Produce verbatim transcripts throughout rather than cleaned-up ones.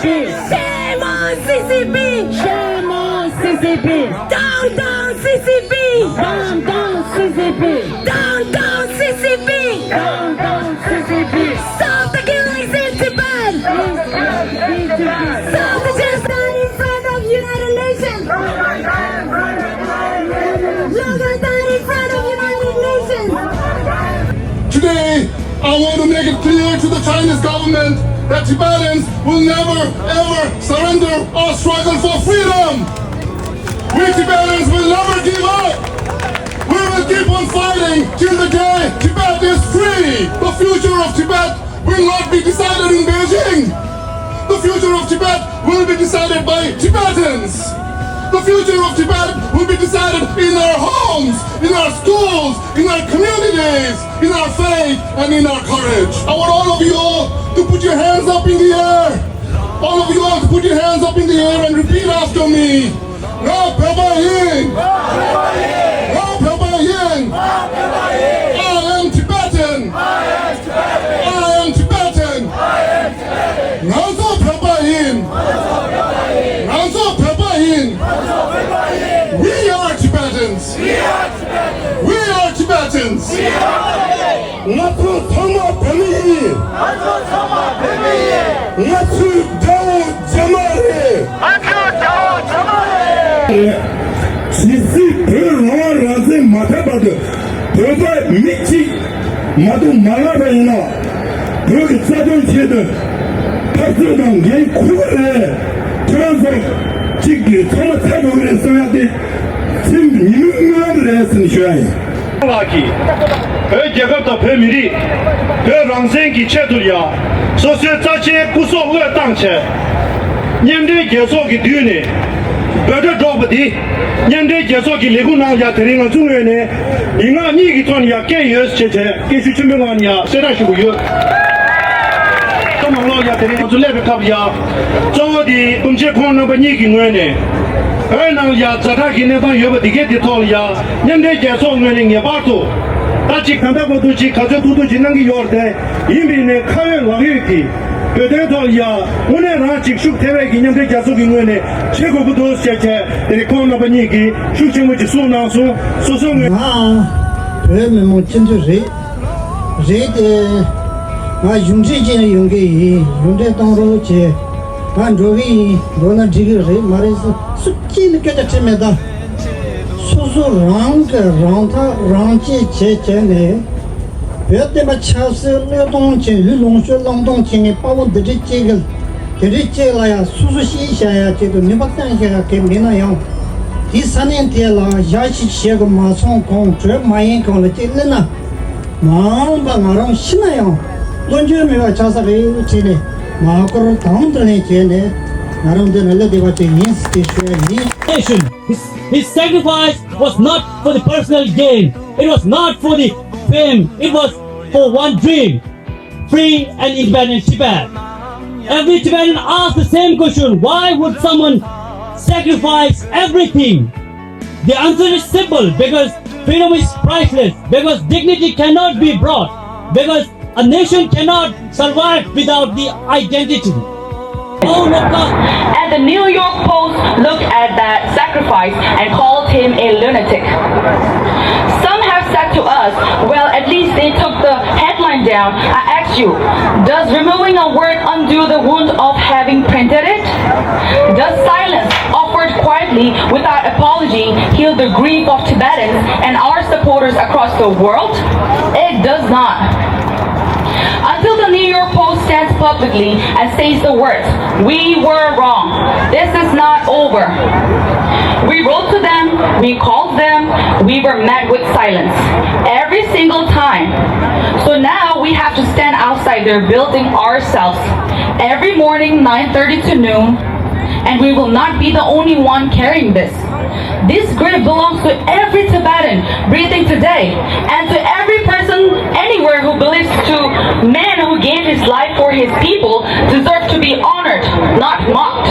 Shame on C C P! Shame on C C P! Down, down, C C P! Down, down, C C P! Down, down, C C P! Down, down, C C P! Stop the killings in Tibet! Stop the genocide in front of United Nations! Look at that in front of United Nations! Today, I want to make it clear to the Chinese government that Tibetans will never, ever surrender or struggle for freedom. We Tibetans will never give up. We will keep on fighting till the day Tibet is free. The future of Tibet will not be decided in Beijing. The future of Tibet will be decided by Tibetans. The future of Tibet will be decided in our homes, in our schools, in our communities, in our faith, and in our courage. I want all of you all to put your hands up in the air. All of you all to put your hands up in the air and repeat after me. ང་བོད་པ་ཡིན། ང་བོད་པ་ཡིན། I am Tibetan. I am Tibetan. ང་ཚོ་བོད་པ་ཡིན། ང་ཚོ་བོད་པ་ཡིན། We are Tibetans. We are Tibetans. ང་ཚོ་ཚང་མ་བོད་མི་ཡིན། ང་ཚོ་ཚང་མ་བོད་མི་ཡིན། ང་ཚོའི་དགྲ་བོ་རྒྱ་དམར་རེད། ང་ཚོའི་དགྲ་བོ་རྒྱ་དམར་རེད། ཇི་སྲིད་བོད་རང་དབང་རང་བཙན་མ་ཐོབ་བར་དུ་བོད་པ་མི་གཅིག་མ་གཏོགས་མ་ལངས་པ་ཡིན་ན། བོད་ཀྱི་རྩ་དོན་ཆེད་དུ་འཐབ་རྩོད་དང་འགན་འཁུར་གི་རེད། ཁྱེད་རང་ཚོ་གཅིག་གིས་ཚང་མ་ཚར་འགྲོ་གི་རེད་བསམ་ཡག་དེ་སེམས་ཉི་མའི་རྨི་ལམ་རེད་ཟེར་ནས་ཞུ་ཡ་ཡིན། ལགས་ཀྱིས་བོད་རྒྱལ་ཁབ་དང་བོད་མི་རིགས། བོད་རང་བཙན་གྱི་ཆེད་དུ་ཡང་སོ་སོའི་རྩ་ཆེའི་སྐུ་སྲོག་བློས་བཏང་བྱས། མཉམ་འབྲེལ་རྒྱལ་ཚོགས་ཀྱི་མདུན་ནས་འབོད་སྒྲ་སྒྲོག་པ་འདི། མཉམ་འབྲེལ་རྒྱལ་ཚོགས་ཀྱི་ལས་ཁུངས་ནང་ཡང་དེ་རིང་ང་ཚོའི་ངོས་ནས་ཡིག་ངག་གཉིས་ཀྱི་ཐོག་ནས་ཡང་བཀལ་ཡོད་ཅེས་བྱས་སྐད་ཤུགས་ཆེན་པོའི་ངང་ནས་ཡང་གསལ་བསྒྲགས་ཞུ་གི་ཡོད། ད་མ་ལོག་ཡང་དེ་རིང་ང་ཚོ་སླེབས་པའི་སྐབས་ཡང་གཙོ་བོ་དེ་སྐུ་མཆེད་ཁོང་རྣམ་པ་གཉིས་ཀྱི་ངོས་ནས་བོད་ནང་ཡང་ཛ་དྲག་གི་གནས་སྟངས་ཡོད་པ་འདི་གའི་དེ་ཐོག་ལ་ཡང་མཉམ་འབྲེལ་རྒྱལ་ཚོགས་ངོས་ནས་ངེས་པར་དུ་ད་ཅིག་གང་ལྟར་མ་གཏོགས་ཅིག་ག་ཚོད་ཐུབ་ཐུབ་ཅིག་གནང་གི་ཡོད་རེད་དེ། ཡིན་པའི་ནས་ཁ་ཡོད་ལག་ཡོད་ཀྱིས་བོད་དོན་ཐོག་ལ་ཡ་དངོས་གནས་རང་ཅིག་ཤུགས་ཐེ་བས་ཀྱི་མཉམ་འབྲེལ་རྒྱལ་ཚོགས་ཀྱི་ངོས་ནས་བྱེད་དགོས་ཀྱི་འདུག་ཟེར་བྱས་དེ་རིང་ཁོང་རྣམ་པ་གཉིས་ཀྱིས་ཤུགས་ཆེན་པོ་ཅིག་གསུངས་གནང་སོང་། སོ་སོ་ངོས། ང་བོད་མི་མང་སྤྱི་འཐུས་རེད། རེད་དེ། ང་གཞུང་འབྲེལ་ཅན་ཡོང་གི་ཡིན། གཞུང་འབྲེལ་གཏོང་རོགས་བྱེད། ང་འགྲོ་གི་ཡིན། འགྲོ་ན་འགྲིག་གི་རེད་མ་རེད་ཟེར་སུ་གཅིག་ནས་སྐད་ཆ་དྲིས་མེད་ད། སོ་སོ་རང་གི་རང་ཐག་རང་གཅོད་བྱེད་བྱས་ནས། བོད་བསྟན་པ་ཆབ་སྲིད་བློས་གཏོང་བྱེད། ཡུལ་ལུང་ཤོད་བླང་དོར་བྱེད་མཁན་དཔའ་བོ་འདི་འདྲའི་གཅིག་གི་དེ་འདྲའི་གཅིག་ལ་ཡང་སོ་སོ་ཤེས་བྱ་ཡ་གཅིག་ཏུ་ནུས་པ་བཏོན་བྱ་ཡ་གི་མེད་ན་ཡང་། དེའི་ས་གནས་དེ་ལ་ཞག་ཞིག་བྱེད་དགོས་མ་སོང་གོང་གྲོས་མ་ཡིན་གོང་ལ་གཅིག་སླེབས་ན། མ་འོངས་པ་ང་རང་ཤི་ན་ཡང་བློ་འགྱོད་མེད་པ་ཆགས་ས་རེད་བྱས་ནས་མ་འཁོར་དང་དུ་ལེན་བྱས་ནས་ང་རང་འདི་ན་སླེབས་བསྡད་པ་དེ་ཡིན་ཟེར་ཞུ་ཡ་ཡིན། Nation. His, his sacrifice was not for the personal gain. It was not for the fame. It was for one dream, free and independent Tibet. Every Tibetan asks the same question, why would someone sacrifice everything? The answer is simple, because freedom is priceless, because dignity cannot be brought, because a nation cannot survive without the identity. All of us. And the New York Post looked at that sacrifice and called him a lunatic. Some have said to us, well, at least they took the headline down. I ask you, does removing a word undo the wound of having printed it? Does silence, offered quietly without apology, heal the grief of Tibetans and our supporters across the world? It does not. Until the New York Post stands publicly and says the words, "We were wrong. This is not over." We wrote to them, we called them, we were met with silence every single time. So now we have to stand outside their building ourselves every morning, nine thirty to noon, and we will not be the only one carrying this. This grief belongs to every Tibetan breathing today, and to every person anywhere who believes to man who gave his life for his people deserve to be honored, not mocked.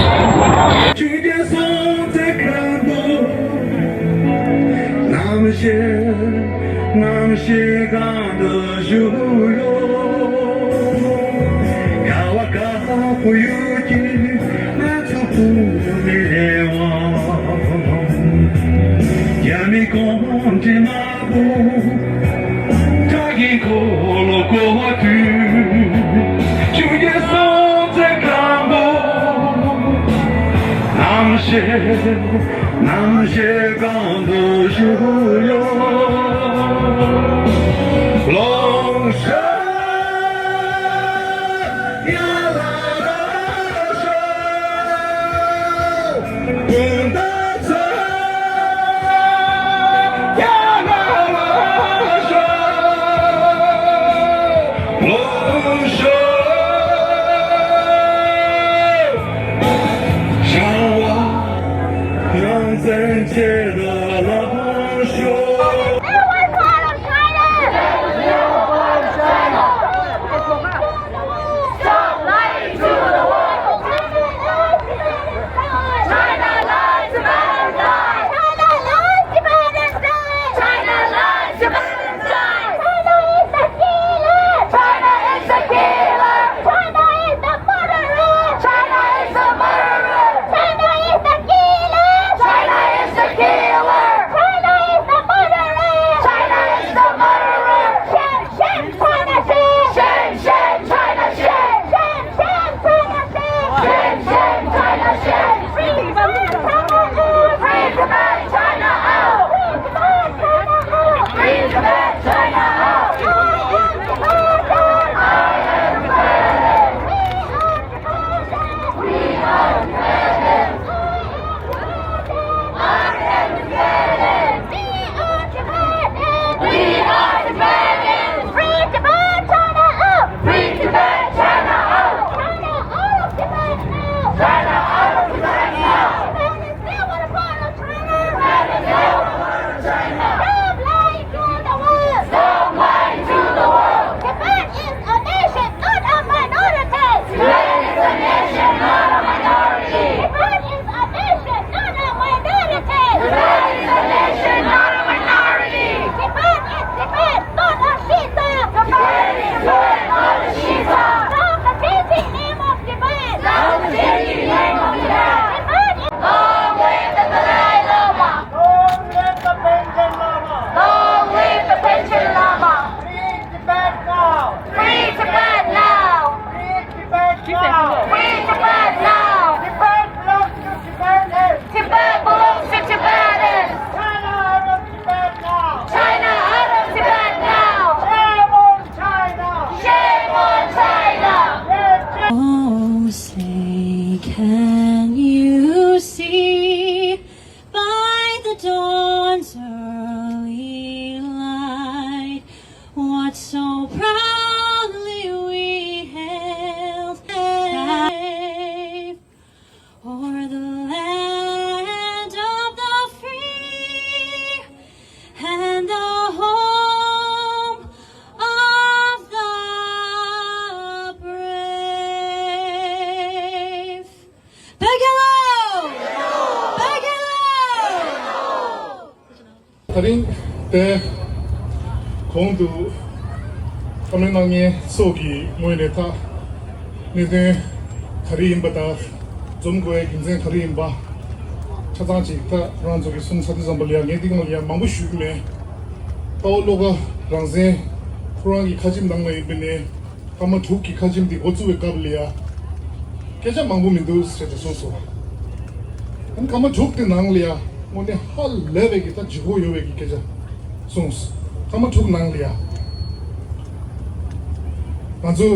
རྣམ་ཤེས་གང་དུ་བཞུགས་ཡོད། ལོངས་སྤྱོད་ཡ་ལ་ར་ཤོ། ཀུན་ཏུ་ཚོ་ཡ་ལ་ར་ཤོ། ལོངས་སྤྱོད། བྱང་བ་རང་བཙན་ཆེད་དུ་ལངས་ཤོག Stop lying to the world! China lies, Tibetans die! China lies, Tibetans die! China lies, Tibetans die! China is the killer! China is the killer! China is the murderer! China is the murderer! China is the killer! China is the killer! China is the murderer! China is the murderer! Shame, shame, China shame! Shame, shame, China shame! Shame, shame, China shame! Shame, shame, China shame! Free Tibet, China out! Free Tibet, China out! Free Tibet, China out! Free Tibet, China out! I am Tibetan! I am Tibetan! We are Tibetans! We are Tibetans! I am Tibetan! I am Tibetan! We are Tibetans! We are Tibetans! Free Tibet, China out! Free Tibet, China out! China out of Tibet now! China out of Tibet now! Tibet is never part of China! Tibet is never part of China! Stop lying to the world! Stop lying to the world! Tibet is a nation, not a minority! Tibet is a nation, not a minority! Tibet is a nation, not a minority! Tibet is a nation, not a minority! Tibet is Tibet, not a Shinto! Tibet is Tibet, not a Shinto! Stop the changing name of Tibet! Stop the changing name of Tibet! Tibet is Long live the Dalai Lama! Long live the Panchen Lama! Long live the Panchen Lama! Free Tibet now! Free Tibet now! Free Tibet now! Free Tibet now! Tibet belongs to Tibetans! Tibet belongs to Tibetans! China out of Tibet now! China out of Tibet now! Shame on China! Shame on China! Oh, say, can you see by the dawn's early light what so proudly we hailed? O'er the land of the free and the home of the brave. བོད་རྒྱལ་ལོ། བོད་རྒྱལ་ལོ། དེ་རིང་དེ་གོང་དུ་བཀའ་མོལ་གནང་མཁན་ཚོ་གི་ངོས་ནས་ད་གནད་དོན་ག་རེ་ཡིན་པ་དང་འཛོམས་དགོས་པའི་རྒྱུ་མཚན་ག་རེ་ཡིན་པ་ཆ་ཚང་ཅིག་ད་རང་ཚོ་གི་གསུང་ཚར་དུས་ཙམ་པ་ལ་ཡང་ངས་འདི་སྒང་ལ་ཡང་མང་པོ་ཞུ་གི་མེད། དཔའ་བོ་བློ་དགའ་རང་བཙན་ཁོ་རང་གི་ཁ་ཆེམས་ནང་ལ་ཡིན་པ་ནས། སྐར་མ་དྲུག་གི་ཁ་ཆེམས་འདི་འགོ་བཙུགས་པའི་སྐབས་ལ་ཡ། སྐད་ཆ་མང་པོ་མི་འདུག་ཟེར་ཏེ་གསུངས་སོང་། ཨ་ནི་སྐར་མ་དྲུག་དེ་ནང་ལ་ཡ། དངོས་གནས་ཧ་ལས་པའི་གི་ད་ལྗིད་ཁོག་ཡོད་པའི་གི་སྐད་ཆ་གསུངས་སོང་། སྐར་མ་དྲུག་ནང་ལ་ཡ། ང་ཚོ་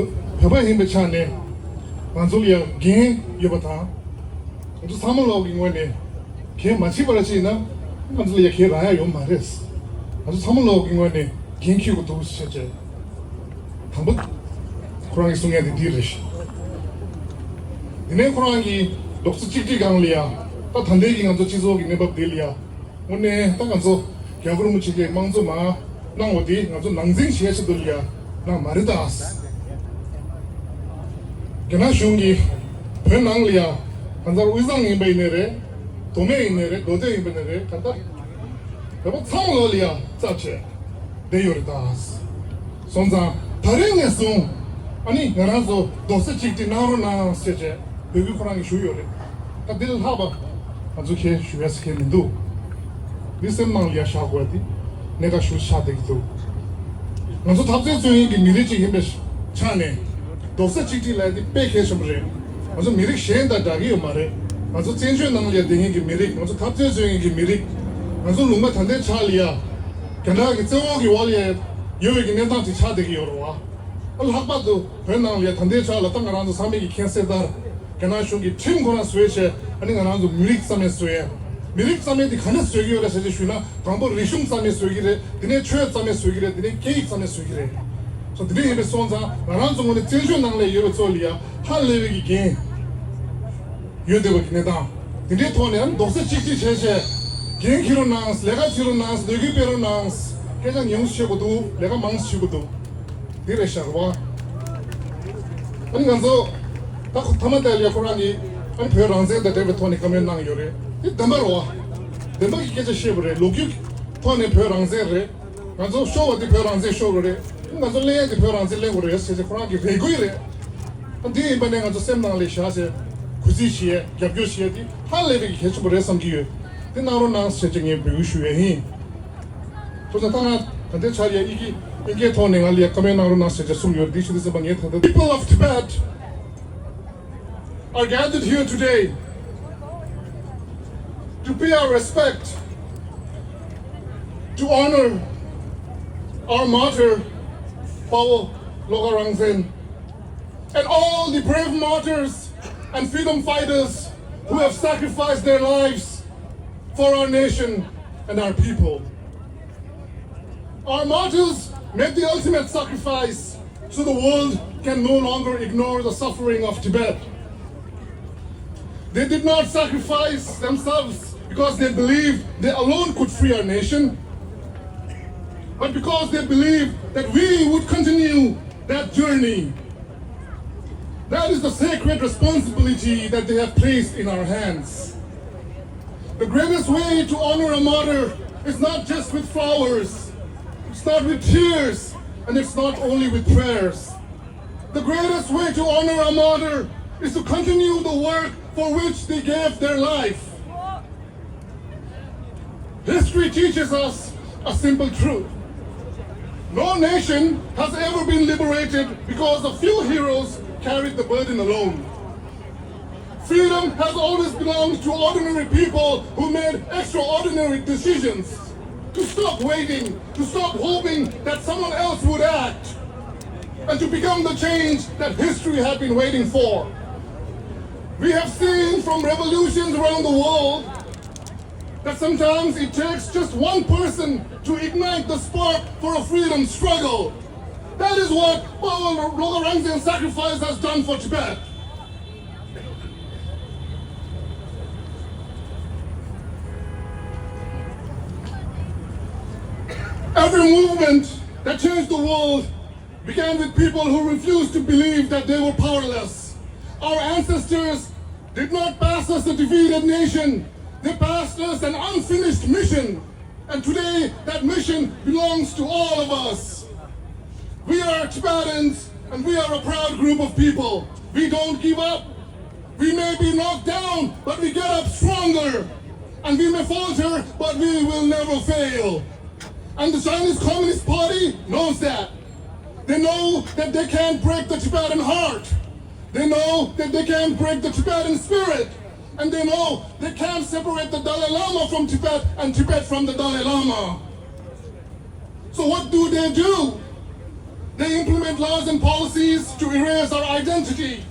བོད་པ་ཡིན་པའི་ཆ་ནས་ང་ཚོ་ལ་ཡ་འགན་ཡོད་པ་དང་། ང་ཚོ་ཚང་མ་ལོག་གི་ངོས་ནས་གལ་མ་བྱེད་པར་བྱས་ན་ང་ཚོ་ལ་ཡ་གལ་རག་ཡ་ཡོད་མ་རེད། ང་ཚོ་ཚང་མ་ལོག་གི་ངོས་ནས་འགན་འཁྱེར་དགོས་འདུག་ཟེར་བྱས། དང་པོ། ཁོ་རང་གིས་གསུང་ཡ་དེ་འདི་རེད། དེ་ནས་ཁོ་རང་གིས་རྡོག་རྩ་གཅིག་སྒྲིལ་སྒང་ལ་ཡ། ད་ད་ལྟའི་གི་ང་ཚོ་སྤྱི་ཚོགས་ཀྱི་གནས་བབ་འདི་ལ་ཡ། དངོས་གནས་ད་ང་ཚོ་རྒྱལ་བ་རིན་པོ་ཆེ་གིས་དམངས་གཙོ་མར་གནང་བ་དེ་ང་ཚོ་ནང་འཛིང་བྱེད་ཆེད་དུ་ལ་ཡ་གནང་མ་རེད་ད། རྒྱ་ནག་གཞུང་གིས་བོད་ནང་ལ་ཡ་གང་ལྟར་དབུས་གཙང་ཡིན་པ་ཡིན་ནའི་རེད། མདོ་སྨད་ཡིན་ནའི་རེད། མདོ་སྟོད་ཡིན་པ་ཡིན་ནའི་རེད། གང་ལྟར་བོད་པ་ཚང་མ་ལོག་ལ་ཡ་རྩ་བྱས་བསྡད་ཡོད་རེད་ད། སོང་ཙང་ད་རིང་ནས་བཟུང་ཨ་ནི་ང་རང་ཚོ་རྡོག་རྩ་གཅིག་སྒྲིལ་གནང་རོགས་གནང་ཟེར་བྱས་འབོད་སྐུལ་ཁོ་རང་གིས་ཞུས་ཡོད་རེད། ད་འདི་ལས་ལྷག་པ་ང་ཚོ་ཁྱེད་ཞུ་ཡ་ཟེར་མཁན་མི་འདུག་འདི་སེམས་ནང་ལ་ཡ་བཞག་དགོས་ཡ་འདི་གནད་འགག་ཤུགས་ཆགས་བསྡད་ཀྱི་འདུག་ང་ཚོ་འཐབ་རྩོད་རྩོད་མཁན་གྱི་མི་རིགས་གཅིག་ཡིན་པའི་ཆ་ནས་རྡོག་རྩ་གཅིག་སྒྲིལ་ལབ་ཡ་འདི་དཔེ་གལ་ཆེན་པོ་རེད། ང་ཚོ་མི་རིགས་གཞན་དང་འདྲ་གི་ཡོད་མ་རེད། ང་ཚོ་བཙན་བྱོལ་ནང་ལ་བསྡད་མཁན་གྱི་མི་རིགས། ང་ཚོ་འཐབ་རྩོད་བཟོ་མཁན་གྱི་མི་རིགས། ང་ཚོ་ལུང་པ་ད་ལྟའི་ཆ་ལ་ཡ་རྒྱ་ནག་གི་བཙན་འོག་གི་འོག་ལ་ཡ་ཡོད་པའི་གི་གནས་སྟངས་ཅིག་ཆགས་བསྡད་ཀྱི་ཡོད་རེད་བ། ལྷག་པར་དུ་བོད་ནང་ལ་ཡ་ད་ལྟའི་ཆ་ལ་ད་ང་རང་ཚོ་ཚང་མས་ཀྱི་མཁྱེན་གསལ་ལྟར། རྒྱ་ནག་གཞུང་གིས་ཁྲིམས་ཁོ་རང་བཟོས་བྱས། ཨ་ནི་ང་རང་ཚོ་མི་རིགས་རྩ་མེད་བཟོས་ཡ། མི་རིགས་རྩ་མེད་དེ་ག་འདྲ་བཟོས་ཀྱི་ཡོད་རེད་ཟེར་ཅིག་ཞུས་ན། དང་པོ་རིག་གཞུང་རྩ་མེད་བཟོས་ཀྱི་རེད། དེ་ནས་ཆོས་རྩ་མེད་བཟོས་ཀྱི་རེད། དེ་ནས་སྐད་ཡིག་རྩ་མེད་བཟོས་ཀྱི་རེད། སོ་དེ་འདྲ་ཡིན་པའི་སོང་ཙང་ང་རང་ཚོ་ངོས་ནས་བཙན་བྱོལ་ནང་ལ་ཡོད་པའི་ཚོ་ལ་ཡ་ཧ་ལས་པའི་གི་འགན་ཡོད་བསྡད་པ་གི་གནས་སྟངས། དེ་འདྲའི་ཐོག་ནས་ཨ་ནི་རྡོག་རྩ་གཅིག་སྒྲིལ་བྱས་བྱས། འགན་འཁྱེར་རོགས་གནང་། ལས་ཀ་བྱེད་རོགས་གནང་། ལས་འགུལ་སྤེལ་རོགས་གནང་། སྐད་ཆ་ཉུང་ཤོས་བྱེད་དགོས་འདུག་ལས་ཀ་མང་ཤོས་བྱེད་དགོས་འདུག་འདི་རེད་ཤག་རེད་བ། ཨ་ནི་ང་ཚོ་ད་ཁོ་ཐ་མ་དེ་ལ་ཁོ་རང་གིས་ཨ་ནི་བོད་རང་བཙན་དང་འབྲེལ་བའི་ཐོག་ནས་བཀའ་མོལ་གནང་ཡོད་རེད། དེ་བདེན་པ་རེད་བ། བདེན་པ་གི་སྐད་ཆ་བཤད་པ་རེད། ལོ་རྒྱུས་ཐོག་ནས་བོད་རང་བཙན་རེད། ང་ཚོ་ཤོར་བ་དེ་བོད་རང་བཙན་ཤོར་བ་རེད། ང་ཚོ་ལེན་ཡ་དེ་བོད་རང་བཙན་ལེན་དགོས་རེད་ཟེར་ཏེ་ཁོ་རང་གི་རེ་སྐུལ་རེད། ཨ་འདི་ཡིན་པ་ནས་ང་ཚོ་སེམས་ནང་ལ་བཞག་བྱས་གུས་བརྩི་བྱེད་ཡ། རྒྱབ་སྐྱོར་བྱེད་ཡ་དེ་ཧ་ལས་པའི་གལ་ཆེན་པོ་རེད་བསམ་གྱི་ཡོད། དེ་གནང་རོགས་གནང་ཟེར་བྱས་ངས་འབོད་སྐུལ་ཞུ་ཡ་ཡིན། ཐུགས་རྗེ་ཆེ། ད་ང་ད་ལྟའི་ཆར་ཡ་ཨི་གི་ཨིན་སྐད་ཐོག་ནས་ང་ལ་ཡ་བཀའ་མོལ་གནང་རོགས་གནང་ཟེར་བྱས་གསུངས་ཡོད་རེད། དེ་ཞུ་དུས་ཙམ་པ་ངས་ད་ལྟ། People of Tibet are gathered here today to pay our respect, to honor our martyr, Pawo Lhoka Rangzen, and all the brave martyrs and freedom fighters who have sacrificed their lives for our nation and our people. Our martyrs made the ultimate sacrifice so the world can no longer ignore the suffering of Tibet. They did not sacrifice themselves because they believed they alone could free our nation, but because they believed that we would continue that journey. That is the sacred responsibility that they have placed in our hands. The greatest way to honor a martyr is not just with flowers, it's not with tears, and it's not only with prayers. The greatest way to honor a martyr is to continue the work for which they gave their life. History teaches us a simple truth. No nation has ever been liberated because a few heroes carried the burden alone. Freedom has always belonged to ordinary people who made extraordinary decisions. To stop waiting, to stop hoping that someone else would act, and to become the change that history had been waiting for. We have seen from revolutions around the world that sometimes it takes just one person to ignite the spark for a freedom struggle. That is what Pawo Lhoka Rangzen's sacrifice has done for Tibet. Every movement that changed the world began with people who refused to believe that they were powerless. Our ancestors did not pass us a defeated nation, they passed us an unfinished mission. And today, that mission belongs to all of us. We are Tibetans, and we are a proud group of people. We don't give up. We may be knocked down, but we get up stronger. And we may falter, but we will never fail. And the Chinese Communist Party knows that. They know that they can't break the Tibetan heart. They know that they can't break the Tibetan spirit. And they know they can't separate the Dalai Lama from Tibet and Tibet from the Dalai Lama. So what do they do? They implement laws and policies to erase our identity.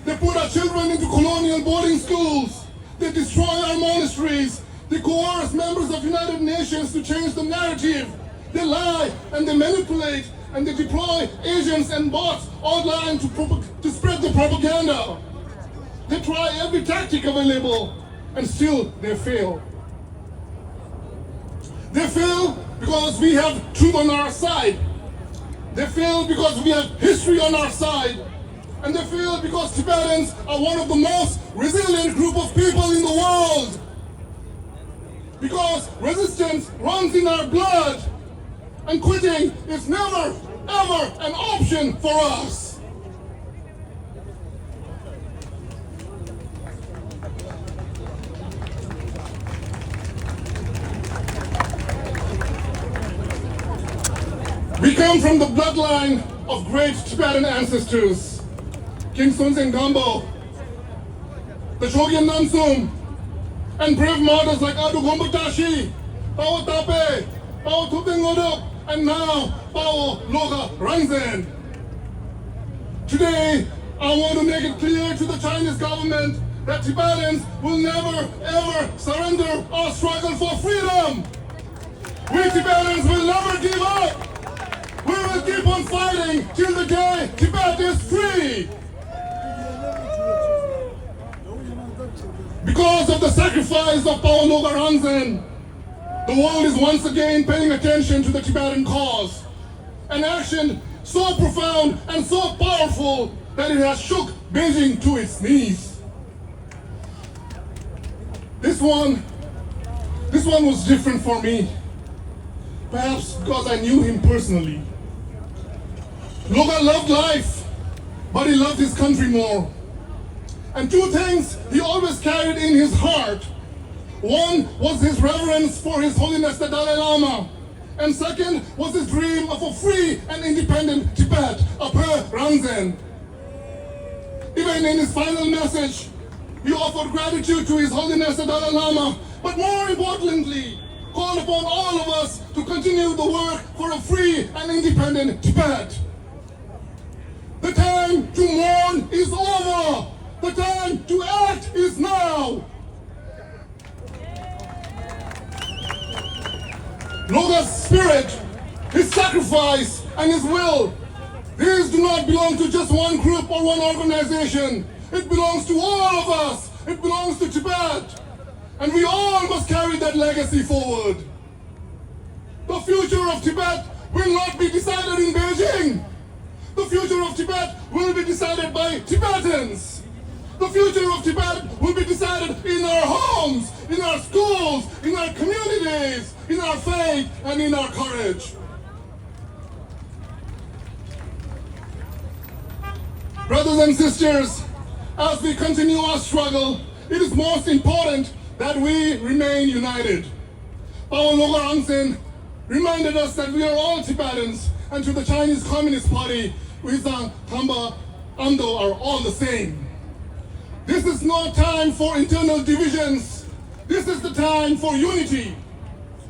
They put our children into colonial boarding schools. They destroy our monasteries. They coerce members of United Nations to change the narrative. They lie and they manipulate and they deploy agents and bots online to, prop- to spread the propaganda. They try every tactic available and still they fail. They fail because we have truth on our side. They fail because we have history on our side. And they fail because Tibetans are one of the most resilient group of people in the world. Because resistance runs in our blood. And quitting is never, ever an option for us. We come from the bloodline of great Tibetan ancestors, King Sonzang Gampo, the Chogye Namsum, and brave martyrs like Adu Gompa Tashi, Pawo Tape, Pawo Thupten Ngodop, and now Pawo Loga Rangzen. Today, I want to make it clear to the Chinese government that Tibetans will never ever surrender our struggle for freedom. We Tibetans will never give up. We will keep on fighting till the day Tibet is free. Because of the sacrifice of Pawo Loga Rangzen, the world is once again paying attention to the Tibetan cause. An action so profound and so powerful that it has shook Beijing to its knees. This one, this one was different for me, perhaps because I knew him personally. Loga loved life, but he loved his country more. And two things he always carried in his heart. One was his reverence for His Holiness the Dalai Lama, and second was his dream of a free and independent Tibet, Ape Rangzen. Even in his final message, he offered gratitude to His Holiness the Dalai Lama, but more importantly, called upon all of us to continue the work for a free and independent Tibet. The time to mourn is over. The time to act is now. Loga's spirit, his sacrifice, and his will, these do not belong to just one group or one organization. It belongs to all of us. It belongs to Tibet. And we all must carry that legacy forward. The future of Tibet will not be decided in Beijing. The future of Tibet will be decided by Tibetans. The future of Tibet will be decided in our homes, in our schools, in our communities, in our faith, and in our courage. Brothers and sisters, as we continue our struggle, it is most important that we remain united. Pawo Loga Rangzen reminded us that we are all Tibetans, and to the Chinese Communist Party, Wizang, Tamba, Amdo are all the same. This is not time for internal divisions. This is the time for unity.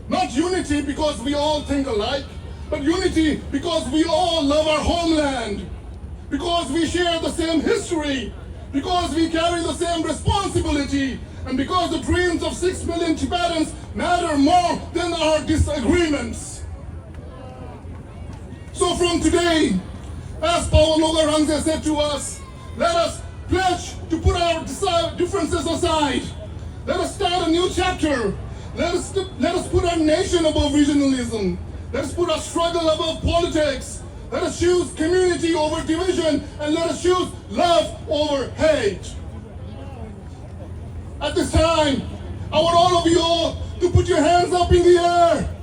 Not unity because we all think alike, but unity because we all love our homeland, because we share the same history, because we carry the same responsibility, and because the dreams of six million Tibetans matter more than our disagreements. So from today, as Pawo Loga Rangzen said to us, let us pledge to put our disi- differences aside. Let us start a new chapter. Let us, let us put our nation above regionalism. Let us put our struggle above politics. Let us choose community over division, and let us choose love over hate. At this time, I want all of you all to put your hands up in the air.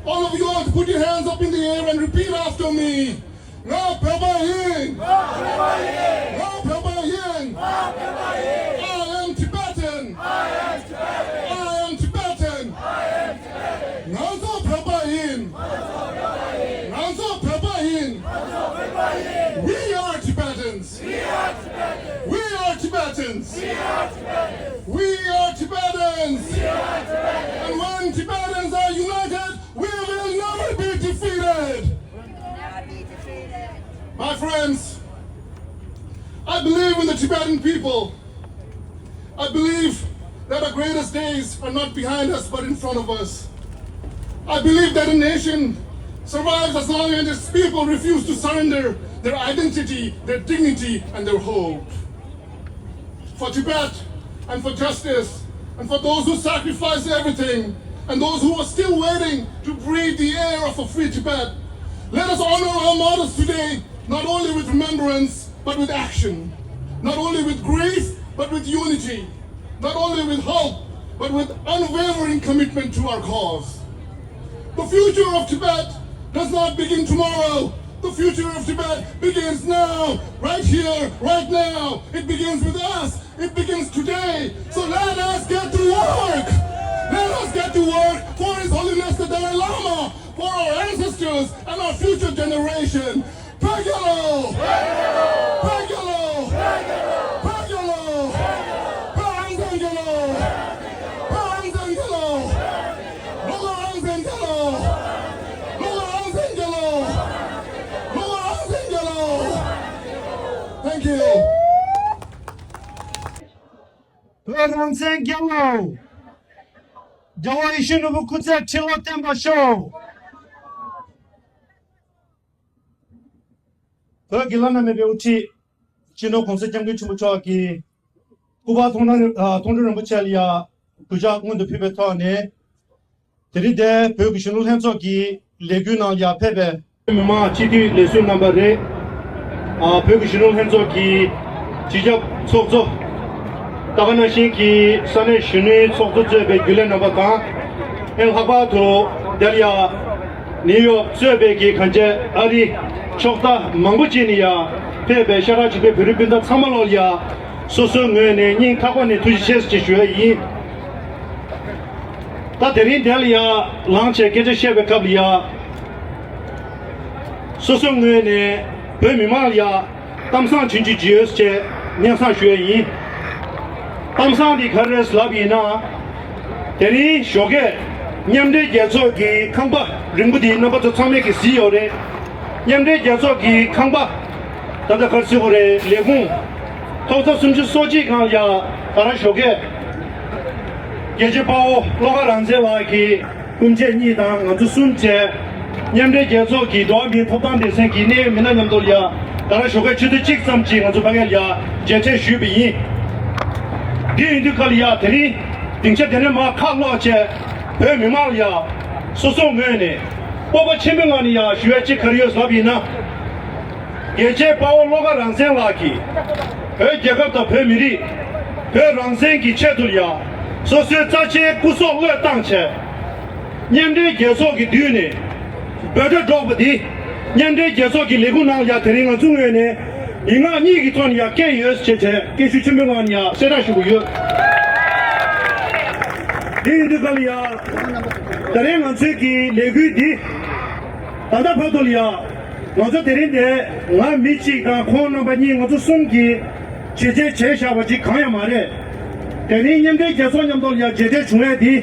All of you all to put your hands up in the air and repeat after me. Nga Pyoba Yin. Nga Pyoba Yin. Nga Pyoba Yin. Nga Pyoba Yin. I am Tibetan. I am Tibetan. I am Tibetan. I am Tibetan. Nga Pyoba Yin. Nga Pyoba Yin. Nga Pyoba Yin. Nga Pyoba Yin. We are Tibetans. We are Tibetans. We are Tibetans. We are Tibetans. We are Tibetans. We are Tibetans. And when Tibetans are united, we will never be defeated. My friends, I believe in the Tibetan people. I believe that our greatest days are not behind us but in front of us. I believe that a nation survives as long as its people refuse to surrender their identity, their dignity, and their hope. For Tibet and for justice and for those who sacrificed everything and those who are still waiting to breathe the air of a free Tibet. Let us honor our martyrs today, not only with remembrance, but with action. Not only with grief, but with unity. Not only with hope, but with unwavering commitment to our cause. The future of Tibet does not begin tomorrow. The future of Tibet begins now, right here, right now. It begins with us. It begins today. So let us get to work. Let us get to work for His Holiness the Dalai Lama, for our ancestors and our future generation. Pagelo! Pagelo! Pagelo! Pagelo! Thank you. བོད་རང་བཙན་རྒྱལ་ལོ། རྒྱལ་བ་ཡིད་བཞིན་ནོར་བུ་སྐུ་ཚེ་ཁྲི་ལོ་བརྟན་པར་ཤོག་བོད་ཀྱི་བླ་ན་མེད་པའི་དབུ་ཁྲིད། སྤྱི་ནོར་༸གོང་ས་༸སྐྱབས་མགོན་ཆེན་པོ་མཆོག་གི་སྐུ་པར་མཐོང་གྲོལ་མཐོང་གྲོལ་རིན་པོ་ཆེ་ལ་ཡ་གུས་ཕྱག་སྔོན་དུ་ཕུལ་བའི་ཐོག་ནས། དེ་རིང་འདིར་བོད་ཀྱི་གཞོན་ནུ་ལྷན་ཚོགས་ཀྱི་ལས་འགུལ་ནང་ཡར་ཕེབས་པའི་མི་མང་སྤྱི་འཐུས་ལས་ཟུར་རྣམ་པ་རེད། ཨ། བོད་ཀྱི་གཞོན་ནུ་ལྷན་ཚོགས་ཀྱི་སྤྱི་ཁྱབ་ཚོགས་གཙོ། ད་ག་ནང་བཞིན་གྱི་ས་གནས་གཞོན་ནུའི་ཚོགས་གཙོ་གཙོས་པའི་རྒྱུན་ལས་རྣམ་པ་དང་། ཨེ། ལྷག་པར་དུ་འདིར་ཡ་ནིའུ་ཡོག་གཙོས་པའི་གི་གངས་ཅན་ཨ་རི་ཕྱོགས་མཐའ་མང་པོ་ཅིག་ནས་ཡར་ཕེབས་པའི་ཤ་ཁྲག་གཅིག་པའི་བོད་རིགས་སྤུན་ཟླ་ཚང་མ་ལོ་ལ་ཡ་སོ་སོའི་ངོས་ནས་སྙིང་ཐག་པ་ནས་ཐུགས་རྗེ་ཆེ་ཞེས་ཞུ་ཡ་ཡིན། ད་དེ་རིང་འདིར་ཡ་ལངས་བྱས་སྐད་ཆ་བཤད་པའི་སྐབས་ལ་ཡ། སོ་སོའི་ངོས་ནས་བོད་མི་མང་ལ་ཡ་གཏམ་བཟང་ཆུང་ཆུང་ཅིག་ཡོད་ཅེས་སྙན་སེང་ཞུ་ཡ་ཡིན། གཏམ་བཟང་འདི་ག་རེ་རེད་ལབ་ཡིན་ན། དེ་རིང་ཞོགས་ཀས་མཉམ་འབྲེལ་རྒྱལ་ཚོགས་ཀྱི་ཁང་པ་རིང་པོ་འདི་རྣམ་པ་ཚོ་ཚང་མས་ཀྱིས་གཟིགས་ཡོད་རེད། མཉམ་འབྲེལ་རྒྱལ་ཚོགས་ཀྱི་ཁང་པ། ད་ལྟ་ག་རེ་ཟེར་དགོས་རེད། ལས་ཁུངས། ཐོག་ས་སུམ་ཅུ་སོ་གཅིག་སྒང་ལ་ཡ་ད་ར་ཞོགས་ཀས་རྒྱལ་གཅེས་དཔའ་བོ་བློ་དགའ་རང་བཙན་ལགས་ཀྱི་སྐུ་མཆེད་གཉིས་དང་ང་ཚོ་གསུམ་བཅས་མཉམ་འབྲེལ་རྒྱལ་ཚོགས་ཀྱི་འགྲོ་བ་མིའི་ཐོབ་ཐང་སྡེ་ཚན་གྱི་གནད་ཡོད་མི་སྣ་མཉམ་དུ་ལ་ཡ་ད་ར་ཞོགས་ཀས་ཆུ་ཚོད་གཅིག་ཙམ་ཅིག་ང་ཚོ་ཕ་གིར་ལ་ཡ་མཇལ་འཕྲད་ཞུས་པ་ཡིན། འདི་ཡིན་དུས་སྐབས་ལ་ཡ་དེ་རིང་སྡིངས་ཆ་དེ་ནས་མར་ཁ་ལོག་བྱས་བོད་མི་མང་ལ་ཡ་སོ་སོའི་ངོས་ནས་སྤོབས་པ་ཆེན་པོའི་ངང་ནས་ཡ་ཞུ་ཡ་གཅིག་ག་རེ་ཡོད་ལབ་ཡིན་ན། རྒྱལ་གཅེས་དཔའ་བོ་བློ་དགའ་རང་བཙན་ལགས་ཀྱིས་བོད་རྒྱལ་ཁབ་དང་བོད་མི་རིགས། བོད་རང་བཙན་གྱི་ཆེད་དུ་ཡ་སོ་སོའི་རྩ་ཆེའི་སྐུ་སྲོག་བློས་བཏང་བྱས། མཉམ་འབྲེལ་རྒྱལ་ཚོགས་ཀྱི་མདུན་ནས་འབོད་སྒྲ་སྒྲོག་པ་འདི་མཉམ་འབྲེལ་རྒྱལ་ཚོགས་ཀྱི་ལས་ཁུངས་ནང་ལ་ཡ་དེ་རིང་ང་ཚོའི་ངོས་ནས་ཡིག་ངག་གཉིས་ཀྱི་ཐོག་ནས་ཡ་བཀལ་ཡོད་ཅེས་བྱས་སྐད་ཤུགས་ཆེན་པོའི་ངང་ནས་ཡ་གསལ་བསྒྲགས་ཞུ་གི་ཡོད། དེ་ཡིན་དུས་སྐབས་ལ་ཡ་ད་རིང་ང་ཚོའི་གི་ལས་འགུལ་འདི་ད་ལྟ་བར་དུ་ལ་ཡ། ང་ཚོ་དེ་རིང་འདིར་ང་མི་གཅིག་དང་ཁོང་རྣམ་པ་གཉིས་ང་ཚོ་གསུམ་གྱིས་བྱས་རྗེས་བྱས་བཞག་པ་ཅིག་གང་ཡང་མ་རེད། དེ་རིང་མཉམ་འབྲེལ་རྒྱལ་ཚོགས་མཉམ་དུ་ལ་ཡ་མཇལ་འཕྲད་བྱུང་ཡས་འདི།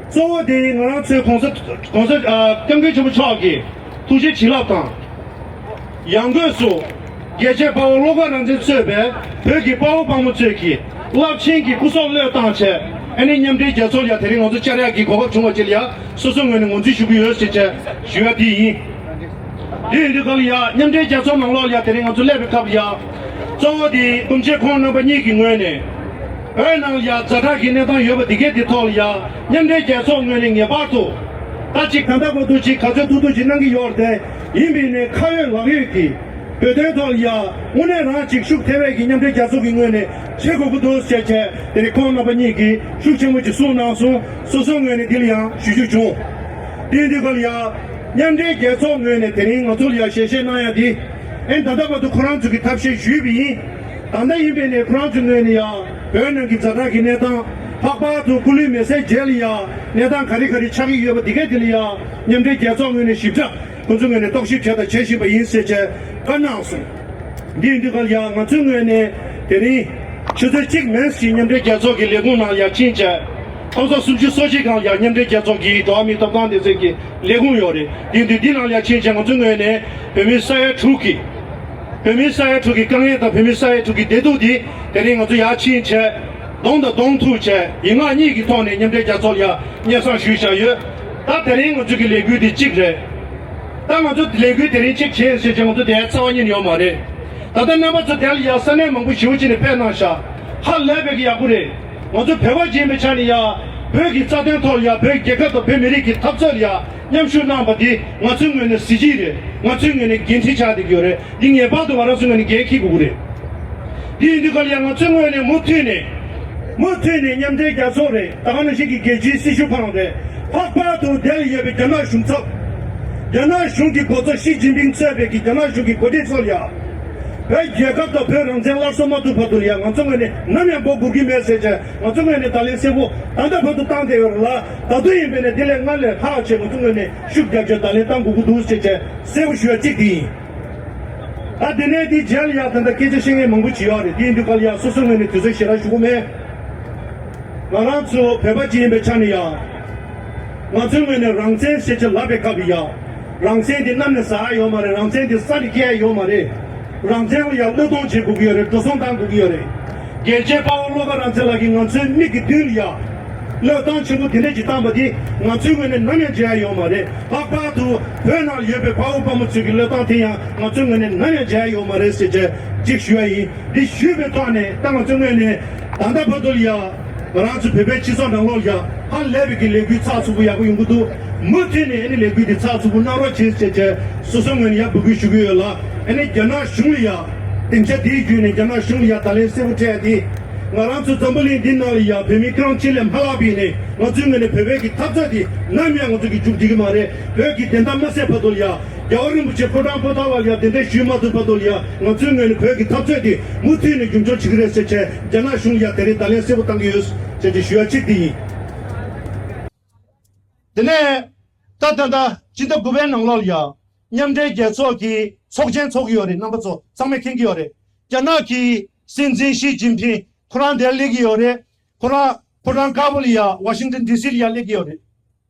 གཙོ་བོ་དེ་ང་རང་ཚོའི་གོང་ས་གོང་ས་ཨ་སྐྱབས་མགོན་ཆེན་པོ་མཆོག་གི་ཐུགས་རྗེ་བྱིན་རླབས་དང་། ཡང་སྒོས་སུ། རྒྱལ་གཅེས་དཔའ་བོ་བློ་དགའ་རང་བཙན་གཙོས་པའི་བོད་ཀྱི་དཔའ་བོ་དཔའ་མོ་ཚོས་ཀྱིས་རླབས་ཆེན་གྱི་སྐུ་སྲོག་བློས་བཏང་བྱས་ཨ་ནི་མཉམ་འབྲེལ་རྒྱལ་ཚོགས་ལ་ཡ་དེ་རིང་ང་ཚོ་བཅར་ཡག་གི་གོ་སྐབས་བྱུང་བ་ཅིག་ལ་ཡ་སོ་སོའི་ངོས་ནས་ངོས་འཛིན་ཞུ་གི་ཡོད་ཅེས་བྱས་ཞུ་ཡ་དེ་ཡིན། དེ་ཡིན་དུས་སྐབས་ལ་ཡ་མཉམ་འབྲེལ་རྒྱལ་ཚོགས་ནང་ལོགས་ལ་ཡ་དེ་རིང་ང་ཚོ་སླེབས་པའི་སྐབས་ལ་ཡ། གཙོ་བོ་དེ་སྐུ་མཆེད་ཁོང་རྣམ་པ་གཉིས་ཀྱི་ངོས་ནས། བོད་ནང་ལ་ཡ་ཛ་དྲག་གི་གནས་སྟངས་ཡོད་པ་འདི་གའི་དེ་ཐོག་ལ་ཡ་མཉམ་འབྲེལ་རྒྱལ་ཚོགས་ངོས་ནས་ངེས་པར་དུ། ད་ཅིག་ད་ལྟ་བར་དུ་ཅིག་ག་ཚོད་ཐུབ་ཐུབ་ཅིག་གནང་གི་ཡོད་རེད་དེ། ཡིན་པས་ནས་ཁ་ཡོད་ལག་ཡོད་ཀྱིས། བོད་དོན་ཐོག་ལ་ཡ། དངོས་གནས་རང་ཅིག་ཤུགས་ཐེ་བས་ཀྱི་མཉམ་འབྲེལ་རྒྱལ་ཚོགས་ཀྱི་ངོས་ནས་བྱེད་དགོས་ཀྱི་འདུག་ཟེར་བྱས་དེ་རིང་ཁོང་རྣམ་པ་གཉིས་ཀྱིས་ཤུགས་ཆེན་པོ་ཅིག་གསུངས་གནང་སོང་། སོ་སོའི་ངོས་ནས་འདི་ལ་ཡང་ཞུ་རྒྱུ་བྱུང་། དེ་ཡིན་དུས་སྐབས་ལ་ཡ། མཉམ་འབྲེལ་རྒྱལ་ཚོགས་ངོས་ནས་དེ་རིང་ང་ཚོ་ལ་ཡ་ཞལ་བཞེས་གནང་ཡ་འདི། ཨེ་ད་ལྟ་བར་དུ་ཁོ་རང་ཚོ་གི་ཐབས་ཤེས་ཞུས་པ་ཡིན། ད་ལྟ་ཡིན་པས་ནས་ཁོ་རང་ཚོའི་ངོས་ནས་ཡ། བོད་ནང་གི་ཛ་དྲག་གི་གནས་སྟངས། ལྷག་པར་དུ་སྐུ་ལུས་མེ་སྲེག་རྗེས་ལ་ཡ། གནས་སྟངས་ག་རེ་ག་རེ་ཆགས་ཀྱི་ཡོད་པ་འདི་གས་དེ་ལ་ཡ། མཉམ་འབྲེལ་རྒྱལ་ཚོགས་ངོས་ནས་ཞིབ་ཕྲ། ཁོ་ཚོའི་ངོས་ནས་རྟོག་ཞིབ་བྱས་དང་བྱེད་བཞིན་པ་ཡིན་ཟེར་བྱས་བཀའ་གནང་སོང་། འདི་ཡིན་དུས་སྐབས་ལ་ཡ་ང་ཚོའི་ངོས་ནས་དེ་རིང་ཆུ་ཚོད་གཅིག་མན་ཞིག་མཉམ་འབྲེལ་རྒྱལ་ཚོགས་ཀྱི་ལས་ཁུངས་ནང་ཡར་ཕྱིན་བྱས། ཐོག་ས་སུམ་ཅུ་སོ་གཅིག་སྒང་ལ་ཡ་མཉམ་འབྲེལ་རྒྱལ་ཚོགས་ཀྱི་འགྲོ་བ་མིའི་ཐོབ་ཐང་སྡེ་ཚན་གྱི་ལས་ཁུངས་ཡོད་རེད། འདི་འདི་འདི་ནང་ལ་ཡར་ཕྱིན་བྱས་ང་ཚོའི་ངོས་ནས་བོད་མི་ས་ཡ་དྲུག་གི། བོད་མི་ས་ཡ་དྲུག་གི་དཀའ་ངལ་དང་བོད་མི་ས་ཡ་དྲུག་གི་བདེ་སྡུག་འདི་དེ་རིང་ང་ཚོ་ཡར་ཕྱིན་བྱས། གདོང་དང་གདོང་ཐུག་བྱས་ཡིག་ངག་གཉིས་ཀྱི་ཐོག་ནས་མཉམ་འབྲེལ་རྒྱལ་ཚོགས་ལ་ཡ་སྙན་སེང་ཞུས་བཞག་ཡོད། ད་དེ་རིང་ང་ཚོ་གི་ལས་འགུལ་འདི་གཅིག་རེད། ད་ང་ཚོ་ལས་འགུལ་དེ་རིང་གཅིག་བྱས་ཟེར་བྱས་ང་ཚོ་དེ་རྩ་བ་ཉིད་ནས་ཡོད་མ་རེད། ད་ལྟ་རྣམ་པ་ཚོ་དེ་ལ་ཡ་ས་གནས་མང་པོ་ཞེ་པོ་ཅིག་ནས་ཕེབས་གནང་ཤག་ཧ་ལས་པའི་གི་ཡག་པོ་རེད། ང་ཚོ་བོད་པ་ཅིག་ཡིན་པའི་ཆ་ནས་ཡ། བོད་ཀྱི་རྩ་དོན་ཐོག་ལ་ཡ་བོད་རྒྱལ་ཁབ་དང་བོད་མི་རིགས་ཀྱི་འཐབ་རྩོད་ལ་ཡ་མཉམ་ཞུགས་གནང་བ་འདི་ང་ཚོའི་ངོས་ནས་གཟི་བརྗིད་རེད། ང་ཚོའི་ངོས་ནས་འགན་འཁྲི་ཆགས་བསྡད་ཀྱི་ཡོད་རེད། འདི་ངེས་པར་དུ་ང་རང་ཚོའི་ངོས་ནས་འགན་འཁྱེར་དགོས་ཀྱི་རེད། འདི་ཡིན་དུས་སྐབས་ལ་ཡ་ང་ཚོའི་ངོས་ནས་མུ་མཐུད་ནས། མུ་མཐུད་ནས་མཉམ་འབྲེལ་རྒྱལ་ཚོགས་རེད། ད་ག་ནང་བཞིན་གྱི་རྒྱལ་སྤྱིའི་སྲི་ཞུ་ཁང་རེད། ལྷག་པར་དུ་འདིར་ཡོད་པའི་རྒྱ་ནག་གཞུང་ཚབ། རྒྱ་ནག་གཞུང་གི་འགོ་གཙོ་ཞི་ཅིན་ཕིང་གཙོས་པའི་གི་རྒྱ་ནག་གཞུང་གི་འགོ་ཁྲིད་ཚོ་ལ་ཡ། བོད་རྒྱལ་ཁབ་དང་བོད་རང་བཙན་སླར་གསོ་མ་ཐུབ་བར་དུ་ལ་ཡ་ང་ཚོ་ངོས་ནས་ནམ་ཡང་མགོ་སྒུར་གྱི་མེད་ཟེར་བྱས་ང་ཚོ་ངོས་ནས་བརྡ་ལན་གསལ་པོ་ད་ལྟ་བར་དུ་བཏང་བསྡད་ཡོད་རེད་ལ། ད་དུང་ཡིན་པས་ན་དེ་ལས་སྔར་ལས་ལྷག་བྱས་ང་ཚོ་ངོས་ནས་ཤུགས་རྒྱབ་བྱས་བརྡ་ལན་བཏང་དགོས་ཀྱི་འདུག་ཟེར་བྱས་གསལ་པོ་ཞུ་བ་གཅིག་དེ་ཡིན། ད་དེ་ནས་དེའི་རྗེས་ལ་ཡ་ད་ལྟ་སྐད་ཆ་བཤད་མཁན་མང་པོ་ཅིག་ཡོད་རེད། དེ་ཡིན་དུས་སྐབས་ལ་ཡ་སོ་སོའི་ངོས་ནས་དུས་ཚོད་ཞེ་དྲག་ཞུ་གི་མེད། ང་རང་ཚོ་བོད་པ་ཅིག་ཡིན་པའི་ཆ་ནས་ཡ། ང་ཚོའི་ངོས་ནས་རང་བཙན་ཞེས་བྱ་ལབ་པའི་སྐབས་ལ་ཡ། རང་བཙན་དེ་གནམ་ནས་ཟག་ཡ་ཡོད་མ་རེད། རང་བཙན་དེ་ས་ནས་སྐྱེ་ཡ་ཡོད་མ་རེད། རང་བཙན་ལ་ཡང་བློས་གཏོང་བྱེད་དགོས་ཀྱི་ཡོད་རེད། འགྲོ་སོང་བཏང་དགོས་ཀྱི་ཡོད་རེད། རྒྱལ་གཅེས་དཔའ་བོ་བློ་དགའ་རང་བཙན་ལགས་ཀྱིས་ང་ཚོའི་མིག་གི་མདུན་ལ་ཡང་བློས་གཏོང་ཆེན་པོ་དེ་འདྲ་ཅིག་བཏང་པ་དེ་ང་ཚོའི་ངོས་ནས་ནམ་ཡང་བརྗེད་ཡ་ཡོད་མ་རེད། ལྷག་པར་དུ་བོད་ནང་ཡོད་པའི་དཔའ་བོ་དཔའ་མོ་ཚོའི་གི་བློས་གཏོང་དེ་ཡང་ང་ཚོའི་ངོས་ནས་ནམ་ཡང་བརྗེད་ཡ་ཡོད་མ་རེད་ཟེར་བྱས་ཅིག་ཞུ་ཡ་ཡིན། འདི་ཞུས་པའི་ཐོག་ནས་ད་ང་ཚོའི་ངོས་ནས་ད་ལྟ་བར་དུ་ལ་ཡང་ང་རང་ཚོ་བོད་པའི་སྤྱི་ཚོགས་ནང་ལོགས་ལ་ཡང་ཧ་ལས་པའི་གི་ལས་འགུལ་ཚགས་ཚུད་པོ་ཡག་པོ་ཡོང་གི་འདུག་མུ་མཐུད་ནས་ཨ་ནི་ལས་འགུལ་འདི་ཚགས་ཚུད་པོ་གནང་རོགས་བྱེད་ཟེར་བྱས་སོ་སོའི་ངོས་ནས་ཡང་འབོད་སྐུལ་ཞུ་གི་ཡོད་ལ། ཨ་ནི་རྒྱ་ནག་གཞུང་ལ་ཡང་སྡིངས་ཆ་འདིའི་བརྒྱུད་ནས་རྒྱ་ནག་གཞུང་ལ་ཡང་བརྡ་ལན་གསལ་པོ་སྤྲད་དེ། ང་རང་ཚོ་འཛམ་བུ་གླིང་འདི་ནང་ལ་ཡང་བོད་མི་སྐྱོན་ཅི་ལས་མ་ལྷག་པ་ཡིན་ནའི་ང་ཚོའི་ངོས་ནས་བོད་པའི་གི་འཐབ་རྩོད་འདི་ནམ་ཡང་ང་ཚོ་གི་མཇུག་སྒྲིལ་གི་མ་རེད། བོད་ཀྱི་བདེན་མཐའ་མ་གསལ་བར་དུ་ལ་ཡང་རྒྱལ་བ་རིན་པོ་ཆེ་ཕོ་བྲང་པོ་ཏཱ་ལ་ལ་ཡང་གདན་འདྲེན་ཞུས་མ་ཐུབ་བར་དུ་ལ་ཡང་ང་ཚོའི་ངོས་ནས་བོད་ཀྱི་འཐབ་རྩོད་འདི་མུ་མཐུད་ནས་རྒྱུན་འཁྱོངས་བྱེད་ཀྱི་རེད་ཟེར་བྱས་རྒྱ་ནག་གཞུང་ལ་ཡང་དེ་རིང་བརྡ་ལན་གསལ་པོ་བཏང་གི་ཡོད་ཅེས་ཀྱི་ཞུ་ཡ་གཅིག་འདི་ཡིན། དེ་ནས་ད་ད་ལྟ་སྤྱི་ཟླ་དགུ་པའི་ནང་ལོགས་ལ་ཡང་མཉམ་འབྲེལ་རྒྱལ་ཚོགས་ཀྱི་ཚོགས་ཆེན་ཚོགས་ཀྱི་ཡོད་རེད། རྣམ་པ་ཚོ་ཚང་མས་མཁྱེན་གྱི་ཡོད་རེད། རྒྱ་ནག་གི་སྲིད་འཛིན་ཞི་ཅིན་ཕིང་ཁོ་རང་དེར་སླེབས་ཀྱི་ཡོད་རེད། ཁོ་རང་ཕོ་བྲང་དཀར་པོ་ལ་ཡ་ཝ་ཤིང་ཏོན་ཌི་སི་ལ་ཡ་སླེབས་ཀྱི་ཡོད་རེད།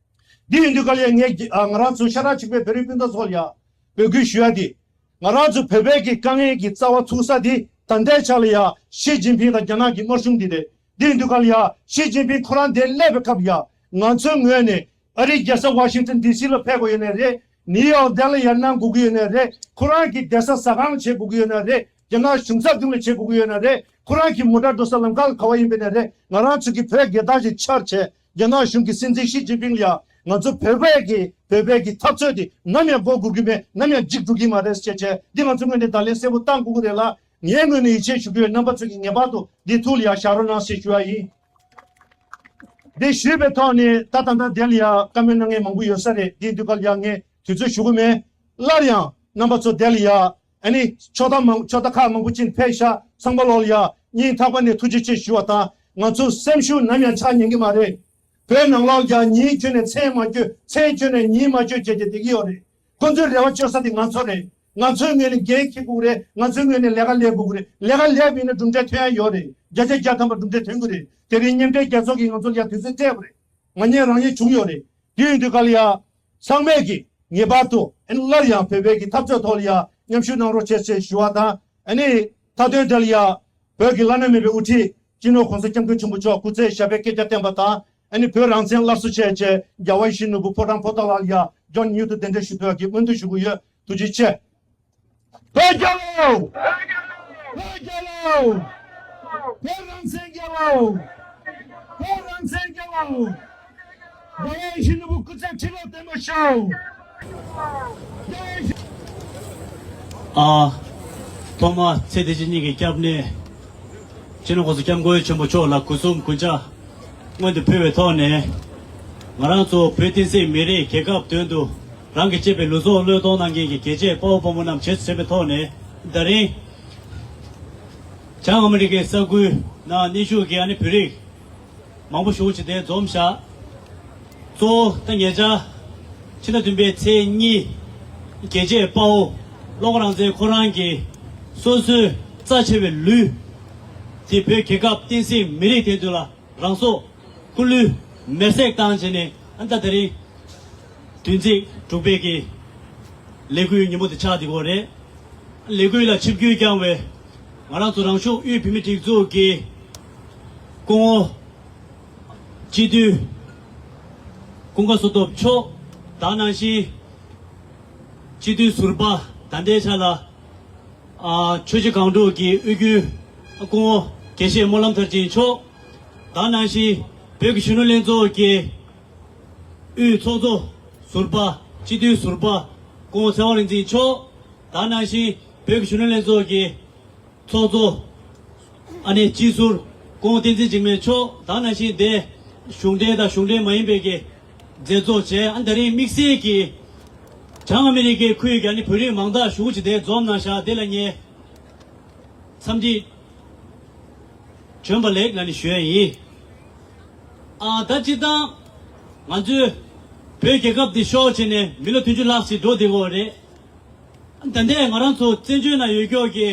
འདི་ཡིན་དུས་ག་ལ་ཡ་ངས་ཨ་ང་རང་ཚོ་ཤ་ཁྲག་གཅིག་པའི་བོད་རིགས་སྤུན་ཟླ་ཚོ་ལ་ཡ་འབོད་སྐུལ་ཞུ་ཡ་འདི། ང་རང་ཚོ་བོད་པའི་གི་དཀའ་ངལ་གྱི་རྩ་བ་ཚུགས་ས་འདི་ད་ལྟའི་ཆ་ལ་ཡ་ཞི་ཅིན་ཕིང་དང་རྒྱ་ནག་གི་དམར་གཞུང་འདི་རེད། འདི་ཡིན་དུས་ག་ལ་ཡ་ཞི་ཅིན་ཕིང་ཁོ་རང་འདིར་སླེབས་པའི་སྐབས་ཡ་ང་ཚོའི་ངོས་ནས་ཨ་རིའི་རྒྱལ་ས་ཝ་ཤིང་ཏོན་ཌི་སི་ལ་ཕེབས་དགོས་ཡོད་ནའི་རེད། ནིའུ་ཡོག་དེ་ལ་ཡར་གནང་དགོས་ཀྱི་ཡོད་ནའི་རེད། ཁོ་རང་གི་བསྡད་ས་ཟ་ཁང་ལ་བྱེད་དགོས་ཀྱི་ཡོད་ནའི་རེད། རྒྱ་ནག་གཞུང་ཚབ་ཁང་ལ་བྱེད་དགོས་ཀྱི་ཡོད་ནའི་རེད། ཁོ་རང་གི་མོ་ཊ་འགྲོ་ས་ལམ་ཁ་ལ་ག་བ་ཡིན་པ་ཡིན་ནའི་རེད། ང་རང་ཚོ་གི་བོད་རྒྱལ་དར་ཞིག་འཕྱར་བྱས་རྒྱ་ནག་གཞུང་གི་སྲིད་འཛིན་ཞི་ཅིན་ཕིང་ལ་ཡ་ང་ཚོ་བོད་པའི་གི་བོད་པའི་གི་འཐབ་རྩོད་དེ་ནམ་ཡང་འགོག་དགོས་ཀྱི་མེད། ནམ་ཡང་འཇིག་འགྲོ་གི་མ་རེད་ཟེར་བྱས་འདི་ང་ཚོ་ངོས་ནས་བརྡ་ལན་གསལ་པོ་བཏང་དགོས་ཀྱི་རེད་ལ། ངའི་ངོས་ནས་ཡིད་ཆེས་ཞུ་གི་ཡོད། རྣམ་པ་ཚོ་གིས་ངེས་པར་དུ་འདི་ཐུགས་ལ་ཡ་བཞག་རོགས་གནང་ཞེས་ཞུ་བ་ཡིན། འདི་ཞུས་པའི་ཐོག་ནས་ད་ད་ལྟ་དེ་ལ་ཡ་བཀའ་མོལ་གནང་མཁན་མང་པོ་ཡོད་ས་རེད། འདི་དུས་སྐབས་ལ་ཡ་ངས་དུས་ཚོད་ཞུ་གི་མེད། སླར་ཡང་རྣམ་པ་ཚོ་དེ་ལ་ཡ་ཨ་ནི་ཕྱོགས་མཐའ་མང་ཕྱོགས་མཐའ་ཁག་མང་པོ་ཅིག་ཕེབས་ཤག་ཚང་མ་ལོག་ལ་ཡ་སྙིང་ཐག་པ་ནས་ཐུགས་རྗེ་ཆེ་ཞུ་བ་དང་། ང་ཚོ་སེམས་ཤུགས་ནམ་ཡང་ཆག་ཉན་གི་མ་རེད། བོད་ནང་ལོགས་ཀྱང་ཉིན་རྒྱུན་ནས་མཚན་མ་རྒྱུ་མཚན་རྒྱུན་ནས་ཉིན་མ་རྒྱུ་བྱས་བྱས་བསྡད་ཀྱི་ཡོད་རེད། ཁོ་ཚོའི་རེ་བ་བཅོལ་ས་དེ་ང་ཚོ་རེད། ང་ཚོའི་ངོས་ནས་འགན་འཁྱེར་དགོས་རེད། ང་ཚོའི་ངོས་ནས་ལས་ཀ་ལས་དགོས་རེད། ལས་ཀ་ལས་མིན་ན་གྲུབ་འབྲས་ཐོན་ཡ་ཡོད་རེད། བརྒྱ་ཆ་བརྒྱ་ཐམ་པ་གྲུབ་འབྲས་ཐོན་གི་རེད། དེ་རིང་མཉམ་འབྲེལ་རྒྱལ་ཚོགས་ཀྱིས་ང་ཚོ་ལ་ཡ་དུས་ཚོད་སྤྲད་པ་རེད། མ་ཉན་རང་ཉན་བྱུང་ཡོད་རེད། དེ་ཡིན་དུས་ག་ལ་ཡ། ཚང་མས་ཀྱིས་ངེས་པར་དུ་ཨ་ནི་སླར་ཡང་བོད་པའི་གི་འཐབ་རྩོད་ཐོག་ལ་ཡ་མཉམ་ཞུགས་གནང་རོགས་བྱེད་ཅེས་ཞུ་བ་དང་། ཨ་ནི་མཐའ་དོན་དེ་ལ་ཡ་བོད་ཀྱི་བླ་ན་མེད་པའི་དབུ་ཁྲིད་སྤྱི་ནོར་༸གོང་ས་༸སྐྱབས་མགོན་ཆེན་པོ་མཆོག་སྐུ་ཚེ་ཞབས་པད་བསྐལ་བརྒྱར་བརྟན་པ་དང་། ཨ་ནི་བོད་རང་བཙན་སླར་གསོ་བྱས་བྱས་རྒྱལ་བ་ཡིད་བཞིན་ནོར་བུ་ཕོ་བྲང་པོ་ཏཱ་ལ་ལ་ཡ་མགྱོགས་མྱུར་དུ་གདན་འདྲེན་ཞུ་ཐུབ་ཡག་གི་སྨོན་འདུན་ཞུ་གི་ཡོད། ཐུགས་རྗེ་ཆེ། བོད་རྒྱལ་ལོ། བོད་རྒྱལ་ལོ། བོད་རང་བཙན་རྒྱལ་ལོ། བོད་རང་བཙན་རྒྱལ་ལོ། རྒྱལ་བའི་ཡིད་བཞིན་ནོར་བུ་སྐུ་ཚེ་ཁྲི་ལོ་བརྟན་པར་ཤོག་ཨ། ཐོག་མར་ཚེ་འདི་ཕྱི་གཉིས་ཀྱི་སྐྱབས་གནས་སྤྱི་ནོར་༸གོང་ས་༸སྐྱབས་མགོན་ཆེན་པོ་མཆོག་ལ་སྒོ་གསུམ་གུས་ཕྱག་སྔོན་དུ་ཕུལ་བའི་ཐོག་ནས། ང་རང་ཚོ་བོད་བསྟན་སྲིད་མི་རིགས་རྒྱལ་ཁབ་དོན་དུ་རང་གི་གཅེས་པའི་ལུས་སྲོག་བློས་གཏོང་གནང་མཁན་གྱི་རྒྱལ་གཅེས་དཔའ་བོ་དཔའ་མོ་རྣམས་བྱེད་ཚུལ་བྱས་པའི་ཐོག་ནས། ད་རིང་བྱང་ཨ་མི་རི་ཀའི་ས་ཁུལ་ནང་གནས་བཞུགས་ཀྱི་ཨ་ནི་བོད་རིགས་མང་པོ་ཞེ་པོ་ཅིག་དེ་འཛོམས་བཞག་གཙོ་བོ་ད་ཉེ་ཆར་ཕྱི་ཟླ་བདུན་པའི་ཚེས་གཉིས། རྒྱལ་གཅེས་དཔའ་བོ་བློ་དགའ་རང་བཙན་ཁོ་རང་གིས་སོ་སོའི་རྩ་ཆེ་བའི་ལུས་དེ་བོད་རྒྱལ་ཁབ་བསྟན་སྲིད་མི་རིགས་དེ་ཚོ་ལ་རང་སྲོག་སྐུ་ལུས་མེར་སྲེག་བཏང་བྱས་ནས། ཨ་ནི་ད་དེ་རིང་བདུན་ཚིགས་དྲུག་པའི་གི་ལས་འགུལ་ཉིན་མོ་དེ་ཆགས་བསྡད་ཡོད་རེད། ལས་འགུལ་ལ་ཆིབས་བསྒྱུར་བསྐྱངས་པའི་ང་རང་ཚོ་རང་ཤུགས་དབུས་བོད་མིའི་སྒྲིག་འཛུགས་ཀྱི་སྐུ་ངོ་སྤྱི་འཐུས་ཀུན་དགའ་བསོད་སྟོབས་མཆོག། དེ་ནང་བཞིན་སྤྱི་འཐུས་ཟུར་པ་ད་ལྟའི་ཆ་ལ་ཨ་ཆུ་བཞི་སྒང་དྲུག་གི་དབུས་རྒྱུན་སྐུ་ངོ་དགེ་བཤེས་སྨོན་ལམ་མཐར་ཕྱིན་མཆོག། དེ་ནང་བཞིན་བོད་ཀྱི་གཞོན་ནུ་ལྷན་ཚོགས་ཀྱི་དབུས་ཚོགས་གཙོ་ཟུར་པ་སྤྱི་འཐུས་ཟུར་པ་སྐུ་ངོ་ཚེ་དབང་རིག་འཛིན་མཆོག། དེ་ནང་བཞིན་བོད་ཀྱི་གཞོན་ནུ་ལྷན་ཚོགས་ཀྱི་ཚོགས་གཙོ་ཨ་ནེ་སྤྱི་ཟུར་སྐུ་ངོ་བསྟན་འཛིན་འཇིགས་མེད་མཆོག། དེ་ནང་བཞིན་དེ་གཞུང་འབྲེལ་དང་གཞུང་འབྲེལ་མ་ཡིན་པའི་གི་མཛད་གཙོ་བྱས། ཨ་ནི་ད་རིང་དམིགས་བསལ་གྱི་བྱང་ཨ་མི་རི་ཀའི་ཁུལ་གྱི་ཨ་ནི་བོད་རིགས་མང་དག་ཞེ་པོ་ཅིག་དེ་འཛོམས་གནང་ཤག་དེ་ལ་ངས་འཚམས་འདྲི་བྱོན་པ་ལེགས་ལ་ནི་ཞུ་ཡ་ཡིན། ཨ་ད་སྤྱིར་བཏང་ང་ཚོའི་བོད་རྒྱལ་ཁབ་འདི་ཤོར་བྱས་ནས་མི་ལོ་བདུན་ཅུ་ལྷག་ཅིག་འགྲོ་བསྡད་ཡོད་རེད། ད་ལྟའི་ང་རང་ཚོ་བཙན་བྱོལ་ནང་ཡོད་ཀྱོག་གི་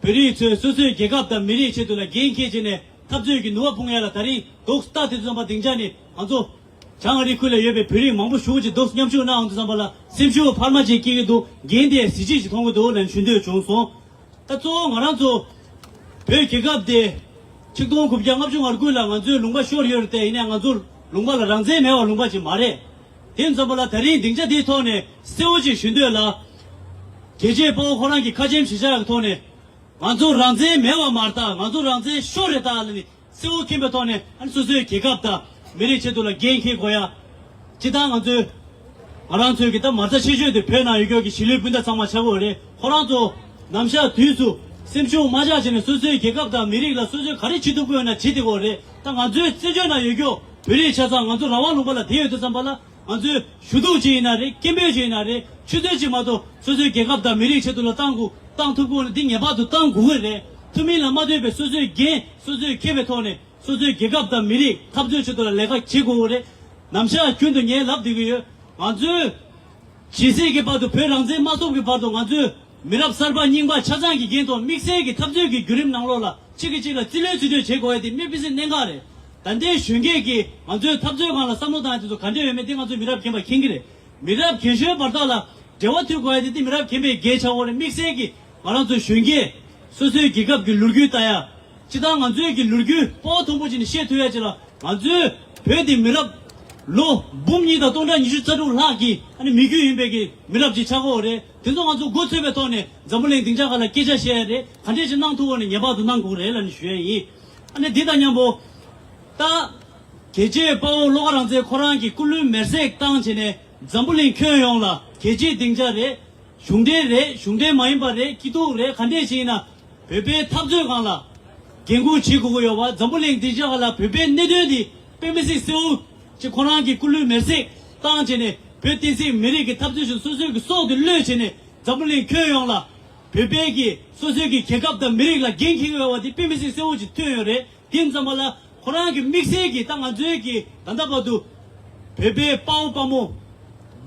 བོད་རིགས་ཚོས་སོ་སོའི་རྒྱལ་ཁབ་དང་མི་རིགས་ཆེད་དུ་ལ་འགན་འཁྱེར་བྱས་ནས་འཐབ་རྩོད་ཀྱི་ནུས་པ་སྤུངས་ཡ་ལ་ད་རིང་རྡོག་རྩ་དེ་ཚོ་ཚང་མ་སྡིངས་ཆ་ནས་ང་ཚོ་ བྱང་ཨ་རིའི་ཁུལ་ལ་ཡོད་པའི་བོད་རིགས་མང་པོ་ཞེ་པོ་ཅིག་འདུག་མཉམ་ཞུགས་གནང་འོང་དུས་ཙམ་པ་ལ་སེམས་ཤུགས་འཕར་མ་ཅིག་སྐྱེ་གི་འདུག་འགན་དེ་གཟི་བརྗིད་ཅིག་མཐོང་གི་འདུག་ལབ་ཞུ་འདོད་བྱུང་སོང་། ད་གཙོ་བོ་ང་རང་ཚོ་བོད་རྒྱལ་ཁབ་དེ་ཆིག་སྟོང་དགུ་བརྒྱ་ལྔ་བཅུ་ང་དགུ་ལ་ང་ཚོའི་ལུང་པ་ཤོར་ཡོད་རེད་དེ། ཡིན་ནའི་ང་ཚོ་ལུང་པ་ལ་རང་བཙན་མེད་པ་ལུང་པ་ཅིག་མ་རེད། དེ་ཙམ་པ་ལ་ད་རིང་སྡིངས་ཆ་འདིའི་ཐོག་ནས་གསལ་བོ་ཅིག་ཞུ་འདོད་ལ། རྒྱལ་གཅེས་དཔའ་བོ་ཁོ་རང་གི་ཁ་ཆེམས་གཞིར་བཞག་གི་ཐོག་ནས། ང་ཚོ་རང་བཙན་མེད་པ་མ་རེད་ད། ང་ཚོ་རང་བཙན་ཤོར་རེད་ད་ལབ་ནས་གསལ་བོ་མཁྱེན་པའི་ཐོག་ནས། ཨ་ནི་སོ་སོའི་རྒྱལ་ཁབ་དང་མི་རིགས་ཆེད་དུ་ལ་འགན་འཁྱེར་དགོས་ཡ། སྤྱིར་བཏང་ང་ཚོའི་ང་རང་ཚོའི་གི་ད་མ་རྩ་ཆེ་ཤོས་དེ་བོད་ནང་ཡོད་རྒྱུ་གི་གཞིས་ལུས་སྤུན་ཟླ་ཚང་མ་ཆགས་ཀྱི་ཡོད་རེད། ཁོ་རང་ཚོ་ནམ་ཞག་དུས་སུ་སེམས་ཤུགས་མ་ཆག་བྱས་ནས་སོ་སོའི་རྒྱལ་ཁབ་དང་མི་རིགས་ལ་སོ་སོའི་ག་རེ་བྱེད་ཐུབ་ཀྱི་ཡོད་ན་བྱེད་བསྡད་ཀྱི་ཡོད་རེད། ད་ང་ཚོའི་བཙན་བྱོལ་ནང་ཡོད་རྒྱུ་བོད་རིགས་ཆ་ཚང་ང་ཚོ་རང་དབང་ལུང་པ་ལ་བསྡད་ཡོད་དུས་ཙམ་པ་ལ། ང་ཚོས་ཞུ་གཏུག་བྱེད་ཡིན་ན་རེད། སྐད་འབོད་བྱེད་ཡིན་ན་རེད། ཆུ་ཚོད་གཅིག་མ་གཏོགས་སོ་སོའི་རྒྱལ་ཁབ་དང་མི་རིགས་ཆེད་དུ་ལ་བཏང་དགོས། བཏང་ཐུབ་དགོས་ན་འདི་ངེས་པར་དུ་བཏང་དགོས་ཀྱི་རེད། ཐུབ་མིན་ལ་མ་ལྟོས་པའི་སོ་སོའི་འགན་སོ་སོས་འཁྱེར་བའི་ཐོག་ནས་སོ་སོའི་རྒྱལ་ཁབ་དང་མི་རིགས་འཐབ་རྩོད་ཆེད་དུ་ལ་ལས་ཀ་བྱེད་དགོས་ཀྱི་རེད། ནམ་ཞག་རྒྱུན་དུ་ངས་ལབ་བསྡད་ཀྱི་ཡོད། ང་ཚོས་ཇི་སྲིད་ཀྱི་བར་དུ་བོད་རང་བཙན་མ་ཐོབ་ཀྱི་བར་དུ་ང་ཚོས་མི་རབས་གསར་པ་རྙིང་པ་ཆ་ཚང་གི་འགན་ཐོག་དམིགས་བསལ་གྱི་འཐབ་རྩོད་ཀྱི་བརྒྱུད་རིམ་ནང་ལོགས་ལ་གཅིག་གིས་གཅིག་ལ་རྩིས་ལེན་རྩིས་སྤྲོད་བྱེད་དགོས་ཡ་དེ་དམིགས་བསལ་གནད་འགག་རེད། ད་ལྟའི་གཞོན་སྐྱེས་ཀྱིས་ང་ཚོའི་འཐབ་རྩོད་སྒང་ལ་བསམ་བློ་བཏང་ཡ་དེ་ཚོ་ག་འདྲ་ཡོད་མེད་དེ་ང་ཚོའི་མི་རབས་རྒན་པ་མཁྱེན་གྱི་རེད། མི་རབས་རྒན་གཞོན་བར་ཐག་ལ་འབྲེལ་བ་མཐུད་དགོས་ཡ་དེ་དེ་མི་རབས་རྒན་པའི་འགན་ཆགས་ཀྱི་ཡོད་རེད། དམིགས་བསལ་གྱིས་ང་རང་ཚོའི་གཞོན་སྐྱེས་སོ་སོའི་རྒྱལ་ཁབ་ཀྱི་ལོ་རྒྱུས་ལྟ་ཡ། སྤྱིར་བཏང་ང་ཚོའི་གི་ལོ་རྒྱུས་སྤོ་བོ་མཐོན་པོ་བྱས་ནས་བཤད་ཐུབ་ཡ་ཅིག་ལ། ང་ཚོའི་བོད་འདི་མི་རབས་ལོ་འབུམ་གཉིས་དང་སྟོང་ཕྲག་ཉི་ཤུ་རྩ་དྲུག་ལྷག་གི་ཨ་ནི་མི་རྒྱུད་ཡིན་པའི་གི་མི་རབས་ཅིག་ཆགས་ཀྱི་ཡོད་རེད། དེ་ཚོ་ང་ཚོ་འགོ་ཚུགས་པའི་ཐོག་ནས་འཛམ་བུ་གླིང་སྡིངས་ཆ་ཁག་ལ་སྐད་ཆ་བཤད་ཡ་རེད། ག་འདྲས་ཅིག་གནང་ཐུབ་དགོས་ནས་ངེས་པར་དུ་གནང་དགོས་རེད་ལབ་ནས་ཞུ་ཡ་ཡིན། ཨ་ནི་འདི་དང་མཉམ་པོ་ད་རྒྱལ་གཅེས་དཔའ་བོ་བློ་དགའ་རང་བཙན་ཁོ་རང་གི་སྐུ་ལུས་མེར་སྲེག་བཏང་བྱས་ནས་འཛམ་བུ་གླིང་ཁྱོན་ཡོངས་ལ་རྒྱལ་སྤྱིའི་སྡིངས་ཆ་རེད། གཞུང་འབྲེལ་རེད། གཞུང་འབྲེལ་མ་ཡིན་པ་རེད། སྐྱིད་སྡུག་རེད། ག་འདྲས་ཞིག་ཡིན་ན་བོད་པའི་འཐབ་རྩོད་སྒང་ལ་འགན་འཁུར་བྱེད་དགོས་ཀྱི་ཡོད་པ། འཛམ་བུ་གླིང་འདི་ཅག་ལ་བོད་པའི་གནད་དོན་འདི་དཔེ་མི་སྲིད་གསལ་བོ་ཅིག་ཁོ་རང་གི་སྐུ་ལུས་མེར་སྲེག་བཏང་བྱས་ནས་བོད་བསྟན་སྲིད་མི་རིགས་ཀྱི་འཐབ་རྩོད་ཞུ་སོ་སོའི་གི་སྲོག་དེ་བློས་བྱས་ནས་འཛམ་བུ་གླིང་ཁྱོན་ཡོངས་ལ་བོད་པའི་གི་སོ་སོའི་གི་རྒྱལ་ཁབ་དང་མི་རིགས་ལ་འགན་འཁྱེར་གྱི་ཡོད་པ་འདི་དཔེ་མི་སྲིད་གསལ་བོ་ཅིག་ཐོན་ཡོད་རེད། དེ་ཙམ་པ་ལ་ཁོ་རང་གི་དམིགས་བསལ་གྱི་ད་ང་ཚོའི་གི་ད་ལྟ་བར་དུ་བོད་པའི་དཔའ་བོ་དཔའ་མོ་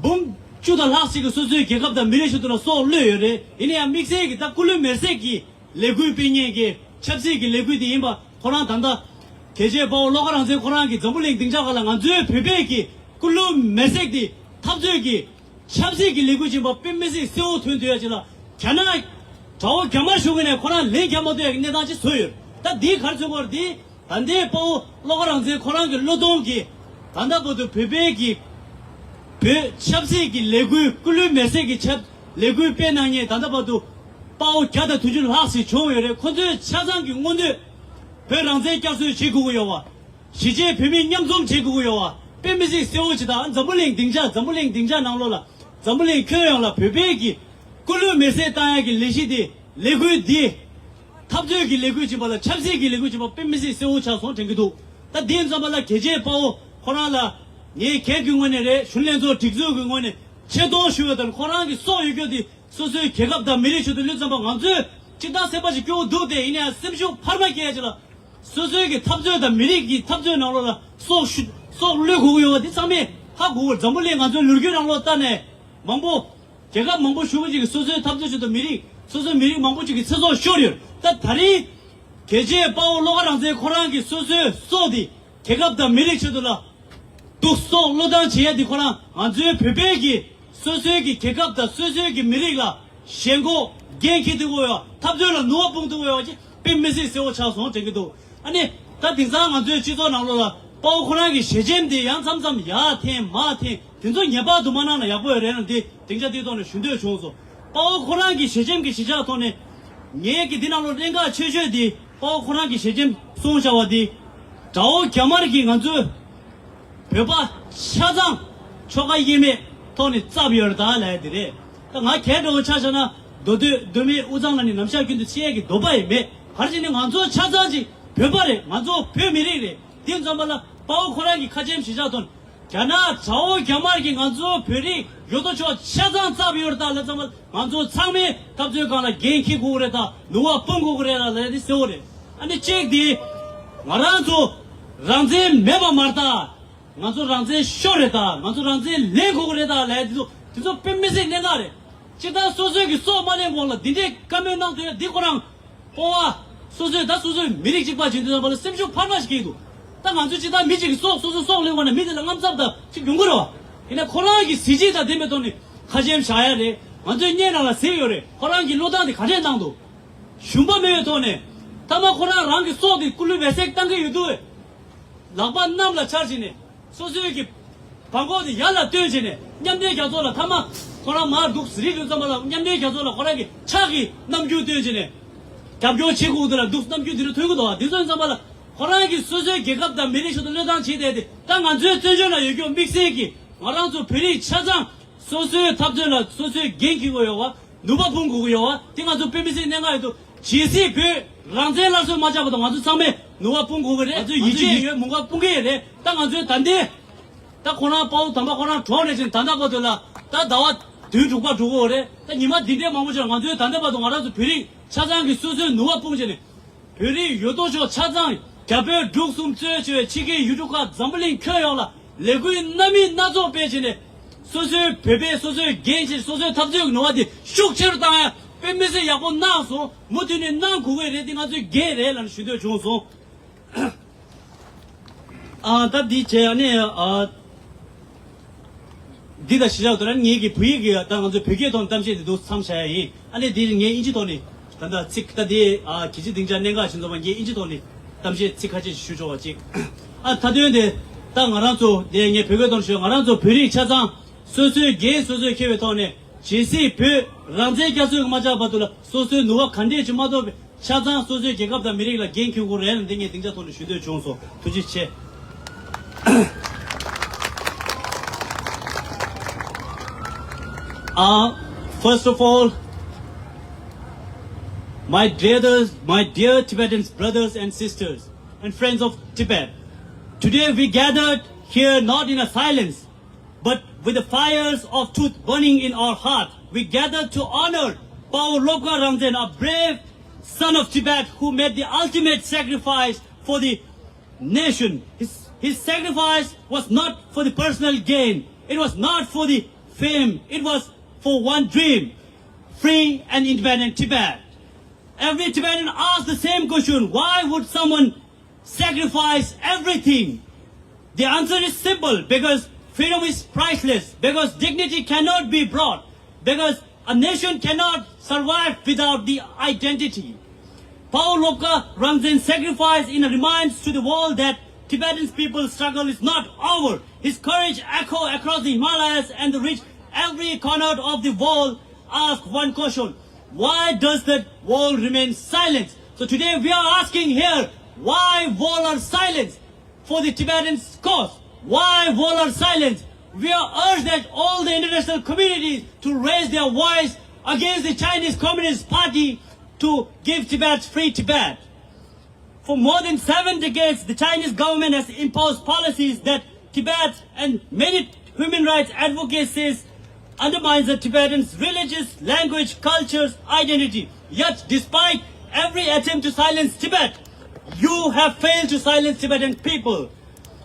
འབུམ་བཅུ་དང་ལྷག་ཅིག་གིས་སོ་སོའི་རྒྱལ་ཁབ་དང་མི་རིགས་ཆེད་དུ་ལ་སྲོག་བློས་ཡོད་རེད། ཡིན་ན་ཡང་དམིགས་བསལ་གྱི་ད་སྐུ་ལུས་མེར་སྲེག་གི་ལས་འགུལ་སྤེལ་མཁན་གྱི་ཆབ་སྲིད་ཀྱི་ལས་འགུལ་དེ་ཡིན་པ་ཁོ་རང་ད་ལྟ་རྒྱལ་གཅེས་དཔའ་བོ་བློ་དགའ་རང་བཙན་ཁོ་རང་གིས་འཛམ་བུ་གླིང་སྡིངས་ཆ་ཁག་ལ་ང་ཚོའི་བོད་པའི་གི་སྐུ་ལུས་མེར་སྲེག་དེ་འཐབ་རྩོད་ཀྱི་ཆབ་སྲིད་ཀྱི་ལས་འགུལ་ཅིག་ཡིན་པ་དཔེ་མི་སྲིད་གསལ་བོ་ཐོན་ཐུབ་ཡ་ཅིག་ལ། རྒྱ་ནག་དགྲ་བོ་རྒྱ་དམར་གཞུང་གིས་ནས་ཁོ་རང་ལན་རྒྱག་མ་ཐུབ་ཡ་གི་གནས་སྟངས་ཅིག་བཟོས་ཡོད། ད་འདི་ག་རེ་མཚོན་གྱི་ཡོད་རེད། འདི་ད་ལྟའི་དཔའ་བོ་བློ་དགའ་རང་བཙན་ཁོ་རང་གི་བློས་གཏོང་གིས་ད་ལྟ་བར་དུ་བོད་པའི་གི་བོད་ཆབ་སྲིད་ཀྱི་ལས་འགུལ། སྐུ་ལུས་མེར་སྲེག་གི་ཆབ་ལས་འགུལ་སྤེལ་གནང་མཁན་ད་ལྟ་བར་དུ་དཔའ་བོ་བརྒྱ་དང་བདུན་ཅུ་ལྷག་ཞིག་བྱུང་ཡོད་རེད། ཁོ་ཚོས་ཆ་ཚང་གི་མངོན་འདོད་བོད་རང་བཙན་བསྐྱར་གསོ་བྱེད་དགོས་ཀྱི་ཡོད་པ། གཞིས་བྱེས་བོད་མི་མཉམ་འཛོམས་བྱེད་དགོས་ཀྱི་ཡོད་པ། དཔེ་མི་སྲིད་གསལ་བོ་ཅིག་དང་། འཛམ་བུ་གླིང་སྡིངས་ཆ་འཛམ་བུ་གླིང་སྡིངས་ཆ་ནང་ལོགས་ལ་འཛམ་བུ་གླིང་ཁྱོན་ཡོངས་ལ་བོད་པའི་གི་སྐུ་ལུས་མེར་སྲེག་བཏང་ཡ་གི་ལས་གཞི་འདི་ལས་འགུལ་འདི་འཐབ་རྩོད་ཀྱི་ལས་འགུལ་ཅིག་ཡིན་པ་ལ་ཆབ་སྲིད་ཀྱི་ལས་འགུལ་ཅིག་ཡིན་པ་དཔེ་མི་སྲིད་གསལ་བོ་ཆགས་སོང་དྲན་གྱི་འདུག་ད་དེ་ཙམ་པ་ལ་རྒྱལ་གཅེས་དཔའ་བོ་ཁོ་རང་ལ་ངས་སྒེར་གྱི་ངོས་ནས་རེད། གཞོན་ལྷན་ཚོགས་སྒྲིག་འཛུགས་ཀྱི་ངོས་ནས་ཆེ་མཐོང་ཞུ་བ་དང་། ཁོ་རང་གི་སྲོག་ཡོད་རྒྱུ་དེ་སོ་སོའི་རྒྱལ་ཁབ་དང་མི་རིགས་ཆེད་དུ་བློས་བཏང་བ། ང་ཚོས་སྤྱིར་བཏང་སེམས་པ་ཞིག་སྐྱོ་བོ་འདུག་སྟེ། ཡིན་ན་ཡང་སེམས་ཤུགས་འཕར་མ་སྐྱེ་ཡ་ཅིག་ལ། སོ་སོའི་གི་འཐབ་རྩོད་དང་མི་རིགས་ཀྱི་འཐབ་རྩོད་ནང་ལོགས་ལ་སྲོག་ཤུ་སྲོག་བློས་དགོས་ཀྱི་ཡོད་པ་འདི་ཚང་མས་ཧ་གོ་དགོས། འཛམ་བུ་གླིང་ང་ཚོའི་ལོ་རྒྱུས་ནང་ལོགས་ལྟ་ནས་མང་པོ་རྒྱལ་ཁབ་མང་པོ་ཞེ་པོ་ཅིག་གིས་སོ་སོའི་འཐབ་རྩོད་ཆེད་དུ་མི་རིགས་སོ་སོའི་མི་རིགས་མང་པོ་ཅིག་གི་ཚེ་སྲོག་ཤོར་ཡོད། ད་ད་རིང་རྒྱལ་གཅེས་དཔའ་བོ་བློ་དགའ་རང་བཙན་ཁོ་རང་གིས་སོ་སོའི་སྲོག་འདི་རྒྱལ་ཁབ་དང་མི་རིགས་ཆེད་དུ་ལ་སྡུག་སྲོག་བློས་བཏང་བྱེད་ཡ་འདི་ཁོ་རང་ང་ཚོའི་བོད་པའི་གི་སོ་སོའི་གི་རྒྱལ་ཁབ་དང་སོ་སོའི་གི་མི་རིགས་ལ་ཞེན་ཁོག་འགན་འཁྱེར་ཐུབ་ཀྱི་ཡོད། འཐབ་རྩོད་ལ་ནུས་པ་སྤུངས་ཐུབ་ཀྱི་ཡོད་ཅེས་དཔེ་མི་སྲིད་གསལ་བོ་ཆགས་སོང་དྲན་གྱི་འདུག་ཨ་ནི་ད་དེང་སང་ང་ཚོའི་སྤྱི་ཚོགས་ནང་ལོགས་ལ་དཔའ་བོ་ཁོ་རང་གི་ཞལ་ཆེམས་དེ་ཡང་མཚམས་མཚམས་ཡར་འཐེན་མར་འཐེན། དེ་ཚོ་ངེས་པར་དུ་མ་གནང་ན་ཡག་པོ་ཡོད་རེད་ལ། འདི་སྡིངས་ཆ་འདིའི་ཐོག་ནས་ཞུ་འདོད་བྱུང་སོང་། དཔའ་བོ་ཁོ་རང་གི་ཞལ་ཆེམས་ཀྱི་གཞིར་བཞག་ཐོག་ནས་ངས་ཀྱི་འདི་ནང་ལོགས་གནད་འགག་ཆེ་ཤོས་འདི་དཔའ་བོ་ཁོ་རང་གི་ཞལ་ཆེམས་གསུངས་བཞག་པ་འདི་དགྲ་བོ་རྒྱ་དམར་གྱིས་ང་ཚོའི་བོད་པ་ཆ་ཚང་ཆོལ་ཁ་དབྱེ་མེད་ཐོག་ནས་བཙབ་ཡོད་རེད་ད་ལབ་ཡ་དེ་རེད། ད་ང་གས་འདྲ་བོ་ཆ་བཞག་ན་མདོ་སྟོད་མདོ་སྨད་དབུས་གཙང་ལ་ནི་ནམ་ཞག་རྒྱུན་དུ་བཤད་ཡ་གི་འདོད་པ་ཡིན་མེད། ག་རེ་བྱས་ནས་ང་ཚོ་ཆ་ཚང་ཅིག་བོད་པ་རེད། ང་ཚོ་བོད་མི་རིགས་རེད། དེ་ཙམ་པ་ལ་དཔའ་བོ་ཁོ་རང་གི་ཁ་ཆེམས་གཞིར་བཞག་ཐོག་ནས་རྒྱ་ནག་དགྲ་བོ་རྒྱ་དམར་གྱིས་ང་ཚོ་བོད་རིགས་ཡོད་དོ་ཅོག་ཆ་ཚང་བཙབ་ཡོད་རེད་ད་ལབ་ཙམ་པ་ལ། ང་ཚོ་ཚང་མས་འཐབ་རྩོད་སྒང་ལ་འགན་འཁྱེར་དགོས་ཀྱི་རེད་ད། ནུས་པ་སྤུངས་དགོས་ཀྱི་རེད་ལ་ལབ་ཡ་དེ་གསལ་བོ་རེད། ཨ་ནི་གཅིག་དེ་ང་རང་ཚོ་རང་བཙན་མེད་པ་མ་རེད་ད། ང་ཚོ་རང་བཙན་ཤོར་རེད་ད། ང་ཚོ་རང་བཙན་ལེན་དགོས་ཀྱི་རེད་ད་ལབ་ཡ་དེ་ཚོ་དེ་ཚོ་དཔེ་མི་སྲིད་གནད་འགག་རེད། སྤྱིར་བཏང་སོ་སོའི་གི་སྲོག་མ་ལེན་གོང་ལ་འདི་འདྲའི་བཀའ་མོལ་གནང་ཐུབ་ཡ་འདི་ཁོ་རང་སྤོང་བ། སོ་སོས་ད་སོ་སོའི་མི་རིགས་གཅིག་པ་བྱེད་དུས་ཙམ་པ་ལ་སེམས་ཤུགས་འཕར་མ་ཞིག་སྐྱེས་འདུག་ད་ང་ཚོས་ཅི་ལྟར་མི་གཅིག་གི་སྲོག་སོ་སོའི་སྲོག་ལེན་དགོས་ན་མི་དེ་ལ་དངངས་འཚབ་དང་ཅིག་ཡོང་གི་རེད་བ། ཡིན་ན་ཁོ་རང་གི་གཟི་བརྗིད་དང་ལྡན་པའི་ཐོག་ནས་ཁ་ཆེམས་བཞག་ཡ་རེད། ང་ཚོའི་སྙན་ནང་ལ་གཟིགས་ཡོད་རེད། ཁོ་རང་གི་བློས་བཏང་དེ་ག་འདྲས་གནང་འདུག་ཞུམ་པ་མེད་པའི་ཐོག་ནས་མཐའ་མ་ཁོ་རང་རང་གི་སྲོག་དེ་སྐུ་ལུས་མེར་སྲེག་བཏང་གི་ཡོད་དུས། ལག་པ་གནམ་ལ་འཕྱར་བྱས་ནས་སོ་སོའི་གི་བྲང་ཁོག་དེ་ཡར་ལ་བཏོན་བྱས་ནས་མཉམ་འབྲེལ་རྒྱལ་ཚོགས་ལ་མཐའ་མ་ཁོ་རང་མར་འདུག་ཟེར་རིགས་ཡོད་ཙམ་པ་ལ་མཉམ་འབྲེལ་རྒྱལ་ཚོགས་ལ་ཁོ་རང་གི་ཕྱག་གི་རྣམ་འགྱུར་བཏོན་བྱས་ནས་རྒྱབ་སྐྱོར་བྱེད་དགོས་དེ་ལ་འདུག་རྣམ་འགྱུར་དེ་འདྲ་ཐོན་གི་འདུག་བ། དེ་ཚོ་ཡིན་ཙམ་པ་ལ་ཁོ་རང་གི་སོ་སོའི་རྒྱལ་ཁབ་དང་མི་རིགས་ཤིག་ཏུ་བློས་བཏང་བྱས་བསྡད་དེ། ད་ང་ཚོའི་བཙན་བྱོལ་ལ་ཡོད་རྒྱུ་དམིགས་བསལ་གྱི་ང་རང་ཚོ་བོད་རིགས་ཆ་ཚང་སོ་སོའི་འཐབ་རྩོད་ལ་སོ་སོའི་འགན་འཁྱེར་དགོས་ཡོད་བ། ནུས་པ་སྤུངས་དགོས་ཀྱི་ཡོད་བ། དེ་ང་ཚོ་དཔེ་མི་སྲིད་གནད་འགག་ཡོད་དོ། ཇི་སྲིད་བོད་རང་བཙན་སླར་གསོ་མ་བྱས་བར་དུ་ང་ཚོ་ཚང་མས་ནུས་པ་སྤུངས་དགོས་ཀྱི་རེད། ང་ཚོ་ཡིད་ཆེས་ཡོད་མོས་པ་སྤུངས་ཀྱི་ཡོད་རེད། ད་ང་ཚོའི་ད་ལྟའི་ད་ཁོ་རང་དཔའ་བོ་དམ་པ་ཁོ་རང་གྲོངས་རེད་ཅེས་ད་ལྟ་བར་དུ་ལ་ད་ཟླ་བ་བདུན་དྲུག་པ་འགྲོ་གི་ཡོད་རེད། ད་ཉི་མ་འདི་འདྲའི་མང་པོ་ཅིག་ལ་ང་ཚོའི་ད་ལྟ་བར་དུ་ང་རང་ཚོ་བོད་རིགས་ཆ་ཚང་གིས་སོ་སོའི་ནུས་པ་སྤུངས་བྱས་ནས། བོད་རིགས་ཡོད་དོ་ཅོག་ཆ་ཚང་རྒྱ་བོད་འབྲུག་གསུམ་གཙོས་བྱས་པའི་ཕྱི་རྒྱལ་ཡུལ་གྲུ་ཁག་འཛམ་བུ་གླིང་ཁྱོན་ཡོངས་ལ་ལས་འགུལ་སྣ་མིན་སྣ་ཚོགས་སྤེལ་བྱས་ནས། སོ་སོའི་བོད་པས་སོ་སོའི་འགན་བཞེས་སོ་སོའི་འཐབ་རྩོད་ཀྱི་ནུས་པ་དེ་ཤུགས་ཆེ་རུ་བཏང་ཡ་དཔེ་མི་སྲིད་ཡག་པོ་གནང་སོང་། མུ་མཐུད་ནས་གནང་དགོས་ཀྱི་རེད། འདི་ང་ཚོའི་འགན་རེད་ལབ་ནས་ཞུ་འདོད་བྱུང་སོང་། ཨ། ད་འདི་བྱས་ཡ་ནས་ཨ། འདི་དང་གཞི་བཞག་ཏུ་ལ་ངེད་ཀྱི་བོད་ཡིག་གི་ད་ང་ཚོའི་བོད་སྐད་ཐོག་ནས་གཏམ་བཤད་འདི་འདུག་མཚམས་བཞག་ཡ་ཡིན། ཨ་ནི་འདི་ངས་ཨིན་ཇི་ཐོག་ནས་ད་ལྟ་ཚིག་ད་འདི་ཨ་གལ་ཆེ་སྡིངས་ཆ་གནད་འགག་ཞིག་འཛོམས་པ་ངས་ཨིན་ཇི་ཐོག་ནས་གཏམ་བཤད་ཚིག་ཁ་ཤས་ཤིག་ཞུ་ཆོག་པ་ཅིག་ཨ་མཐའ་དོན་དེ་ད་ང་རང་ཚོ་དེ་ངས་བོད་སྐད་ཐོག་ནས་ཞུ། ང་རང་ཚོ་བོད་རིགས་ཆ་ཚང་སོ་སོའི་འགན་སོ་སོས་འཁྱེར་བའི་ཐོག་ནས་ཇི་སྲིད་བོད་རང་བཙན་བསྐྱར་གསོ་མ་བྱས་བར་དུ་ལ་སོ་སོའི་ནུས་པ་ག་འདྲས་ཅིག་མ་ཐོགས་པའི། ཆ་ཚང་སོ་སོའི་རྒྱལ་ཁབ་དང་མི་རིགས་ལ་འགན་འཁྱེར་དགོས་རེད་ལ། འདི་ངས་སྡིངས་ཆ་ཐོག་ནས་ཞུ་འདོད་བྱུང་སོང་། ཐུགས་རྗེ་ཆེ། Uh, first of all, my dear, my dear Tibetans, brothers and sisters, and friends of Tibet, today we gathered here not in a silence, but with the fires of truth burning in our heart, we gather to honor Pawo Lobka Rangzen, a brave son of Tibet who made the ultimate sacrifice for the nation. His, his sacrifice was not for the personal gain. It was not for the fame. It was for one dream, free and independent Tibet. Every Tibetan asks the same question, why would someone sacrifice everything? The answer is simple, because freedom is priceless, because dignity cannot be bought, because a nation cannot survive without the identity. Pawo Lobka Rangzen's sacrifice is a reminder to the world that Tibetan people's struggle is not over. His courage echo across the Himalayas and reach every corner of the world. Ask one question, why does the world remain silent? So today we are asking here, why world are silent for the Tibetans' cause? Why world are silent? We are urged that all the international communities to raise their voice against the Chinese Communist Party to give Tibet free Tibet. For more than seven decades, the Chinese government has imposed policies that Tibet and many human rights advocacies undermines the Tibetans' religious, language, cultures, identity. Yet, despite every attempt to silence Tibet, you have failed to silence Tibetan people,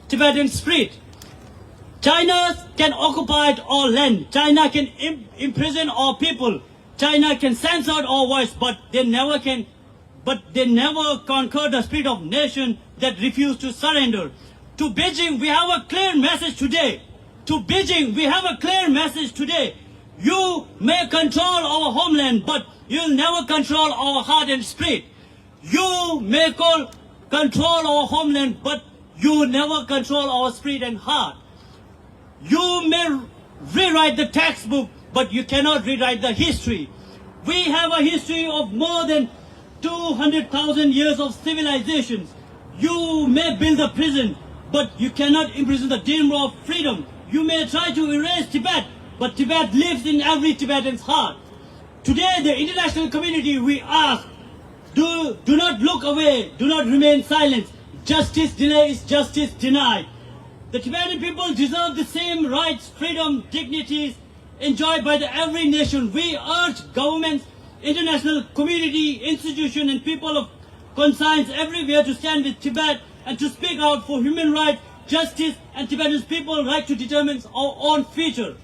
Tibetan spirit. China can occupy our land. China can im- imprison our people. China can censor our voice, but they never can but they never conquer the spirit of nation that refuse to surrender. To Beijing, we have a clear message today. To Beijing, we have a clear message today. You may control our homeland, but you'll never control our heart and spirit. You may call, control our homeland, but you never control our spirit and heart. You may rewrite the textbook, but you cannot rewrite the history. We have a history of more than two hundred thousand years of civilizations. You may build a prison, but you cannot imprison the dream of freedom. You may try to erase Tibet, but Tibet lives in every Tibetan's heart. Today, the international community, we ask, do, do not look away, do not remain silent. Justice delay is justice denied. The Tibetan people deserve the same rights, freedom, dignities enjoyed by the every nation. We urge governments, international community, institution, and people of conscience everywhere to stand with Tibet and to speak out for human rights, justice, and Tibetan people's right to determine our own future.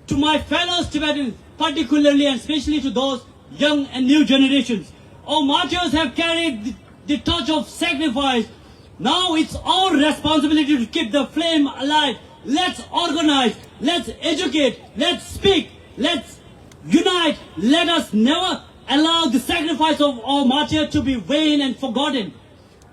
To my fellow Tibetans, particularly and especially to those young and new generations, our martyrs have carried the, the torch of sacrifice Now it's our responsibility to keep the flame alive. Let's organize, let's educate, let's speak, let's unite. Let us never allow the sacrifice of our martyr to be vain and forgotten.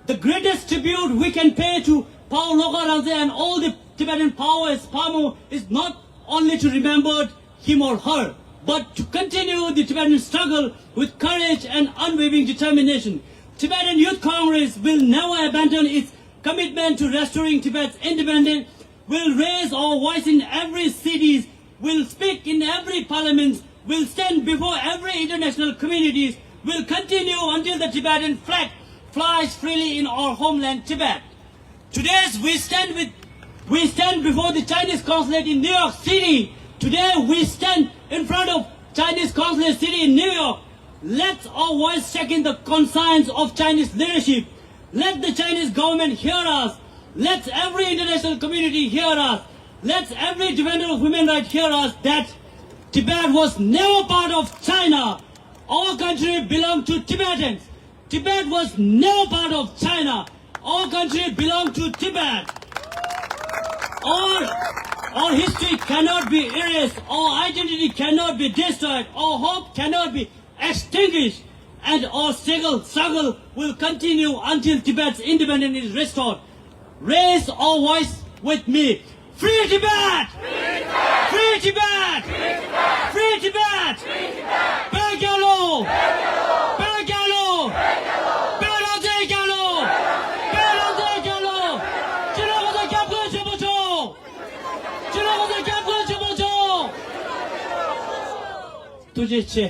The greatest tribute we can pay to Pawo Lhoka Rangtse and all the Tibetan powers, Pamo, is not only to remember him or her, but to continue the Tibetan struggle with courage and unwavering determination. Tibetan Youth Congress will never abandon its commitment to restoring Tibet's independence. We'll raise our voice in every cities, we'll speak in every parliament, we'll stand before every international communities, we'll continue until the Tibetan flag flies freely in our homeland Tibet. Today we stand with we stand before the Chinese consulate in New York City. Today we stand in front of Chinese consulate city in New York. Let our voice shake in the conscience of Chinese leadership. Let the Chinese government hear us. Let every international community hear us. Let every defender of human rights hear us that Tibet was never part of China. Our country belongs to Tibetans. Tibet was never part of China. Our country belongs to Tibet. Our, our history cannot be erased. Our identity cannot be destroyed. Our hope cannot be extinguished. And our struggle, struggle will continue until Tibet's independence is restored. Raise our voice with me. Free Tibet! Free Tibet! Free Tibet! བོད་རྒྱལ་ལོ། བོད་རྒྱལ་ལོ། བོད་རང་བཙན་རྒྱལ་ལོ། བོད་རང་བཙན་རྒྱལ་ལོ། སྤྱི་ནོར་གོང་ས་སྐྱབས་མགོན་ཆེན་པོ་མཆོག་སྤྱི་ནོར་གོང་ས་སྐྱབས་མགོན་ཆེན་པོ་མཆོག་ཐུགས་རྗེ་ཆེ།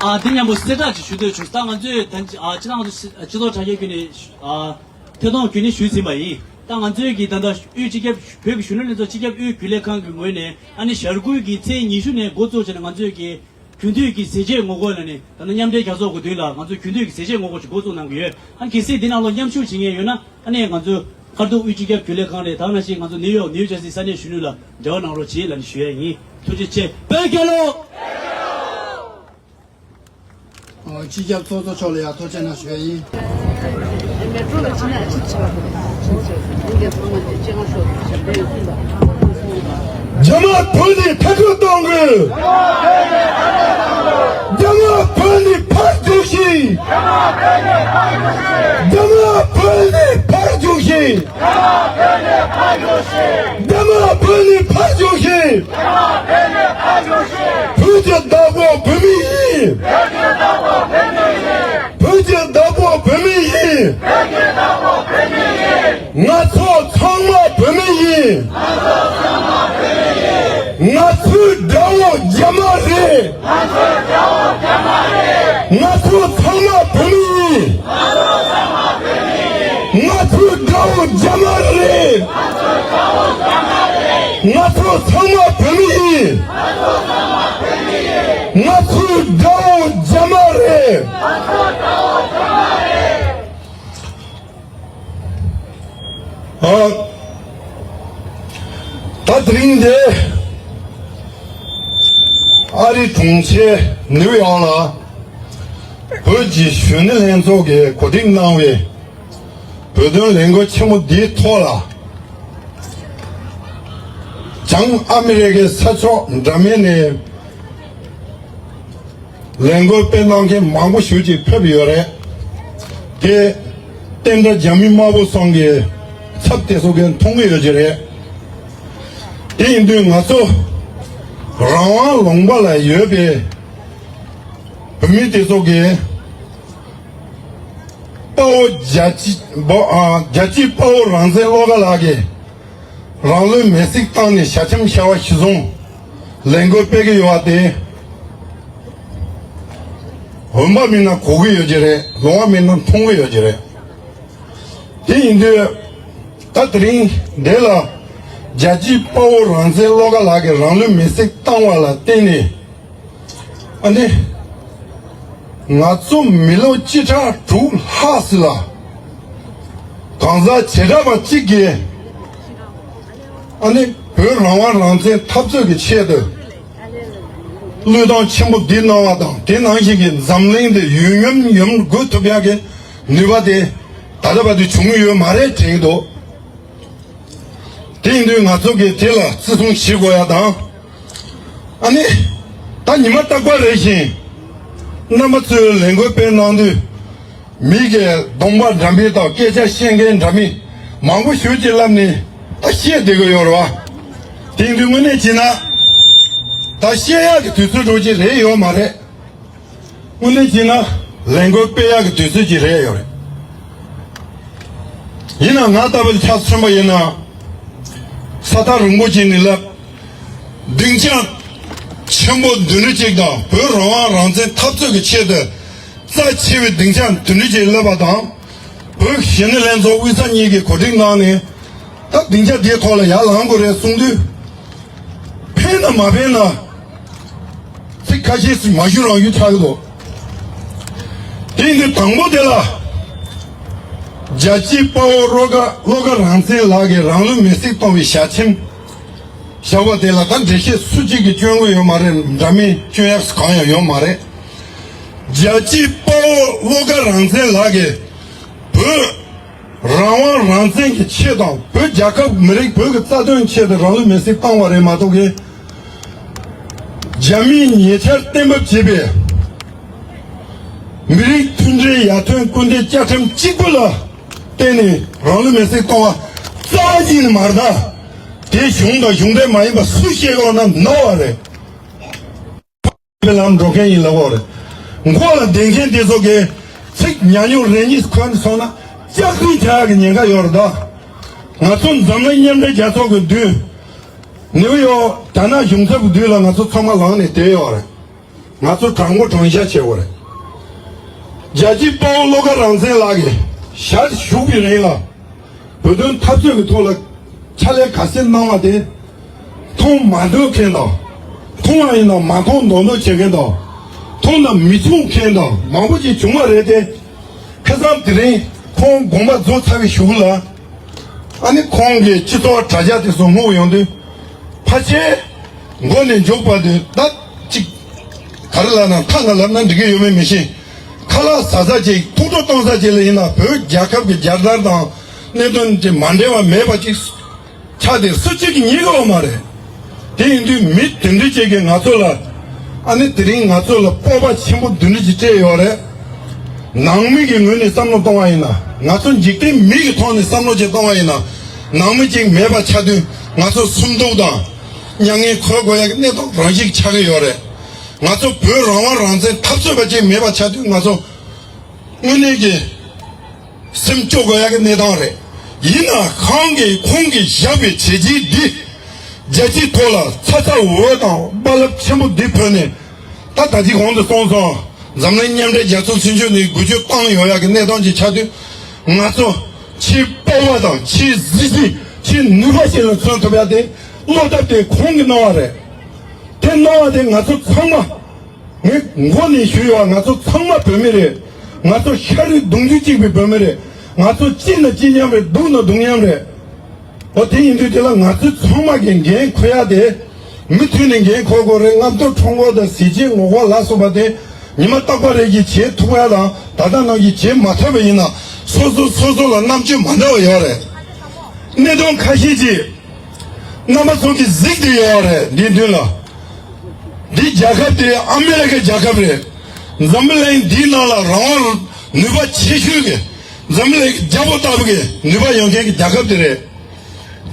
ཨ་དེ་མཉམ་པོ་གསལ་བསྒྲགས་ཅིག་ཞུ་འདོད་བྱུང་། ད་ང་ཚོས་ད་ཨ་སྤྱི་ནོར་གོང་ས་སྤྱི་ཚོགས་དྲ་རྒྱའི་བརྒྱུད་ནས་ཨ་ཐད་གཏོང་བརྒྱུད་ནས་ཞུས་ཟིན་པ་ཡིན། ད་ང་ཚོས་ཀྱི་ད་ལྟ་དབུས་སྤྱི་ཁྱབ་བོད་ཀྱི་གཞོན་ནུ་ལྷན་ཚོགས་སྤྱི་ཁྱབ་དབུས་རྒྱུན་ལས་ཁང་གི་ངོས་ནས་ཨ་ནི་ཞར་བསྐུལ་གྱི་ཚེས་ཉི་ཤུ་ནས་འགོ་བཙུགས་བྱས་ནས་ང་ཚོས་ཀྱི་རྒྱུན་མཐུད་ཀྱི་ཟས་བཅད་ངོ་རྒོལ་ལ་ནི་ད་ལྟ་མཉམ་འབྲེལ་རྒྱལ་ཚོགས་ཀྱི་མདུན་ལ་ང་ཚོས་རྒྱུན་མཐུད་ཀྱི་ཟས་བཅད་ངོ་རྒོལ་ཞིག་འགོ་བཙུགས་གནང་གི་ཡོད། ཨ་ནི་གལ་སྲིད་འདི་ནང་ལོགས་མཉམ་ཞུགས་བྱེད་མཁན་ཡོད་ན། ཨ་ནི་ང་ཚོ་མཁར་གདུང་དབུས་སྤྱི་ཁྱབ་རྒྱུན་ལས་ཁང་རེད། ད་ནང་བཞིན་ང་ཚོ་ནིའུ་ཡོག་ནིའུ་ཇར་སི་ས་གནས་གཞོན་ནུ་ལ་འབྲེལ་བ་གནང་རོགས་གྱིས་ལབ་ནས་ཞུ་ཡ་ཡིན། ཐུགས་རྗེ་ཆེ། བོད་རྒྱལ་ལོ། ཨོ་སྤྱི་ཁྱབ་ཚོགས་གཙོ་མཆོག་ལ་ཡང་ཐུགས་རྗེ་གནང་ཞུ་ཡ་ཡིན། རྒྱ་དམར་བོད་ནས་མཐར་སྐྲོད་གཏོང་དགོས། རྒྱ་དམར་བོད་ནས་ཕར་རྒྱུགས་ཤིག་རྒྱ་དམར་བོད་ནས་ཕར་རྒྱུགས་ཤིག་རྒྱ་དམར་བོད་ནས་ཕར་རྒྱུགས་ཤིག་རྒྱ་དམར་བོད་ནས་ཕར་རྒྱུགས་ཤིག་རྒྱ་དམར་བོད་ནས་ཕར་རྒྱུགས་ཤིག་བོད་ཀྱི་བདག་པོ་བོད་མི་ཡིན། བོད་ཀྱི་བདག་པོ་བོད་མི་ཡིན། བོད་ཀྱི་བདག་པོ་བོད་མི་ཡིན། བོད་ཀྱི་བདག་པོ་བོད་མི་ཡིན། ང་ཚོ་ཚང་མ་བོད་མི་ཡིན། ང་ཚོའི་དགྲ་བོ་རྒྱ་དམར་རེད། ང་ཚོ་ཚང་མ་བོད་མི་ཡིན། ང་ཚོའི་དགྲ་བོ་རྒྱ་དམར་རེད། ང་ཚོ་ཚང་མ་བོད་མི་ཡིན། ང་ཚོའི་དགྲ་བོ་རྒྱ་དམར་རེད། ཨ། ད་དེ་རིང་འདི་ཨ་རི་གྲོང་ཁྱེར་ནིའུ་ཡོག་ལ་བོད་ཀྱི་གཞོན་ནུ་ལྷན་ཚོགས་ཀྱིས་གོ་སྒྲིག་གནང་བའི་བོད་དོན་ལས་འགུལ་ཆེན་མོ་འདིའི་ཐོག་ལ། བྱང་ཨ་མི་རི་ཀའི་ས་ཕྱོགས་འདྲ་མིན་ནས་ལས་འགུལ་སྤེལ་གནང་མཁན་མང་པོ་ཞིག་ཅིག་ཕེབས་ཡོད་རེད། དེ་བསྟན་དགྲ་རྒྱ་མི་དམར་པོ་ཚང་གི་ཚབ་དེ་ཚོ་གིས་མཐོང་གི་ཡོད་ཀྱི་རེད། དེ་ཡིན་དུས་ང་ཚོ་རང་དབང་ལུང་པ་ལ་ཡོད་པའི་བོད་མི་དེ་ཚོ་གིས་དཔའ་བོ་རྒྱལ་གཅེས་དཔའ་བོ་རང་བཙན་བློ་དགའ་ལགས་ཀྱིས་རང་ལུས་མེར་སྲེག་བཏང་ནས་ཞལ་ཆེམས་ཞལ་བ་གཞིར་བཟུང་ལས་འགུལ་སྤེལ་གྱི་ཡོད་པ་དེ་འོས་འབབ་མེད་ན་གོ་གི་ཡོད་ཀྱི་རེད། ལོང་བ་མེད་ན་མཐོང་གི་ཡོད་ཀྱི་རེད། དེ་ཡིན་དུས་ད་དེ་རིང་འདི་ལ་རྒྱལ་གཅེས་དཔའ་བོ་རང་བཙན་བློ་དགའ་ལགས་ཀྱིས་རང་ལུས་མེར་སྲེག་བཏང་བ་ལ་བརྟེན་ནས། ཨ་ནི། ང་ཚོ་མི་ལོ་བཅུ་ཕྲག་དྲུག་ལྷག་ཙམ་ལ་གང་ཟག་བྱེ་བྲག་པ་གཅིག་གིས་ཨ་ནི་བོད་རང་དབང་རང་བཙན་འཐབ་རྩོད་ཀྱི་ཆེད་དུ་བློས་གཏོང་ཆེན་པོ་འདི་གནང་བ་དང་། དེ་ནང་བཞིན་གྱི་འཛམ་གླིང་འདི་ཡུན་རིང་དུ་ཡུན་རིང་སྒུལ་ཐུབ་ཡག་གི་ ནུས་པ་དེ་ད་ལྟ་བར་དུ་བྱུང་ཡོད་མ་རེད་དྲན་གྱི་འདུག་དེ་ཡིན་དུས་ང་ཚོ་གིས་དེ་ལ་བརྩི་སྲུང་བྱེད་དགོས་ཡ་དང་། ཨ་ནི། ད་ཉི་མ་རྟག་པར་རེ་བཞིན། རྣམ་པ་ཚོས་ལས་འགུལ་སྤེལ་གནང་དུས། མི་གིས་གདོང་པ་འདྲ་མིན་དང་སྐད་ཆ་བཤད་མཁན་འདྲ་མིན་མང་པོ་ཞིག་ཅིག་ལབ་ནས་ད་བཤད་བསྡད་ཀྱི་ཡོད་རེད་བ། དེ་ཡིན་དུས་དངོས་གནས་བྱས་ན། ད་བཤད་ཡག་གི་དུས་ཚོད་འདྲ་ཅིག་རེད་ཡོད་མ་རེད། དངོས་གནས་བྱས་ན་ལས་འགུལ་སྤེལ་ཡག་གི་དུས་ཚོད་ཅིག་རེད་ཡོད་རེད། ཡིན་ནའང་ང་ལྟ་བུ་ཆ་མཚོན་པ་ཡིན་ན། ས་ཐག་རིང་པོ་ཅིག་ནས་ལབ། སྡིངས་ཆ་ཆེན་པོ་བདུན་ཅུ་ཅིག་དང་བོད་རང་དབང་རང་བཙན་འཐབ་རྩོད་ཀྱི་ཆེད་དུ་རྩ་ཆེ་བའི་སྡིངས་ཆ་བདུན་ཅུ་ཅིག་ལབ་པ་དང་། བོད་གཞོན་ནུ་ལྷན་ཚོགས་དབུས་གཙང་གཉིས་ཀྱིས་གོ་སྒྲིག་གནང་ནས། ད་སྡིངས་ཆ་དེའི་ཐོག་ལ་ཡར་ལངས་དགོས་རེད་གསུངས་དུས། ཕན་ན་མ་ཕན་ན། ཚིག་ཁ་ཤས་ཤིག་མ་ཞུ་རང་ཞུ་ཆགས་ཀྱི་འདུག་དེ་ཡིན་དུས་དང་པོ་དེ་ལ། རྒྱལ་གཅེས་དཔའ་བོ་བློ་དགའ་བློ་དགའ་རང་བཙན་ལགས་ཀྱིས་རང་ལུས་མེར་སྲེག་གཏོང་བའི་ཞལ་ཆེམས། བཞག་པ་དེ་ལ་ད་འགྲེལ་བཤད་སུ་གཅིག་གིས་སྐྱོན་གྱི་ཡོད་མ་རེད། འདྲ་མིན་སྐྱོན་ཡག་གང་ཡང་ཡོད་མ་རེད། རྒྱལ་གཅེས་དཔའ་བོ་བློ་དགའ་རང་བཙན་ལགས་ཀྱིས་བོད། རང་དབང་རང་བཙན་གྱི་ཆེད་དང་བོད་རྒྱལ་ཁབ་མི་རིགས་བོད་ཀྱི་རྩ་དོན་ཆེད་དུ་རང་ལུས་མེར་སྲེག་བཏང་བ་རེད་མ་གཏོགས་ཀྱི། རྒྱ་མིས་ཉེ་ཆར་གཏན་འབེབས་བྱས་པའི་མི་རིགས་མཐུན་སྒྲིལ་ཡར་ཐོན་སྐུལ་འདེད་བཅའ་ཁྲིམས་གཅིག་པུ་ལ་བརྟེན་ནས་རང་ལུས་མེར་སྲེག་གཏོང་བ་རྩ་བ་ཉིད་ནས་མ་རེད། ད་དེ་གཞུང་དང་གཞུང་འབྲེལ་མ་ཡིན་པ་སུ་བཤད་དགོས་ན་ནོར་བ་རེད། པའི་ལམ་འགྲོ་མཁན་ཡིན་ལབ་ཡོད་རེད། མགོ་ལ་བསྡད་མཁན་དེ་ཚོ་གིས་ཚིག་ཉག་ཉོག་རེ་གཉིས་འཁོན་སོང་ན་སྐྱག་རྫུན་བྱ་ཡག་གི་ཉེན་ཁ་ཡོད་རེད་ད། ང་ཚོ་འཛམ་གླིང་མཉམ་འབྲེལ་རྒྱལ་ཚོགས་ཀྱི་མདུན། ནིའུ་ཡོག་རྒྱ་ནག་གཞུང་ཚབ་ཀྱི་མདུན་ལ་ང་ཚོ་ཚང་མ་ལངས་ནས་བསྡད་ཡོད་རེད། ང་ཚོ་དྲང་པོ་དྲང་བཞག་བྱེད་དགོས་རེད། རྒྱལ་གཅེས་དཔའ་བོ་བློ་དགའ་རང་བཙན་ལགས་ཀྱིས་ཞལ་བཞུགས་པའི་རིང་ལ། བོད་དོན་འཐབ་རྩོད་ཀྱི་ཐོག་ལ་ཕྱག་ལས་ག་ཚད་གནང་བ་དེ། མཐོང་མ་འདོད་མཁན་དང་། མཐོང་བ་ཡིན་ན་མ་མཐོང་མདོག་མདོག་བྱེད་མཁན་དང་། མཐོང་ན་མི་ཚུགས་མཁན་དང་མང་པོ་ཅིག་བྱུང་བ་རེད་དེ། ཁ་སང་དེ་རིང་ཁོང་དགོངས་པ་རྫོགས་ཚར་བའི་གཞུག་ལ། ཨ་ནི་ཁོང་གིས་སྤྱི་ཚོགས་དྲ་རྒྱ་དེ་ཚོ་སྔོག་ཡོང་དུས། ཕལ་ཆེར་མགོ་ནས་མཇུག་བར་དུ་ད་ཅིག་ག་རེ་ལབ་ན་ཐང་ང་ལབ་ན་འགྲིག་གི་ཡོད་མེད་མི་ཤེས། ཁ་ལག་ཟ་ས་ཅིག་ཐུགས་སྤྲོ་གཏོང་ས་ཅིག་ལ་ཡིན་ན་བོད་རྒྱལ་ཁབ་ཀྱི་རྒྱལ་དར་དང་གནད་དོན་དེ་མ་འབྲེལ་བ་མེད་པ་ཅིག་ཆགས་ཏེ་སུ་གཅིག་གིས་ཉན་གི་ཡོད་མ་རེད། དེ་ཡིན་དུས་མི་དེ་འདྲ་ཅིག་གིས་ང་ཚོ་ལ་ཨ་ནི་དེ་རིང་ང་ཚོ་ལ་སྤོབས་པ་ཆེན་པོ་དེ་འདྲ་ཅིག་སྤྲད་ཡོད་རེད། ནང་མི་གི་ངོས་ནས་བསམ་བློ་གཏོང་བ་ཡིན་ན། ང་ཚོ་འཇིག་རྟེན་མི་གི་ཐོག་ནས་བསམ་བློ་ཅིག་གཏོང་བ་ཡིན་ན། ནང་མི་གཅིག་མེད་པ་ཆགས་དུས་ང་ཚོ་སུན་སྣང་དང་མྱ་ངན་འཁོར་དགོས་ཡ་གི་གནས་སྟངས་རང་བཞིན་ཆགས་ཀྱི་ཡོད་རེད། ང་ཚོ་བོད་རང་དབང་རང་བཙན་འཐབ་རྩོད་པ་གཅིག་མེད་པ་ཆགས་དུས་ང་ཚོ་དངོས་གནས་ཀྱི་སེམས་སྐྱོ་དགོས་ཡ་གི་གནས་སྟངས་རེད། ཡིན་ན་ཁོང་གིས་ཁོང་གིས་བཞག་པའི་བྱས་རྗེས་འདི་རྒྱལ་སྤྱིའི་ཐོག་ལ་ཚ་ཚ་འུར་འུར་དང་རྦ་རླབས་ཆེན་པོ་འདི་བོད་ནས་ད་ད་ཅི་གོང་དུ་སོང་སོང་། འཛམ་གླིང་མཉམ་འབྲེལ་རྒྱལ་ཚོགས་ཚུན་ཆོད་ནས་འགུལ་སྐྱོད་བཏང་ཡོད་ཡ་གི་གནས་སྟངས་ཅིག་ཆགས་དུས། ང་ཚོ་ཆེས་སྤོབས་པ་དང་ཆེས་གཟི་བརྗིད་ཆེས་ནུས་པ་ཞིག་ལ་མཚོན་ཐུབ་ཡ་དེ་བློ་སྟོབས་དེ་ཁོང་གིས་གནང་བ་རེད། དེ་གནང་བ་དེ་ང་ཚོ་ཚང་མ། ངས་མགོ་ནས་ཞུས་ཡོད། ང་ཚོ་ཚང་མ་བོད་མི་རེད། ང་ཚོ་ཤ་རུས་གདུང་རྒྱུད་གཅིག་པའི་བོད་མི་རེད། ང་ཚོ་སྐྱིད་ན་སྐྱིད་མཉམ་རེད། སྡུག་ན་སྡུག་མཉམ་རེད། འོ་དེ་ཡིན་དུས་དེ་ལ་ང་ཚོ་ཚང་མ་གིས་འགན་འཁུར་ཡ་དེ། མུ་མཐུད་ནས་འགན་འཁུར་དགོས་རེད། རྔམ་སྟོབས་ཁྲོམ་སྐོར་དང་གཟི་བརྗིད་ངོ་རྒོལ་ལ་སོགས་པ་དེ་ཉི་མ་རྟག་པ་རེ་བཞིན་བྱེད་ཐུབ་ཡ་དང་། ད་ལྟ་ནང་བཞིན་བྱེད་མ་ཐུབ་པ་ཡིན་ན་སོ་སོ་སོ་སོ་ལ་རྣམ་དཔྱོད་མ་འདྲ་བ་ཡོད་རེད། གནད་དོན་ཁ་ཤས་ཅིག་རྣམ་པ་ཚོ་གིས་གཟིགས་བསྡད་ཡོད་རེད། འདིའི་མདུན་ལ། འདི་རྒྱལ་ཁབ་དེ་ཨ་མེ་རི་ཁའི་རྒྱལ་ཁབ་རེད། འཛམ་བུ་གླིང་འདིའི་ནང་ལ་རང་དབང་ནུས་པ་ཆེ་ཤོས་ཀྱི། འཛམ་བུ་གླིང་གི་རྒྱལ་པོ་ལྟ་བུ་གི་ནུས་པ་ཡོད་མཁན་གྱི་རྒྱལ་ཁབ་དེ་རེད།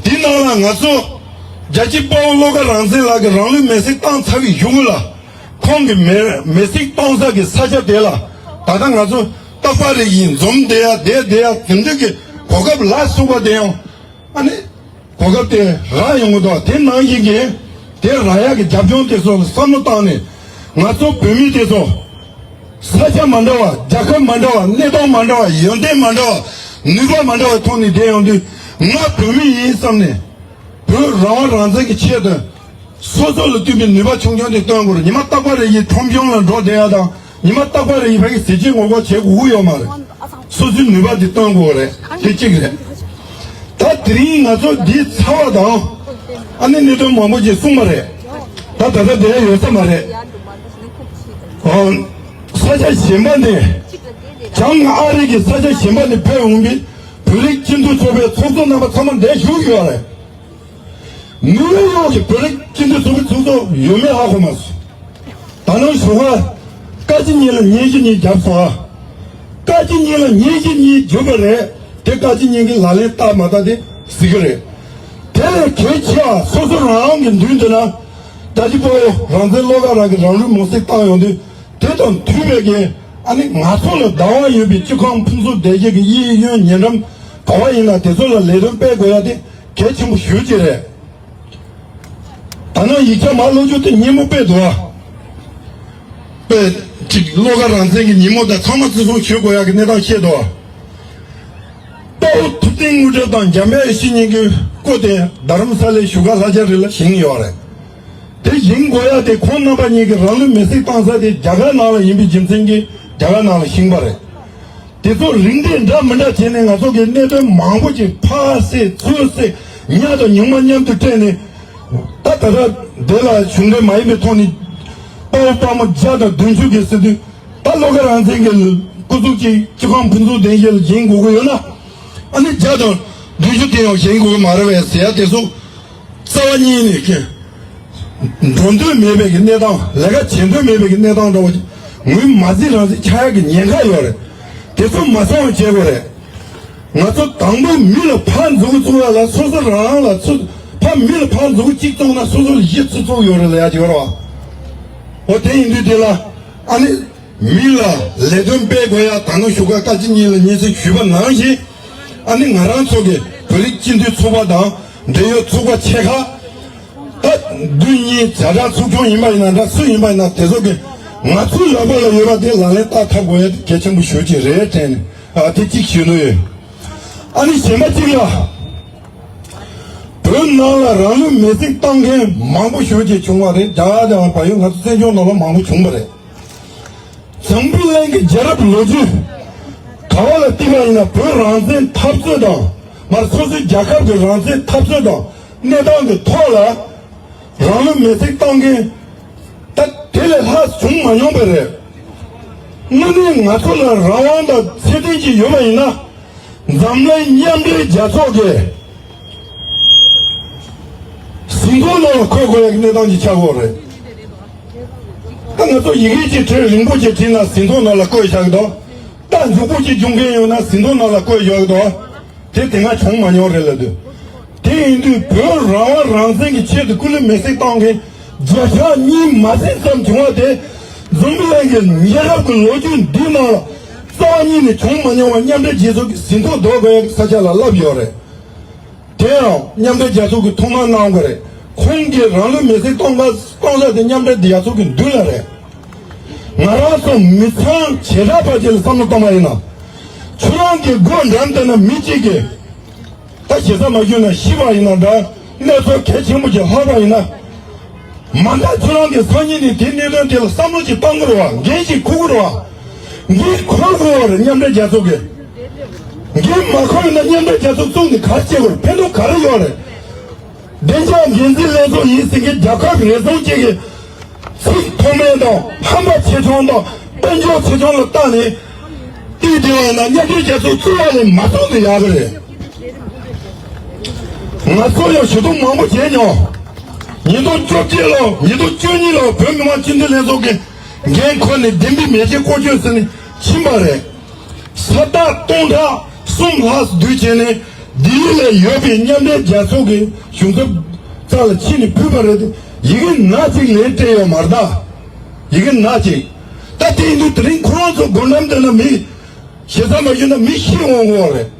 འདིའི་ནང་ལ་ང་ཚོ་རྒྱལ་གཅེས་དཔའ་བོ་བློ་དགའ་རང་བཙན་ལགས་ཀྱིས་རང་ལུས་མེར་སྲེག་བཏང་ཚར་བའི་གཞུག་གུ་ལ། ཁོང་གིས་མེར་མེར་སྲེག་བཏང་ས་གི་ས་ཆ་དེ་ལ་ད་ལྟ་ང་ཚོ་རྟག་པ་རེ་བཞིན་འཛོམས་བསྡད་ཡ་བསྡད་བསྡད་ཡ་དེ་འདྲ་གི་གོ་སྐབས་ལ་སོགས་པ་དེ་ཡང་ཨ་ནི། གོ་སྐབས་དེ་རག་ཡོང་གི་འདུག་དེ་ནང་བཞིན་གྱི་དེ་རག་ཡག་གི་རྒྱབ་ལྗོངས་དེ་ཚོ་ལ་བསམ་བློ་བཏང་ནས། ང་ཚོ་བོད་མི་དེ་ཚོ་ས་ཆ་མ་འདྲ་བ། རྒྱལ་ཁབ་མ་འདྲ་བ། གནས་སྟངས་མ་འདྲ་བ། ཡོན་ཏན་མ་འདྲ་བ། ནུས་པ་མ་འདྲ་བའི་ཐོག་ནས་བསྡད་ཡོང་དུས། ང་བོད་མི་ཡིན་བསམ་ནས་བོད་རང་དབང་རང་བཙན་གྱི་ཆེད་དུ། སོ་སོ་ལ་ལྟོས་པའི་ནུས་པ་ཆུང་ཆུང་དེ་སྟོན་དགོས་རེད། ཉི་མ་རྟག་པ་རེ་བཞིན་ཁྲོམ་གཞུང་ལ་འགྲོ་བསྡད་ཡ་དང་། ཉི་མ་རྟག་པ་རེ་བཞིན་ཕ་གི་གཟི་བརྗིད་ངོ་རྒོལ་བྱེད་དགོས་ཡོད་མ་རེད། སོ་སོའི་ནུས་པ་དེ་སྟོན་དགོས་རེད། དེ་གཅིག་རེད། ད་དེ་རིང་ང་ཚོ་འདི་ཚར་བ་དང་། ཨ་ནི་གནད་དོན་མང་པོ་ཅིག་གསུངས་པ་རེད། ད་ད་ལྟ་དེ་ཡང་ཡོད་ས་མ་རེད། ཨ། ས་ཆ་གཞན་པ་ནས། བྱང་ཨ་རི་གི་ས་ཆ་གཞན་པ་ནས་ཕེབས་འོང་པའི་བོད་རིགས་སྤྱི་མཐུན་ཚོགས་པའི་ཚོགས་གཙོ་རྣམ་པ་ཚང་མ་འདིར་བཞུགས་ཡོད་རེད། ནིའུ་ཡོག་གི་བོད་རིགས་སྤྱི་མཐུན་ཚོགས་པའི་ཚོགས་གཙོ་ཡོད་མེད་ཧ་གོ་མ་སོང་། ད་ནང་ཞོགས་ཀ་བཀའ་སྤྱི་གཉིས་ལ་ཉིན་བཞི་གཉིས་བརྒྱབ་སོང་ཨ། བཀའ་སྤྱི་གཉིས་ལ་ཉིན་བཞི་གཉིས་བརྒྱབ་པ་རེད། དེ་བཀའ་སྤྱི་གཉིས་ཀྱི་ལག་ལེན་བསྟར་མ་བསྟར་དེ་གཟིགས་ཀྱི་རེད། དེ་ལས་གལ་ཆེ་བ་སོ་སོ་རང་གི་མདུན་དུ་ན་ད་ཅི་པོ་རང་བཙན་བློ་དགའ་རང་གི་རང་ལུས་མེར་སྲེག་བཏང་ཡོང་དུས། དེ་དང་མཐུན་པའི་གི་ཨ་ནི་ང་ཚོ་ལ་བདག་དབང་ཡོད་པའི་སྤྱི་ཁང་ཕུན་ཚོགས་བདེ་སྐྱིད་ཀྱི་གཡས་གཡོན་ཉེ་འགྲམ་ག་བ་ཡིན་ན་དེ་ཚོ་ལ་ལས་དོན་སྤེལ་དགོས་ཡ་དེ་གལ་ཆེན་པོ་ཞེ་པོ་ཅིག་རེད། ད་ནང་ཡིག་ཆ་མར་ཀློག་རྒྱུ་དེ་སྙན་མོ་དཔེ་འདུག་ཨ། དཔེ་ཅིག་བློ་དགའ་རང་བཙན་གྱི་ཉིན་མོ་དང་ཚང་མ་བརྩི་སྲུང་ཞུ་དགོས་ཡ་གི་གནས་སྟངས་བཤད་འདུག་ཨ། དཔའ་བོ་ཐུབ་བསྟན་དངོས་གྲུབ་དང་འཇམ་དཔལ་ཡེ་ཤེས་གཉིས་ཀྱི་སྐུ་དེ་རྡ་རམ་ས་ལའི་བཞུགས་སྒར་ལྷ་ལྕགས་རི་ལ་བཞེངས་ཡོད་རེད། དེ་བཞེངས་དགོས་ཡ་དེ་ཁོང་རྣམ་པ་གཉིས་ཀྱིས་རང་ལུས་མེར་སྲེག་བཏང་ས་དེ་རྒྱ་གར་ནང་ལ་ཡིན་པའི་རྒྱུ་མཚན་གྱིས་རྒྱ་གར་ནང་ལ་བཞེངས་པ་རེད། དེ་ཚོ་རིགས་འགྲེ་འདྲ་མི་འདྲ་བྱས་ནས་ང་ཚོ་གི་གནད་དོན་མང་པོ་ཅིག་ཕར་བསྲེས་ཚུར་བསྲེས་ཉ་དང་ཉུང་མ་མཉམ་དུ་སྤྲད་ནས། ད་ད་ལྟ་དེ་ལ་གཞུང་འབྲེལ་མ་ཡིན་པའི་ཐོག་ནས་དཔའ་བོ་དཔའ་མོ་བརྒྱ་དང་བདུན་ཅུ་གི་ཟེར་དུས། ད་བློ་དགའ་རང་བཙན་གྱི་སྐུ་གཟུགས་ཀྱི་སྤྱི་ཁང་ཕུན་ཚོགས་བདེ་སྐྱིད་ལ་བཞེངས་དགོས་ཀྱི་ཡོད་ན། ཨ་ནི་བརྒྱ་དང་བདུན་ཅུ་དེ་ཡང་བཞེངས་དགོས་ཀྱི་མ་རེད་པས་ཟེར་ཡ་དེ་ཚོ། རྩ་བ་ཉིད་ནས་ཀྱི་འགྲོ་འདོད་མེད་པའི་གི་གནས་སྟངས། ལས་ཀ་བྱེད་འདོད་མེད་པའི་གི་གནས་སྟངས་འདྲ་བོ་ཅིག་ངོས་མ་བརྩི་རང་བརྩི་ཆགས་ཡག་གི་ཉེན་ཁ་ཡོད་རེད། དེ་ཚོ་མ་སོང་བ་བྱེད་དགོས་རེད། ང་ཚོ་དང་པོ་མི་ལ་ཕར་མཛུབ་གུ་བཙུགས་ཡ་ལ་སོ་སོ་རང་ལ་ཚུར། ཕར་མི་ལ་ཕར་མཛུབ་གུ་གཅིག་བཙུགས་ན་སོ་སོ་ལ་བཞི་ཚུར་བཙུགས་ཡོད་རེད་ལབ་ཡ་ཅིག་ཡོད་རེད་བ། འོ་དེ་ཡིན་དུས་དེ་ལ་ཨ་ནི། མི་ལ་ལས་དོན་སྤེལ་དགོས་ཡ་ད་ནང་ཞོགས་ཀ་བཀའ་སྤྱི་གཉིས་ལ་སྙན་སེང་ཞུས་པ་ནང་བཞིན། ཨ་ནི་ང་རང་ཚོ་གི་བོད་རིགས་སྤྱི་མཐུན་ཚོགས་པ་དང་འབྲེལ་ཡོད་ཚོགས་པ་ཆེ་ཁག་ད་བདུན་གཉིས་བྱ་བྲལ་ཚོགས་ཆུང་ཡིན་པ་ཡིན་ན་འདྲ་སུ་ཡིན་པ་ཡིན་ན་དེ་ཚོ་གི་ང་ཚོའི་ལག་པ་ལ་ཡོད་པ་དེ་ལག་ལེན་བསྟར་ཐབས་དགོས་ཡ་དེ་གལ་ཆེན་པོ་ཞེ་པོ་ཅིག་རེད་དྲན་ནས་ཨ་དེ་གཅིག་ཞུ་འདོད་ཡོད། ཨ་ནི་གཞན་པ་གཅིག་ལ། བོད་ནང་ལ་རང་ལུས་མེར་སྲེག་བཏང་མཁན་མང་པོ་ཞེ་པོ་ཅིག་བྱུང་བ་རེད། རྒྱ་གར་དང་བལ་ཡུལ་ང་ཚོ་བཙན་བྱོལ་ནང་ལ་མང་པོ་བྱུང་བ་རེད། འཛམ་བུ་གླིང་གི་རྒྱལ་རབས་ལོ་རྒྱུས་ག་བ་ལ་བལྟས་པ་ཡིན་ན་བོད་རང་བཙན་འཐབ་རྩོད་དང་མར་སོ་སོའི་རྒྱལ་ཁབ་ཀྱི་རང་བཙན་འཐབ་རྩོད་དང་གནས་སྟངས་ཀྱི་ཐོག་ལ་རང་ལུས་མེར་སྲེག་བཏང་མཁན་ད་དེ་ལས་ལྷག་བྱུང་མ་མྱོང་པ་རེད། དངོས་གནས་ང་ཚོ་ལ་རང་དབང་དང་ཚད་ལྡན་ཅིག་ཡོད་པ་ཡིན་ན། འཛམ་གླིང་མཉམ་འབྲེལ་རྒྱལ་ཚོགས་ཀྱི་ཟིན་ཐོ་ནང་ལ་འཁོད་དགོས་ཡག་གི་གནས་སྟངས་ཅིག་ཆགས་ཀྱི་ཡོད་རེད། ད་ང་ཚོ་ཡི་གེ་ཅིག་བྲིས་རིང་པོ་ཅིག་བྲིས་ན་ཟིན་ཐོ་ནང་ལ་བཀོད་བཞག་གི་འདུག་ད་མགྱོགས་པོ་ཅིག་འབྱུང་མཁན་ཡོད་ན་ཟིན་ཐོ་ནང་ལ་བཀོད་བཞག་གི་འདུག་དེ་དེ་སྔ་བྱུང་མ་མྱོང་རེད་ལབ་དུས། དེ་ཡིན་དུས་བོད་རང་དབང་རང་བཙན་གྱི་ཆེད་དུ་སྐུ་ལུས་མེར་སྲེག་བཏང་མཁན་བརྒྱ་ཆ་གཉིས་མ་ཟིན་ཙམ་བྱུང་བ་དེ་འཛམ་བུ་གླིང་གི་ཉེ་རབས་ཀྱི་ལོ་རྒྱུས་འདིའི་ནང་ལ་རྩ་བ་ཉིད་ནས་བྱུང་མ་མྱོང་བ་མཉམ་འབྲེལ་རྒྱལ་ཚོགས་ཀྱི་ཟིན་ཐོ་འདོགས་དགོས་ཡག་གི་ས་ཆ་ལ་ལབ་ཡོད་རེད། དེ་ཡང་མཉམ་འབྲེལ་རྒྱལ་ཚོགས་ཀྱིས་ཐུགས་སྣང་གནང་དགོས་རེད། ཁོང་གིས་རང་ལུས་མེར་སྲེག་གཏོང་ག་གཏོང་ས་དེ་མཉམ་འབྲེལ་རྒྱལ་ཚོགས་ཀྱི་མདུན་ལ་རེད། ང་རང་ཚོ་མི་ཚང་བྱེ་བྲག་པ་ཅིག་ལ་བསམ་བློ་གཏོང་བ་ཡིན་ན། ཁྱོད་རང་གི་སྒོ་འགྲམ་དེ་ན་མི་གཅིག་གིས་ད་ཞེ་ས་མ་ཞུས་ན་ཤི་བ་ཡིན་ན་འདྲ། གནས་ཚུལ་གལ་ཆེན་པོ་ཅིག་ལྷག་པ་ཡིན་ན། མ་མཐའ་ཁྱོད་རང་གི་སང་ཉིན་ནས་དེ་གནད་དོན་དེ་ལ་བསམ་བློ་ཅིག་གཏང་དགོས་རེད་བ། འགན་ཅིག་འཁུར་དགོས་རེད་བ། འགན་འཁུར་དགོས་རེད་མཉམ་འབྲེལ་རྒྱལ་ཚོགས་ཀྱིས། འགན་མ་འཁུར་ན་མཉམ་འབྲེལ་རྒྱལ་ཚོགས་བཙུགས་ནས་ག་རེ་བྱེད་དགོས་རེད། ཕན་ཐོགས་ག་རེ་ཡོད་རེད། བདེ་འཇགས་འགན་འཛིན་ལྷན་ཚོགས་ཡིན་ཟེར་མཁན་རྒྱལ་ཁབ་རེ་ཟུང་གཅིག་གིས་ཚིག་མཐོ་དམན་དང་ཧམ་པ་ཆེ་ཆུང་དང་དཔལ་འབྱོར་ཆེ་ཆུང་ལ་བལྟས་ནས་དེའི་དེ་བ་ན་མཉམ་འབྲེལ་རྒྱལ་ཚོགས་བཙུགས་པ་ལས་མ་བཙུགས་ན་ཡག་གི་རེད། ང་ཚོ་ཡང་ཞུ་གཏུག་མང་པོ་བྱས་མྱོང་། ཉིས་སྟོང་བཅོ་བརྒྱད་ལོ་ཉིས་སྟོང་བཅུ་གཉིས་ལོ་བོད་མི་མང་སྤྱི་འཐུས་ལྷན་ཚོགས་ཀྱིས་འགན་ཁུར་ནས་བདེན་པའི་མེ་ལྕེ་བཀོད་སྤྱོད་ཟེར་ནས་ཕྱིན་པ་རེད། ས་རྟགས་སྟོང་ཕྲག་གསུམ་ལྷག་བསྡུས་བྱས་ནས་ལྡི་ལི་ལ་ཡོད་པའི་མཉམ་འབྲེལ་རྒྱལ་ཚོགས་ཀྱི་གཞུང་ཚབ་རྩ་ལ་ཕྱི་ནས་ཕུལ་བ་རེད་དེ། ཡི་གེ་སྣ་གཅིག་ལས་སྤྲད་ཡོད་མ་རེད་ད། ཡི་གེ་སྣ་གཅིག་ད་དེ་ཡིན་དུས་དེ་རིང་ཁོ་རང་ཚོ་སྒོ་འགྲམ་དེ་ན་མི་ཞེ་ས་མ་ཞུས་ན་མི་ཤི་འོང་གི་རེད།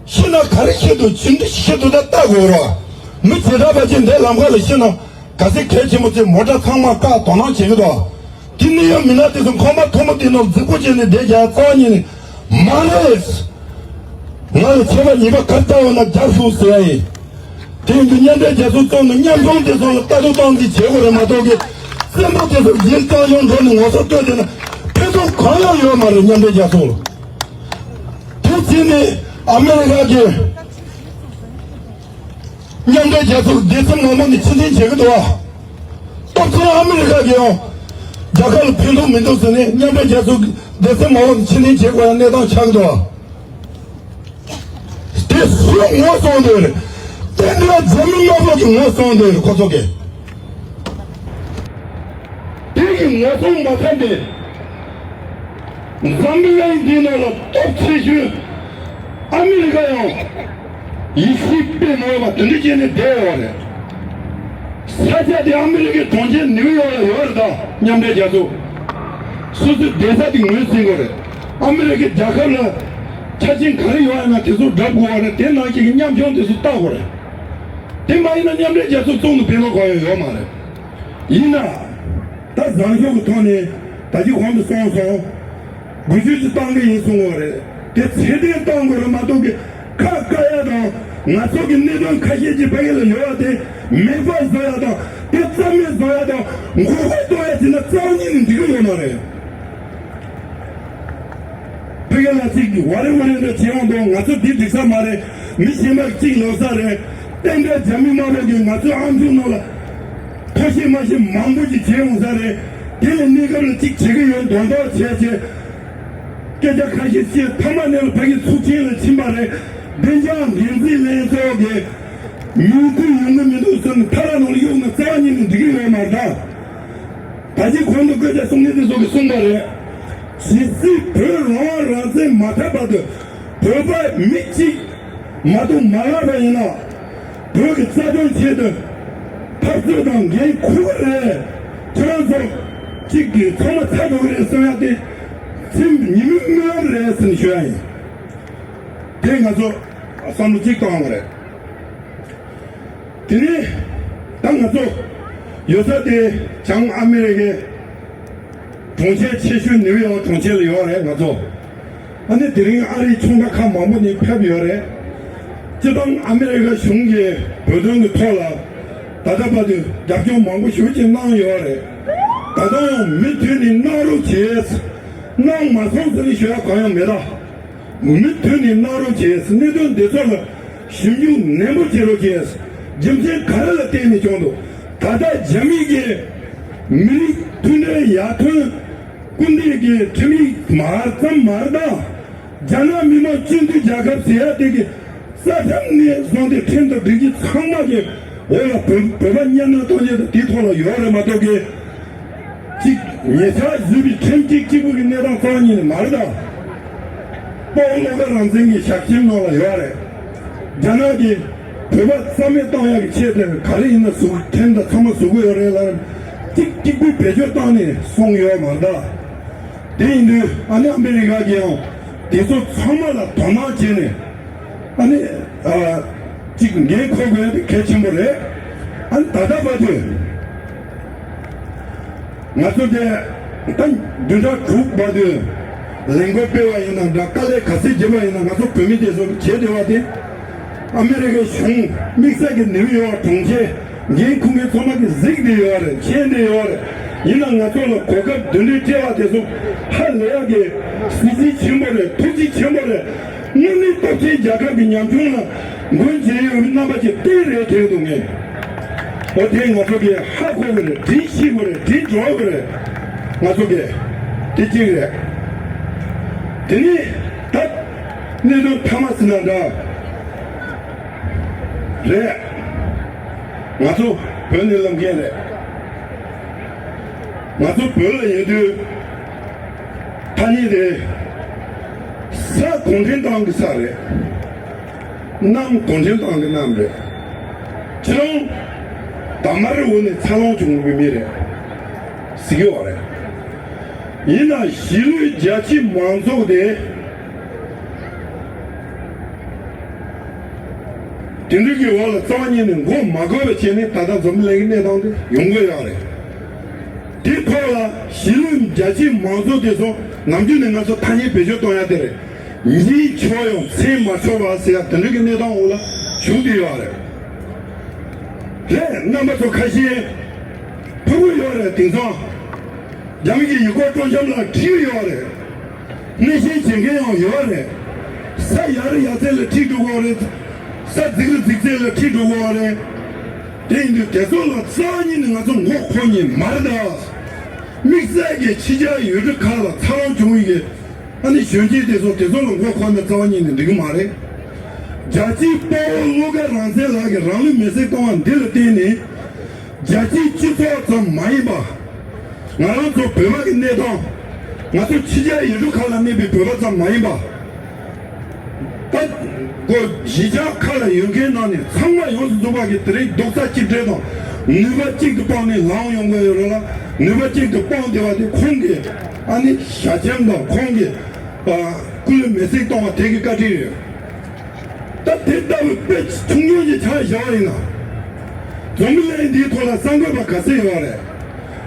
ཤི་ན་ག་རེ་ཤི་འདུག་ཇི་འདྲ་ཤི་འདུག་ད་ལྟ་དགོས་རོགས། མི་བྱེ་བྲག་པ་ཅིག་འདས་ལམ་ཁ་ལ་ཤི་ན་ག་ཚད་གལ་ཆེན་པོ་ཅིག་མོ་ཊ་ཚང་མ་བཀག་དོ་སྣང་བྱེད་ཀྱི་འདུག་དེ་ནི་ཡང་མི་སྣ་དེ་ཚོ་ཁོག་མ་མཐོན་པོ་དེ་ནང་རྫིག་པོ་བྱས་ནས་བསྡད་རྒྱ་རྩ་བ་ཉིད་ནས་མ་རེད། ང་ལ་ཆད་པ་ཉེས་པ་ག་རེ་བཏང་ཡོད་ན་རྒྱབ་ཞུགས་ཟེར་ཡ་ཡིན། དེ་ཡིན་དུས་མཉམ་འབྲེལ་རྒྱལ་ཚོགས་བཙུགས་ནས་མཉམ་ཆུང་དེ་ཚོ་ལ་ལྟ་རྟོག་སྟངས་འཛིན་བྱེད་དགོས་རེད་མ་གཏོགས་ཀྱི་བཙན་པོ་དེ་ཚོ་ཡིན་རྐྱང་ཡོང་འགྲོ་ནས་ངོ་ཚ་ལྟོས་བསྡད་ན་ཕན་ཐོགས་གང་ཡང་ཡོད་མ་རེད་མཉམ་འབྲེལ་རྒྱལ་ཚོགས་ལ། དེ་བྱས་ནས་ཨ་མེ་རི་ཁ་གི་མཉམ་འབྲེལ་རྒྱལ་ཚོགས་སྡེ་ཚན་མང་པོ་ནས་ཕྱིར་འཐེན་བྱེད་ཀྱི་འདུག་བ། སྟོབས་ཆེན་ཨ་མེ་རི་ཁ་གི་ཡང་རྒྱལ་ཁབ་ལ་ཕན་ཐོགས་མི་འདུག་ཟེར་ནས་མཉམ་འབྲེལ་རྒྱལ་ཚོགས་ཀྱི་ སྡེ་ཚན་མང་པོ་ཕྱིར་འཐེན་བྱེད་དགོས་ཡ་གནས་སྟངས་ཆགས་འདུག་དེ་སུས་ངོ་སྲུང་འདོད་རེད། རྟེན་འབྲེལ་འཛམ་གླིང་དམག་ཚོགས་ཀྱིས་ངོ་སྲུང་འདོད་རེད་ཁོ་ཚོ་གིས། དེ་གི་ངོ་སྲུང་མ་ཐབས་ནས། འཛམ་གླིང་འདིའི་ནང་ལ་སྟོབས་ཆེ་ཤོས་ཨ་མི་རི་ཀ་ཡང་ཡིད་ཆེས་དཔེ་མ་ཡོད་པ་དེ་འདྲ་བྱས་ནས་བསྡད་ཡོད་རེད། ས་ཆ་དེ་ཨ་མི་རི་ཀའི་གྲོང་ཁྱེར་ནིའུ་ཡོག་ལ་ཡོད་རེད་ད། མཉམ་འབྲེལ་རྒྱལ་ཚོགས་སོ་སོའི་བསྡད་ས་དེ་ངོས་ཟིན་དགོས་རེད། ཨ་མི་རི་ཀའི་རྒྱལ་ཁབ་ལ་ཆ་རྐྱེན་ག་རེ་ཡོད་ཡ་ན་དེ་ཚོ་སྒྲུབ་དགོས་པ་རེད། དེ་ནང་བཞིན་གྱི་ཉམ་ཆུང་དེ་ཚོ་ལྟ་དགོས་རེད། དེ་མ་ཡིན་ན་མཉམ་འབྲེལ་རྒྱལ་ཚོགས་བཙུགས་ནས་ཕན་ཐོགས་གང་ཡང་ཡོད་མ་རེད། ཡིན་ན། ད་བཟང་ཕྱོགས་ཀྱི་ཐོག་ནས་ད་ཅི་གོང་དུ་གསུངས་སོང་། དགུ་བཅུ་ཅིག་བཏང་གི་ཡིན་གསུང་བ་རེད། དེ་ཚད་ལྡན་བཏང་དགོས་རེད་མ་གཏོགས་ཀྱི་ཁ་བཀག་ཡ་དང་ང་ཚོ་གི་གནད་དོན་ཁ་ཤས་ཀྱི་ཕ་གི་ལ་ཡོད་ཡ་དེ་མེད་པ་བཟོ་ཡ་དང་དེ་རྩ་མེད་བཟོ་ཡ་དང་མགོ་སྐོར་གཏོང་ཡ་བྱས་ན་རྩ་བ་ཉིད་ནས་འགྲིག་གི་ཡོད་མ་རེད། ཕ་གི་ལ་ཅིག་ཝ་རེ་ཝ་རེ་འདྲ་བྱེད་ཡོང་དང་ང་ཚོ་འདི་འགྲིག་ས་མ་རེད། མི་གཞན་པ་གཅིག་ལོག་ས་རེད། རྟེན་འབྲེལ་རྒྱ་མི་དམར་པོ་གིས་ང་ཚོའི་ཨམ་ཅོག་ནང་ལ་ཐོ་ཤེས་མ་ཤེས་མང་པོ་ཅིག་བྱེད་ཡོང་ས་རེད། དེ་ལ་གནས་སྐབས་ལ་ཅིག་བྱེད་ཀྱི་ཡོད་མདོག་མདོག་བྱས་བྱས། སྐད་ཆ་ཁ་ཤས་བཤད་མཐའ་མ་ནས་ལ་ཕ་གི་ཚུགས་ཆེན་ལ་ཕྱིན་པ་རེད། བདེ་འཇགས་འགན་འཛིན་ལྷན་ཚོགས་ཀྱི་མིང་ཐོ་ཡོང་གི་མི་འདུག་ཟེར་ནས་ཐ་ར་ནང་ལ་གཡུག་ན་རྩ་བ་ཉིད་ནས་འགྲིག་གི་ཡོད་མ་རེད་ད། ད་ཅི་གོང་དུ་སྐད་ཆ་གསུང་མཁན་དེ་ཚོ་གིས་གསུངས་པ་རེད། ཇི་སྲིད་བོད་རང་དབང་རང་བཙན་མ་ཐོབ་བར་དུ་བོད་པ་མི་གཅིག་མ་གཏོགས་མ་ལངས་པ་ཡིན་ན། བོད་ཀྱི་རྩ་དོན་ཆེད་དུ་འཐབ་རྩོད་དང་འགན་འཁུར་གི་རེད། ཁྱེད་རང་ཚོ་གཅིག་གིས་ཚང་མ་ཚར་འགྲོ་གི་རེད་བསམ་ཡ་དེ་ཚིག་ཉི་མའི་དམོད་པ་རེད་ཟེར་ནས་ཞུ་ཡ་ཡིན། དེ་ང་ཚོ་བསམ་བློ་གཅིག་བཏང་བ་རེད། དེ་ནས་ད་ང་ཚོ་ཡོད་ས་དེ་བྱང་ཨ་མི་རི་ཀའི་གྲོང་ཁྱེར་ཆེ་ཤོས་ནིའུ་ཡོག་གྲོང་ཁྱེར་ལ་ཡོད་རེད་ང་ཚོ། ཨ་ནི་དེ་རིང་ཨ་རིའི་ཕྱོགས་མཐའ་ཁག་མང་པོ་ནས་ཕེབས་ཡོད་རེད། སྤྱིར་བཏང་ཨ་མི་རི་ཀ་གཞུང་གིས་བོད་དོན་གྱི་ཐོག་ལ་ད་ལྟ་བར་དུ་རྒྱབ་སྐྱོར་མང་པོ་ཞེ་པོ་ཅིག་གནང་ཡོད་རེད། ད་ལྟ་ཡང་མུ་མཐུད་ནས་གནང་རོགས་བྱེད། གནང་མ་སོང་ཟེར་ནས་ཞུ་ཡ་གང་ཡང་མེད་ད། མུ་མཐུད་ནས་གནང་རོགས་བྱས། གནད་དོན་འདི་ཚོ་ལ་ཞིབ་འཇུག་ནན་པོ་བྱེད་རོགས་བྱས། རྒྱུ་མཚན་ག་རེ་ལ་བརྟེན་ནས་བྱུང་འདུག་ད་ལྟ་རྒྱ་མི་གིས་མི་རིགས་མཐུན་སྒྲིལ་ཡར་ཐོན་སྐུལ་འདེད་ཀྱི་ཁྲིམས་ཡིག་མར་ཙམ་མར་དང་། རྒྱ་ནག་མི་དམངས་སྤྱི་མཐུན་རྒྱལ་ཁབ་ཟེར་ཡ་དེ་གི་རྩ་ཁྲིམས་ནས་བཟུང་སྟེ་ཁྲིམས་དང་སྒྲིག་གཞི་ཚང་མ་གི་འོག་ལ་བོད་བོད་པ་གཉའ་གནོན་གཏོང་རྒྱུ་དང་དེའི་ཐོག་ལ་ཡོད་རེད་མ་གཏོགས་གི་གཅིག་ཉེ་ཆར་བཟོས་པའི་ཁྲིམས་གཅིག་གཅིག་པུ་གི་གནས་སྟངས་རྩ་བ་ཉིད་ནས་མ་རེད་ད། དཔའ་བོ་བློ་དགའ་རང་བཙན་གྱི་ཞབས་ཁྲིམས་ནང་ལ་ཡོད་རེད། རྒྱ་ནག་གིས་བོད་པ་རྩ་མེད་བཏང་ཡག་གི་ཆེད་དུ་ག་རེ་ཡིན་ན་བཟོ་ཁྲིམས་དང་ཚང་མ་བཟོ་གི་ཡོད་རེད་ལ། གཅིག་གཅིག་པུ་བེད་སྤྱོད་བཏང་ནས་སོང་ཡོད་མ་རེད་ད། དེ་ཡིན་དུས་ཨ་ནི་ཨ་མི་རི་ཀ་གིས་ཡང་དེ་ཚོ་ཚང་མ་ལ་དོ་སྣང་བྱས་ནས། ཨ་ནི། ཨ། གཅིག་འགན་འཁུར་དགོས་ཡ་དེ་གལ་ཆེན་པོ་རེད། ཨ་ནི་ད་ལྟ་བར་དུ། ང་ཚོ་དེ། ད་བདུན་ཕྲག་དྲུག་བར་དུ། ལས་འགུལ་སྤེལ་བ་ཡིན་ན་འདྲ། དཀའ་ལས་ག་ཚོད་བརྒྱབ་པ་ཡིན་ན་ང་ཚོ་བོད་མི་དེ་ཚོ་བྱས་བསྡད་པ་དེ། ཨ་མི་རི་ཀའི་གཞུང་དམིགས་བསལ་གྱི་ནིའུ་ཡོག་གྲོང་ཁྱེར་འགན་འཁུར་མཁན་ཚང་མ་གིས་གཟིགས་བསྡད་ཡོད་རེད། མཁྱེན་བསྡད་ཡོད་རེད། ཡིན་ན་ང་ཚོ་ལ་གོ་སྐབས་བདུན་ཕྲག་སྤྲད་པ་དེ་ཚོ་ཧ་ལས་ཡག་གི་གཟི་བརྗིད་ཆེན་པོ་རེད། ཐུགས་རྗེ་ཆེན་པོ་རེད། དངོས་གནས་སྟོབས་ཆེན་རྒྱལ་ཁབ་ཀྱི་ཉམ་ཆུང་ལ་མགོན་བྱེད་ཡོད་པའི་རྣམ་པ་ཅིག་བསྟན་རེད་དྲན་འདུག་ངས། འོ་དེ་ང་ཚོ་གིས་ཧ་གོ་གི་རེད། དྲན་ཤེས་དགོས་རེད། དྲན་འགྲོ་གི་རེད། ང་ཚོ་གིས་དེ་གཅིག་རེད། དེ་ནས་ད་གནད་དོན་མཐའ་མ་ཟེར་ན་འདྲ། རེད། ང་ཚོ་བོད་ནས་ལམ་མཁན་རེད། ང་ཚོ་བོད་ལ་ཡོད་དུས་ཐ་སྙད་རེད། ས་གུང་ཁྲན་ཏང་གི་ས་རེད། གནམ་གུང་ཁྲན་ཏང་གི་གནམ་རེད། ཁྱེད་རང་དར་དམར་འོག་ནས་འཚར་ལོངས་བྱུང་བའི་མི་རེད། ཟེར་གྱི་ཡོད་རེད། ཡིན་ན་གཞིས་ལུས་རྒྱ་ཆེ་མང་ཚོགས་དེ། དེ་འདྲ་གི་འོག་ལ་རྩ་བ་ཉིད་ནས་མགོ་མ་འཁོར་བ་བྱས་ནས་ད་ལྟ་འཛམ་གླིང་གི་གནས་སྟངས་དེ་ཡོང་གི་ཡོད་རེད། དེ་ཐོག་ལ་གཞིས་ལུས་རྒྱ་ཆེ་མང་ཚོགས་དེ་ཚོ་ནམ་རྒྱུན་ནས་ང་ཚོ་ཐ་སྙད་བེད་སྤྱོད་གཏོང་ཡ་དེ་རེད། ཉིན་ཆོག་ཡང་མཚན་མ་ཆོག་པ་ཟེར་ཡ་དེ་འདྲ་གི་གནས་སྟངས་འོག་ལ་བཞུགས་བསྡད་ཡོད་རེད། རེད། རྣམ་པ་ཚོ་ཁ་ཤས་ཕུར་བུ་ཡོད་རེད། དེང་སང་རྒྱ་མི་གི་ཡུལ་སྐོར་སྤྲོ་འཆམ་ལ་ཁྲིད་ཡོད་རེད། གནས་ཆེན་བྱེད་མཁན་ཡང་ཡོད་རེད། ས་ཡར་ཡར་ཚད་ལ་ཁྲིད་འགྲོ་གི་རེད། ས་རྫིག་རུ་རྫིག་ཚད་ལ་ཁྲིད་འགྲོ་གི་རེད། དེ་ཡིན་དུས་དེ་ཚོ་ལ་རྩ་བ་ཉིད་ནས་ང་ཚོ་མགོ་འཁོར་མཁན་མ་རེད་ད། དམིགས་བསལ་གྱི་ཕྱི་རྒྱལ་ཡུལ་གྲུ་ཁག་ལ་འཚར་ལོངས་བྱུང་བའི་ཨ་ནི་གཞོན་སྐྱེས་དེ་ཚོ་དེ་ཚོ་ལ་མགོ་འཁོར་ན་རྩ་བ་ཉིད་ནས་འགྲིག་གི་མ་རེད། རྒྱལ་གཅེས་དཔའ་བོ་བློ་དགའ་རང་བཙན་ལགས་ཀྱིས་རང་ལུས་མེར་སྲེག་བཏང་བ་འདི་ལ་བརྟེན་ནས། རྒྱལ་སྤྱིའི་སྤྱི་ཚོགས་ཙམ་མ་ཡིན་པ། ང་རང་ཚོ་བོད་པ་གི་གནས་སྟངས། ང་ཚོ་ཕྱི་རྒྱལ་ཡུལ་གྲུ་ཁག་ལ་གནས་པའི་བོད་པ་ཙམ་མ་ཡིན་པ། ད་གོ་གཞིས་ཆགས་ཁག་ལ་ཡོད་མཁན་ནང་ནས་ཚང་མ་ཡོངས་སུ་རྫོགས་པ་གི་དེ་རིང་རྡོག་རྩ་གཅིག་སྒྲིལ་དང་ནུས་པ་གཅིག་ཏུ་སྤུངས་ནས་ལངས་ཡོང་གི་ཡོད་རེད་ལ། ནུས་པ་གཅིག་ཏུ་སྤུངས་བསྡད་པ་དེ་ཁོང་གི་ཨ་ནི་ཞལ་ཆེམས་དང་ཁོང་གི་ཨ་སྐུ་ལུས་མེར་སྲེག་བཏང་བ་དེ་གི་བཀའ་དྲིན་རེད། ད་དེ་ལྟ་བུའི་དཔེ་ཆུང་ཆུང་ཞིག་ཆ་བཞག་པ་ཡིན་ན། འཛམ་བུ་གླིང་འདིའི་ཐོག་ལ་གསར་འགོད་པ་ག་ཚད་ཡོད་རེད།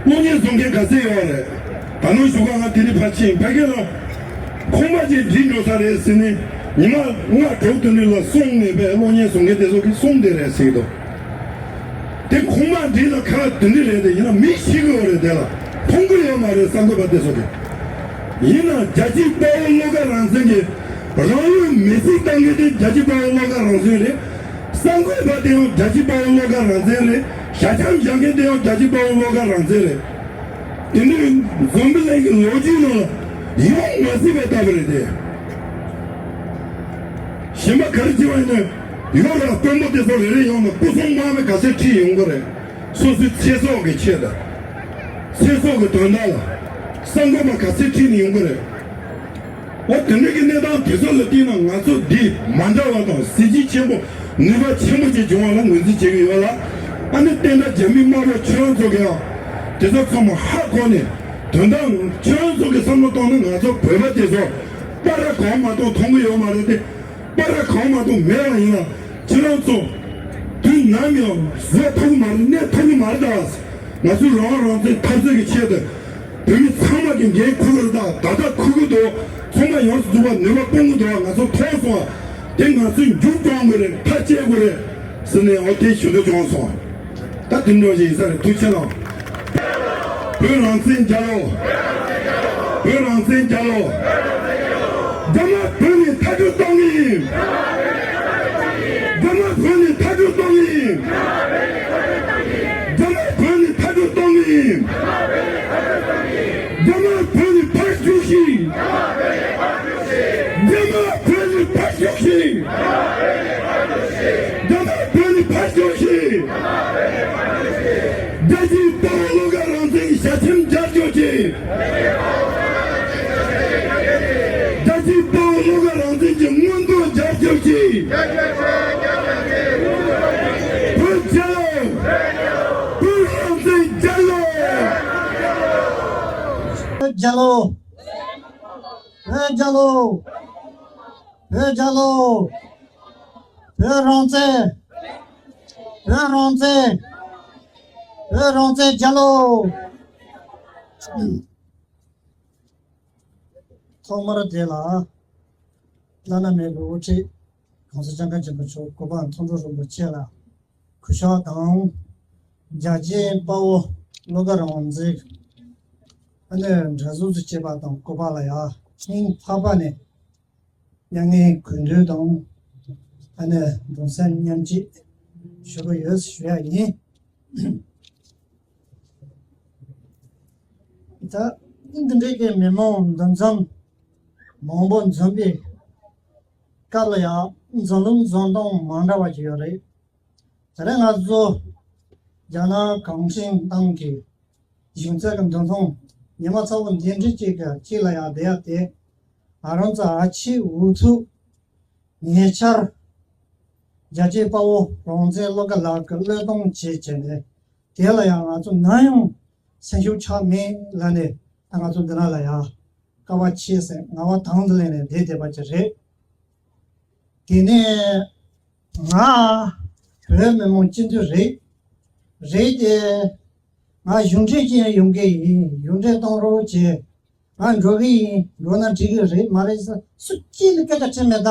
གློག་བརྙན་བཟོ་མཁན་ག་ཚད་ཡོད་རེད། ད་ནང་བཞུགས་སྒར་ང་དེ་རིང་ཕར་ཕྱིན་ཕ་གི་ལ། ཁོང་པ་ཅིག་འགྲིག་འགྲོ་ས་རེད་ཟེར་ནས་ཉི་མ་ལྔ་དྲུག་དེ་འདྲ་ལ་གསུངས་ནས་པའི་གློག་བརྙན་བཟོ་མཁན་དེ་ཚོ་གིས་གསུངས་བསྡད་རེད་ཟེར་གྱི་འདུག་དེ་ཁོང་མ་འགྲིག་ལ་ཁ་དེ་འདྲ་རེད་དེ་ཡིན་ན་མི་ཤི་གི་ཡོད་རེད་དེ་ལ་མཐོང་གི་ཡོད་མ་རེད་གསར་འགོད་པ་དེ་ཚོ་གིས། ཡིན་ན་རྒྱལ་གཅེས་དཔའ་བོ་བློ་དགའ་རང་བཙན་གྱིས་རང་ལུས་མེར་སྲེག་བཏང་མཁན་དེ་རྒྱལ་གཅེས་དཔའ་བོ་བློ་དགའ་རང་བཙན་རེད། གསར་འགོད་པ་དེ་ཡང་རྒྱལ་གཅེས་དཔའ་བོ་བློ་དགའ་རང་བཙན་རེད། ཞལ་ཆེམས་བཞག་མཁན་དེ་ཡང་རྒྱལ་གཅེས་དཔའ་བོ་བློ་དགའ་རང་བཙན་རེད། དེ་འདྲའི་འཛམ་བུ་གླིང་གི་ལོ་རྒྱུས་ནང་ལ་ཡོང་མ་སྲིད་པའི་ལྟ་བུ་རེད་དེ། གཞན་པ་ག་རེ་བྱས་པ་ཡིན་ན་ཡོད་ར། དཔོན་པོ་དེ་ཚོ་རེ་རེ་ཡོང་ན་སྐུ་སྲུང་དམག་མི་ག་ཚད་ཁྲིད་ཡོང་གི་རེད། སོ་སོའི་ཚེ་སྲོག་གི་ཆེད་དུ། ཚེ་སྲོག་གི་དོན་དག་ལ་གསར་འགོད་པ་ག་ཚད་ཁྲིད་ནས་ཡོང་གི་རེད། འོ་དེ་འདྲ་གི་གནས་སྟངས་དེ་ཚོ་ལ་བལྟས་ན་ང་ཚོ་འདི་མ་འདྲ་བ་དང་གཟི་བརྗིད་ཆེན་པོ་ནུས་པ་ཆེན་པོ་ཅིག་བྱུང་བ་ལ་ངོས་འཛིན་བྱེད་ཀྱི་ཡོད་ལ། ཨ་ནི་བསྟན་དགྲ་རྒྱ་མི་དམར་པོ་ཁྱོད་རང་ཚོ་གིས་ཡང་དེ་ཚོ་ཚང་མ་ཧ་གོ་ནས་དོན་དག་ཁྱོད་རང་ཚོ་གི་བསམ་བློ་བཏང་ན་ང་ཚོ་བོད་པ་དེ་ཚོ་པར་ར་གང་མ་གཏོགས་མཐོང་གི་ཡོད་མ་རེད་དེ། པར་ར་གང་མ་གཏོགས་མེད་པ་ཡིན་ན་ཁྱེད་རང་ཚོ་དུས་ནམ་ཡང་བཟོད་ཐུབ་ཀྱི་མ་རེད། གནས་ཐུབ་ཀྱི་མ་རེད། ད་ང་ཚོའི་རང་དབང་རང་བཙན་འཐབ་རྩོད་ཀྱི་ཆེད་དུ་བོད་མི་ཚང་མ་གི་འགན་འཁུར་གྱི་རེད། ད་ད་ལྟ་འཁུར་གྱི་འདུག་ཚང་མ་ཡོངས་སུ་རྫོགས་པ་ནུས་པ་སྤུངས་ཀྱི་འདུག་ང་ཚོ་མཐོང་སོང་བ་དེ་ང་ཚོས་མཇུག་སྐྱོང་དགོས་རེད། མཐའ་བཅད་དགོས་རེད་ཟེར་ནས་འོ་དེ་ཞུ་འདོད་བྱུང་སོང་། ད་དེ་འདྲ་ཞིག་ཡིན་ས་རེད། ཐུགས་རྗེ་ཆེ་གནང་། བོད་རང་བཙན་རྒྱལ་ལོ། བོད་རང་བཙན་རྒྱལ་ལོ། རྒྱ་དམར་བོད་ནས་མཐའ་སྐྲོད་གཏོང་གི་ཡིན། རྒྱ་དམར་བོད་ནས་མཐའ་སྐྲོད་གཏོང་གི་ཡིན། རྒྱ་དམར་བོད་ནས་མཐའ་སྐྲོད་གཏོང་གི་ཡིན། རྒྱ་དམར་བོད་ནས་ཕར་རྒྱུགས་ཤིག་རྒྱ་དམར་བོད་ནས་ཕར་རྒྱུགས་ཤིག་རྒྱ་དམར་བོད་ནས་ཕར་རྒྱུགས་ཤིག་རྒྱལ་གཅེས་དཔའ་བོ་བློ་དགའ་རང་བཙན་གྱི་ཞལ་ཆེམས་མཇལ་ཆོག་ཅིག་རྒྱལ་གཅེས་དཔའ་བོ་བློ་དགའ་རང་བཙན་གྱི་མངོན་རྟོགས་མཇལ་ཆོག་ཅིག་བོད་རྒྱལ་ལོ། བོད་རང་བཙན་རྒྱལ་ལོ། བོད་རྒྱལ་ལོ། བོད་རྒྱལ་ལོ། བོད་རྒྱལ་ལོ། བོད་རང་བཙན། བོད་རང་བཙན། བོད་རང་བཙན་རྒྱལ་ལོ། ཐོག་མར་དེ་ལ་བླ་ན་མེད་པའི་དབུ་ཁྲིད་གོང་ས་སྐྱབས་མགོན་ཆེན་པོ་མཆོག་གོ་འཕང་མཐོང་གྲོལ་རིན་པོ་ཆེ་ལ་གུས་ཕྱག་དང་། རྒྱལ་གཅེས་དཔའ་བོ་བློ་དགའ་རང་བཙན་ཨ་ནི་འདྲ་གཟུགས་སུ་བྱེད་པ་དང་སྐུ་པར་ལ་ཡ་སྙིང་ཐག་པ་ནས་མྱ་ངན་གུས་འདུད་དང་ཨ་ནི་གདུང་སེམས་མཉམ་སྐྱེད་ཞུ་གི་ཡོད་ཞུ་ཡ་ཡིན། ད་འདི་འདྲའི་གི་མི་མང་འདུ་འཛོམས་མང་པོ་འཛོམས་པའི་སྐབས་ལ་ཡང་འཛོམས་ལུགས་འཛོམས་སྟངས་མ་འདྲ་བ་ཞིག་ཡོད་རེད། དེ་རིང་ང་ཚོ་རྒྱ་ནག་གུང་ཁྲན་ཏང་གི་གཞུང་ཚབ་ཀྱི་མདུན་ཐང་ཉི་མ་ཚ་བོ་འདི་འདྲའི་ཅིག་གི་ཅིག་ལ་ཡང་བསྡད་ཡ་དེ་ང་རང་ཚོ་ཨ་ཕྱི་འུ་ཐུག་ཉེ་ཆར་རྒྱལ་གཅེས་དཔའ་བོ་རང་བཙན་བློ་དགའ་ལགས་ཀྱི་བློས་གཏོང་བྱས་བྱས་ནས་དེ་ལ་ཡང་ང་ཚོ་ནམ་ཡང་སེམས་ཤུགས་ཆག་མེད་ལབ་ནས་ད་ང་ཚོ་འདི་ན་ལ་ཡང་དཀའ་བ་སྤྱད་ཟེར་ངལ་བ་དང་དུ་ལེན་ནས་བསྡད་བསྡད་པ་ཅིག་རེད། དེ་ནས་ང་བོད་མི་མང་སྤྱི་འཐུས་རེད། རེད་དེ་ང་གཞུང་འབྲེལ་ཅན་ཡོང་གི་ཡིན། གཞུང་འབྲེལ་གཏོང་རོགས་བྱེད། ང་འགྲོ་གི་ཡིན། འགྲོ་ན་འགྲིག་གི་རེད་མ་རེད་ཟེར་སུ་གཅིག་ལ་སྐད་ཆ་དྲིས་མེད་ད།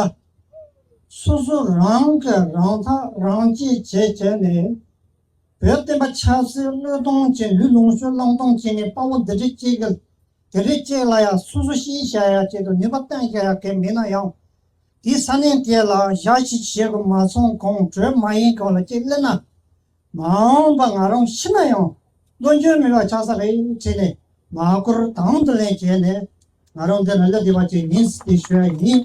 སོ་སོ་རང་གི་རང་ཐག་རང་གཅོད་བྱས་བྱས་ནས་བོད་བསྟན་པ་ཆབ་སྲིད་བློས་གཏོང་བྱས་ལུས་ལོངས་སྤྱོད་བླང་གཏོང་བྱས་ནས་དཔའ་བོ་འདི་འདྲ་གཅིག་གི་དེ་རིང་གཅིག་ལ་ཡང་སོ་སོ་ཤེས་བྱ་ཡ་ཆེད་དུ་ནུས་པ་བཏོན་བྱ་ཡ་གལ་མེད་ན་ཡང་དེའི་ས་གནས་དེ་ལ་ཞག་ཞིག་བྱེད་དགོས་མ་སོང་གོང་གྲོས་མ་ཡིན་གོང་ལ་གཅིག་སླེབས་ན་མ་འོངས་པ་ང་རང་ཤི་ན་ཡང་བློ་འགྱོད་མེད་པ་ཆགས་ས་རེད་བྱས་ནས་ མ་བསྐུར་དང་དུ་ལེན་བྱས་ནས་ང་རང་འདི་ལ་སླེབས་བསྡད་པ་ཅིག་ཡིན་ཟེར་ཞུ་ཡ་ཡིན།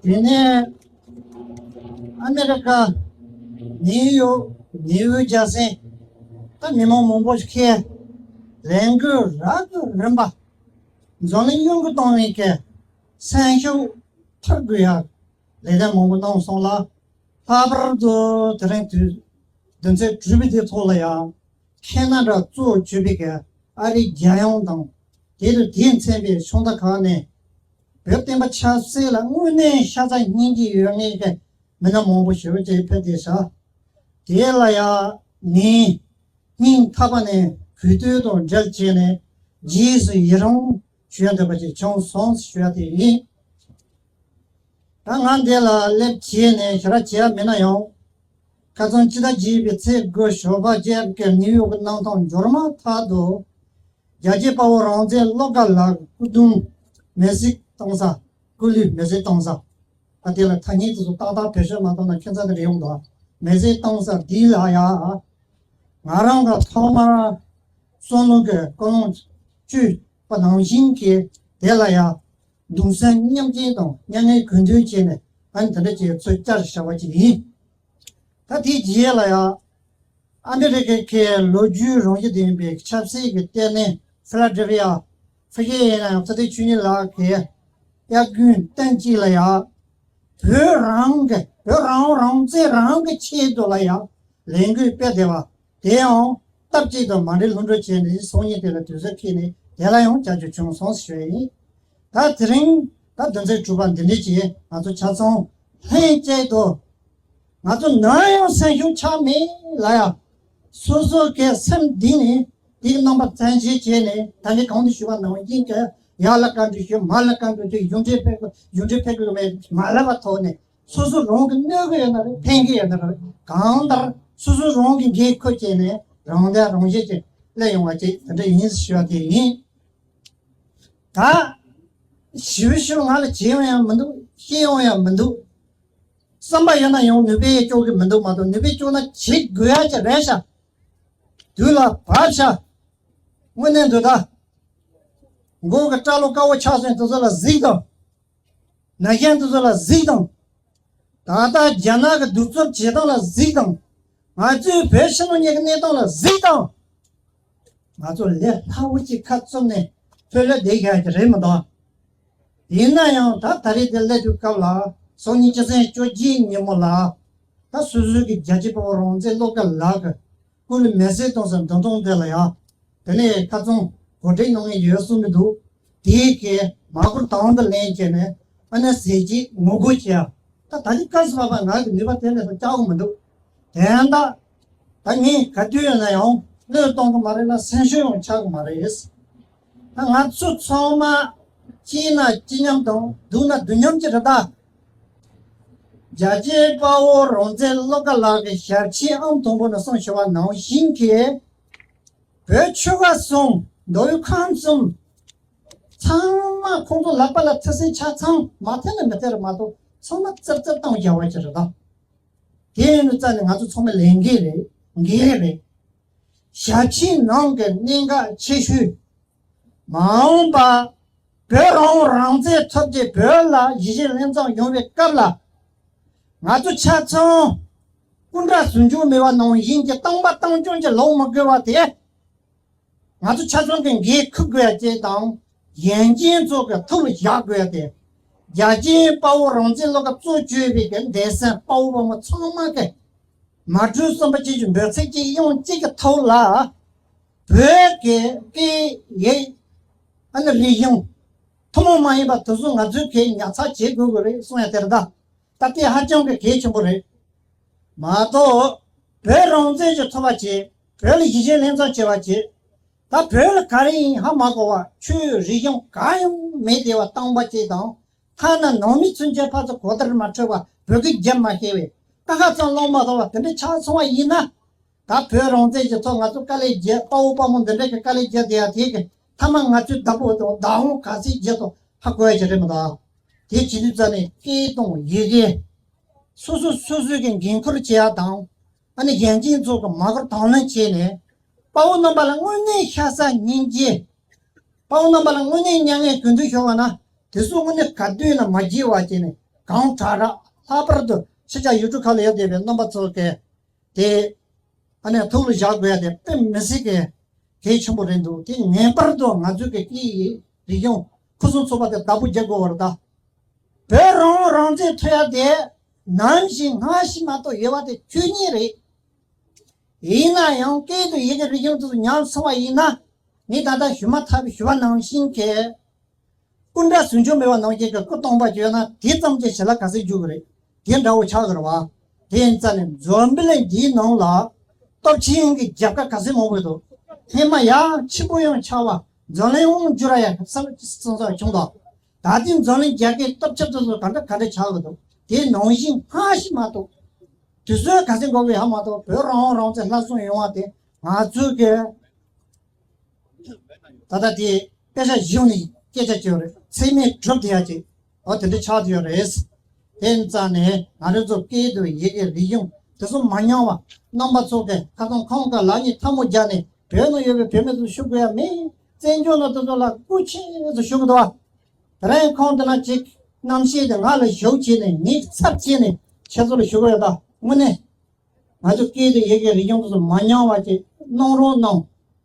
དེ་ནས་ཨ་མེ་རི་ཀ་ནིའུ་ཡོག་ནིའུ་ཇར་སི་ད་མི་མང་མང་པོ་ཞིག་ཁེལ། ལས་འགུལ་རབ་ཏུ་རིམ་པ་འཛམ་གླིང་ཡོངས་ཀྱི་སྟེང་ནས་ཀྱི་སེམས་ཤུགས་འཕར་དགོས་ཡ་ལས་དོན་མང་པོ་གནང་སོང་ལ། ལྷག་པར་དུ་དེ་རིང་དུས་བདུན་ཚེས་དྲུག་པའི་དུས་ཐོག་ལ་ཡང་ཁེ་ན་ཌ་གཙོ་བྱས་པའི་གི་ཨ་རིའི་རྒྱལ་ཡོངས་དང་དེ་དང་དེས་མཚོན་པའི་ཕྱོགས་མཐའ་ཁག་ནས་བོད་བསྟན་པ་ཆབ་སྲིད་ལ་དངོས་གནས་ཤ་ཚ་སྙིང་རྗེ་ཡོད་མཁན་གྱི་མི་སྣ་མང་པོ་ཞེ་པོ་ཅིག་ཕེབས་བསྡད་ཤག་དེ་ལ་ཡང་ངས་སྙིང་ཐག་པ་ནས་གུས་བཏུད་དང་འབྲེལ་བྱས་ནས་རྗེས་སུ་ཡི་རང་ཞུ་ཡ་འདོད་པ་ཅིག་བྱུང་སོང་ཞུ་ཡ་དེ་ཡིན། ད་ང་འདི་ལ་སླེབས་བྱས་ནས་ཞེ་དྲག་བྱས་ཡ་མེད་ན་ཡང་། ཁ་སང་ཕྱི་ཟླ་བརྒྱད་པའི་ཚེས་དགུ་ཞོགས་པ་བརྒྱད་ཀྱི་ནིའུ་ཡོག་གི་གནམ་ཐང་འབྱོར་མ་ཐག་ཏུ། རྒྱལ་གཅེས་དཔའ་བོ་རང་བཙན་བློ་དགའ་ལགས་སྐུ་གདུང་མེ་བསྲེགས་གཏོང་ས། སྐུ་ལུས་མེ་བསྲེགས་གཏོང་ས། ད་དེ་ལ་ཐ་སྙད་དེ་ཚོ་ཏག་ཏག་བེད་སྤྱོད་མ་བཏང་ན་ཁྱད་མཚར་དེ་རེད་ཡོང་འདུག་མེ་བསྲེགས་གཏོང་ས་འདི་ལ་ཡ། ང་རང་གི་ཐོག་མར་བསམ་བློ་གི་ཀུན་སློང་བཅོས་པ་ནང་བཞིན་གྱི་དེ་ལ་ཡ། གདུང་སེམས་མཉམ་སྐྱེད་དང་མཉམ་ངལ་གུས་འདུད་བྱས་ནས་ཨ་ནི་དེ་འདྲ་ཅིག་ཚུར་བཅར་བཞག་པ་ཅིག་ཡིན། ད་དེའི་རྗེས་ལ་ཡང་ཨ་མི་རི་ཀའི་ལོ་རྒྱུས་རང་བཞིན་ལྡན་པའི་ཆབ་སྲིད་ཀྱི་ལྟེ་གནས་ཕི་ལ་ཌེལ་ཕི་ཡ། ཕི་ཡེ་ཡིན་ན་ཡང་ཚེ་བརྟན་ཆོས་ཉིད་ལགས་ཀྱི་དབྱར་དགུན་སྟོན་དཔྱིད་ལ་ཡང་བོད་རང་གི་བོད་རང་རང་བཙན་རང་གི་ཆེད་དུ་ལ་ཡང་ལས་འགུལ་སྤེལ་བསྡད་པ་དེ་ཡང་སྟབས་གཅིག་ཏུ་མ་འགྲིག་ལྷུན་གྲུབ་བྱས་ནས་སང་ཉིན་དེ་ལ་དུས་ཚོད་ཁེལ་ནས་དེ་ལ་ཡང་བྱ་རྒྱུ་བྱུང་སོང་ཞུ་ཡ་ཡིན། ད་དེ་རིང་ད་བདུན་ཚེས་དྲུག་པ་འདི་འདྲ་ཅིག་ང་ཚོ་ཆ་ཚང་ལྷན་སྐྱེས་དུ། ང་ཚོ་ནམ་ཡང་སེམས་ཤུགས་ཆག་མེད་ལ་ཡ། སོ་སོ་གི་སེམས་གཏིང་ནས་དེའི་རྣམ་པ་བཙན་ཤེད་བྱས་ནས་ད་ནི་གོང་དུ་ཞུས་པ་ནང་བཞིན་གྱི་ཡར་ལ་བཀའ་འདྲི་ཞུ། མར་ལ་བཀའ་འདྲི་ཞུ། གཞུང་འབྲེལ་ཕེབས་དགོས། གཞུང་འབྲེལ་ཕེབས་དགོས་མེད་མ་ལབ་པ་ཐོག་ནས་སོ་སོ་རང་གི་གནོད་གི་ཡོད་ན་རེད། ཕན་གི་ཡོད་ན་རེད། གང་ལྟར་སོ་སོ་རང་གི་འགན་འཁུར་བྱས་ནས་རང་བདེ་རང་གཤིས་ཀྱི་སླེབས་ཡོང་བ་ཅིག་དེ་འདྲ་ཡིན་ཞུ་བ་དེ་ཡིན། ད་ཞིབ་ཞིབ་ང་ལ་བྱེད་ཡོང་ཡང་མི་འདུག་བཤད་ཡོང་ཡང་མི་འདུག་བསམ་པ་ཡོད་ན་ཡང་ནུས་པས་སྐྱོར་གི་མི་འདུག་མ་གཏོགས་ནུས་པས་སྐྱོར་ན་བྱེད་དགོས་ཡ་ཅིག་རེད་ཤག་དུས་ལ་བབ་ཤག་དངོས་གནས་འདུག་ད་མགོ་གི་སྐྲ་ལོ་དཀར་བོ་ཆགས་སོང་དེ་ཚོ་ལ་གཟིགས་དང་། ན་གཞོན་དེ་ཚོ་ལ་གཟིགས་དང་། ད་ལྟ་རྒྱ་ནག་གི་གདུག་རྩུབ་བྱེད་སྟངས་ལ་གཟིགས་དང་། ང་ཚོའི་བོད་ཕྱི་ནང་གཉིས་ཀྱི་གནས་སྟངས་ལ་གཟིགས་དང་། ང་ཚོ་ལས་སླ་བོ་ཅིག་ཁ་བཙུམ་ནས་ཕོ་ལས་བསྡད་ཡག་གི་རེད་མི་འདུག་ཡིན་ན་ཡང་ད་ད་རེས་དེ་སླེབས་དུས་སྐབས་ལ་སང་ཉིན་སྤྱི་ཚེས་བཅོ་བརྒྱད་ཉིན་མོ་ལ་ད་སོ་སོའི་གི་རྒྱལ་གཅེས་དཔའ་བོ་རང་བཙན་བློ་དགའ་ལགས་ཀྱི་སྐུ་ལུས་མེ་བསྲེགས་གཏོང་ས་འདུ་འཐོང་དེ་ལ་ཡང་དེ་ནས་ཁ་ཚང་གོ་སྒྲིག་གནང་ངེས་ཡོད་གསུང་གི་འདུག་དེའི་གི་མ་བསྐུར་དང་དུ་ལེན་བྱས་ནས་ཨ་ནི་ཟས་བཅད་ངོ་རྒོལ་བྱས་ཡ། ད་ད་ནི་སྐབས་སུ་བབ་པ་ང་གི་ནུས་པ་དེ་ལས་སུ་བཅག་གི་མི་འདུག་དན་ད་ད་ངས་ག་དུས་ཡོད་ན་ཡང་བློས་གཏོང་གི་མ་རེད་ལ་སེམས་ཤུགས་ཡང་ཆག་གི་མ་རེད། ད་ང་ཚོ་ཚང་མ་སྐྱིད་ན་སྐྱིད་མཉམ་དང་སྡུག་ན་སྡུག་མཉམ་གྱི་རེད་ད། རྒྱལ་གཅེས་དཔའ་བོ་རང་བཙན་བློ་དགའ་ལགས་ཀྱི་ཞབས་ཕྱི་ཨང་དང་པོ་ནས་གསུངས་ཞུ་བ་ནང་བཞིན་གྱི་བོད་ཆོལ་ཁ་གསུམ་མདོ་དབུས་ཁམས་གསུམ་ཚང་མ་ཁོང་ཚོ་ལག་པ་ལ་ཐུག་སའི་ཆ་ཚང་མ་ཐེ་ལ་མི་ཐེ་ར་མ་གཏོགས་ཚང་མ་ཙིར་ཙིར་བཏང་བཞག་པ་ཅིག་རེད་ད། དེ་ཡིན་དུས་ཙང་ནས་ང་ཚོ་ཚང་མ་ལས་འགན་རེད། འགན་རེད། ཞབས་ཕྱིའི་ནང་གི་གནད་འགག་ཆེ་ཤོས། མ་འོངས་པ་བོད་རང་དབང་རང་བཙན་ཐོབ་རྗེས་བོད་ལ་ཡིད་ཆེས་ལྷན་ཚོགས་ཡོང་བའི་སྐབས་ལ། ང་ཚོ་ཆ་ཚང་སྐུ་འདྲ་ཟུང་འཇུག་མེད་པ་ནང་བཞིན་གྱི་སྟོང་པ་སྟོང་རྐྱང་གི་ལོག་མི་དགོས་པ་དེ། ང་ཚོ་ཆ་ཚང་གི་འགན་འཁུར་དགོས་ཡ་བཅས་དང་། གཞན་གཅེས་ཚོ་གི་ཐུགས་ལ་བཞག་དགོས་ཡ་དེ། རྒྱལ་གཅེས་དཔའ་བོ་རང་བཙན་བློ་དགའ་གཙོ་བྱས་པའི་གི་འདས་སེམས་དཔའ་བོ་དཔའ་མོ་ཚང་མ་གི་མ་གྲོས་བསམ་པ་གཅིག་གི་འབོད་ཚིག་གཅིག་དབྱངས་གཅིག་གི་ཐོག་ལ། བོད་ཀྱི་སྐད་ཡིག་ཨ་ནི་རིག་གཞུང་ཐུན་མོང་མ་ཡིན་པ་དེ་ཚོ་ང་ཚོས་གི་ཉར་ཚགས་བྱེད་དགོས་དགོས་རེད་གསུང་ཡ་དེ་རེད་ད། ད་དེ་ཧ་ཅང་གི་གལ་ཆེན་པོ་རེད། མ་གཏོགས། བོད་རང་བཙན་གྱི་ཐོབ་པ་བྱེད། བོད་ལ་ཡིད་ཆེས་ལྷན་ཚོགས་བྱེད་པ་བྱེད། ད་བོད་ལ་ག་རེ་ཡིན་ཧ་མ་གོ་བ་ཆོས་རིག་གཞུང་གང་ཡང་མེད་བསྡད་པ་སྟོང་པ་ཅིག་དང་། ཐ་ན་ནང་མི་ཚུན་ཆད་ཕར་ཚུར་གོ་བརྡ་མ་འཕྲོད་པ་བོད་སྐད་རྒྱབ་མ་ཤེས་པའི་ཀ་ཁ་ཚང་ལོང་མ་ཐོབ་པ་དེ་འདྲ་ཆགས་སོང་བ་ཡིན་ན། ད་བོད་རང་བཙན་གྱི་ཐོག་ང་ཚོ་དཀའ་ལས་བརྒྱབ་དཔའ་བོ་དཔའ་མོ་འདི་འདྲ་གི་དཀའ་ལས་བརྒྱབ་བསྡད་ཡ་དེ་གི་མཐའ་མ་ང་ཚོའི་བདག་པོ་དང་བདག་དབང་ག་ཚོད་བརྒྱབ་སོང་ཧ་གོ་ཡ་ཅིག་རེད་མི་འདུག་དེ་བྱེད་དུས་ཙ་ནས་སྐད་དང་ཡི་གེ། སོ་སོ་སོ་སོའི་གི་འགན་འཁུར་བྱེད་ཡ་དང་། ཨ་ནི་གཞན་གཅེས་ཚོ་གི་མ་བསྐུར་དང་ལེན་བྱས་ནས། དཔའ་བོ་རྣམ་པ་ལ་དངོས་གནས་ཤ་ཚ་སྙིང་རྗེ། དཔའ་བོ་རྣམ་པ་ལ་དངོས་གནས་མྱ་ངན་གུས་འདུད་ཤོར་བ་ན། དེ་ཚོ་དངོས་གནས་ག་དུས་ན་མ་བརྗེད་པ་བྱས་ནས་གང་དྲག་དྲག་ལྷག་པར་དུ་ཕྱི་རྒྱལ་ཡུལ་གྲུ་ཁག་ལ་ཡོད་བསྡད་པའི་རྣམ་པ་ཚོ་གིས་དེ་ཨ་ནི་ཐུགས་ལ་བཞག་དགོས་ཡ་དེ་དཔེ་མི་སྲིད་ཀྱི་གལ་ཆེན་པོ་རེད་འདུག་དེ་ངེས་པར་དུ་ང་ཚོའི་གི་སྐད་ཡིག་རིག་གཞུང་ཕུན་སུམ་ཚོགས་པ་དེ་བདག་པོ་རྒྱག་དགོས་པ་རེད་ད། བོད་རང་དབང་རང་བཙན་ཐོབ་ཡ་དེ་ནམ་ཞིག་སྔ་ཕྱི་མ་གཏོགས་ཡོད་པ་དེ་ཆོས་ཉིད་རེད། ཡིན་ན་ཡང་སྐད་དང་ཡི་གེ་རིག་གཞུང་དེ་ཚོ་ཉམས་སོང་བ་ཡིན་ན། ངས་ད་ལྟ་ཞུ་མ་ཐག་པའི་ཞུ་བ་ནང་བཞིན་གྱི་སྐུ་འདྲ་ཟུང་འཇུག་མེད་པ་ནང་བཞིན་གྱི་སྐུ་སྟོང་པ་བརྗོད་ན་དེ་ཙམ་གྱིས་ཞི་ལ་ག་ཚོད་འཇུག་གི་རེད། དེ་འདྲ་བོ་ཆགས་གི་རེད་བ། དེ་ཡིན་ཙང་ནས་འཛམ་བུ་གླིང་འདིའི་ནང་ལ་སྟོབས་ཆེན་གྱི་རྒྱལ་ཁབ་ག་ཚོད་མང་པོ་འདུག་ཧེ་མ་ཡང་ཆེན་པོ་ཡང་ཆགས་པ་འཛམ་གླིང་དབང་བསྒྱུར་ཡ་བསམ་བསམ་བསམ་བྱུང་དོ། ད་ལྟའི་འཛམ་གླིང་རྒྱལ་ཁབ་སྟོབས་ཆེ་དེ་ཚོ་ག་འདྲ་ག་འདྲ་ཆགས་གི་འདུག་དེ་ནང་བཞིན་སྔ་ཕྱི་མ་གཏོགས། དུས་ཚོད་ག་ཚོད་འགོར་གི་ཡོད་མ་གཏོགས་བོད་རང་དབང་རང་བཙན་སླར་གསོ་ཡོང་བ་དེ་ང་ཚོའི་གི་ད་ལྟ་དེ་དཔེ་ཆ་གཞི་ནས་སྐད་ཆ་བྱས་ཡོད་རེད། ཚེགས་མེད་གྲུབ་བསྡད་ཡ་ཅིག་འོ་དེ་འདྲ་ཆགས་བསྡད་ཡོད་རེད། དེ་ཙང་ནས་ང་རང་ཚོ་སྐད་དང་ཡི་གེ་རིག་གཞུང་དེ་ཚོ་མ་ཉམས་པ་རྣམ་པ་ཚོ་གི་ཁ་སང་ཁོང་གི་ལག་གཉིས་ཐལ་མོ་སྦྱར་ནས་བོད་ནང་ཡོད་པའི་བོད་མི་ཚོ་ཞུ་དགོས་ཡ་མེད། བཙན་བྱོལ་ནང་དེ་ཚོ་ལ་སྐུ་མཁྱེན་ཚོ་ཞུ་གི་འདུག་བ། དེ་རིང་ཁོང་དེ་ན་ཅིག་རྣམ་ཤེས་དེ་ང་ལ་ཞུགས་བྱས་ནས་ངའི་ཚབ་བྱས་ནས་ཁྱེད་ཚོ་ལ་ཞུ་གི་ཡོད་ད། དངོས་གནས་ང་ཚོ་སྐད་དང་ཡི་གེ་རིག་གཞུང་དེ་ཚོ་མ་ཉམས་པ་ཅིག་གནང་རོགས་གནང་།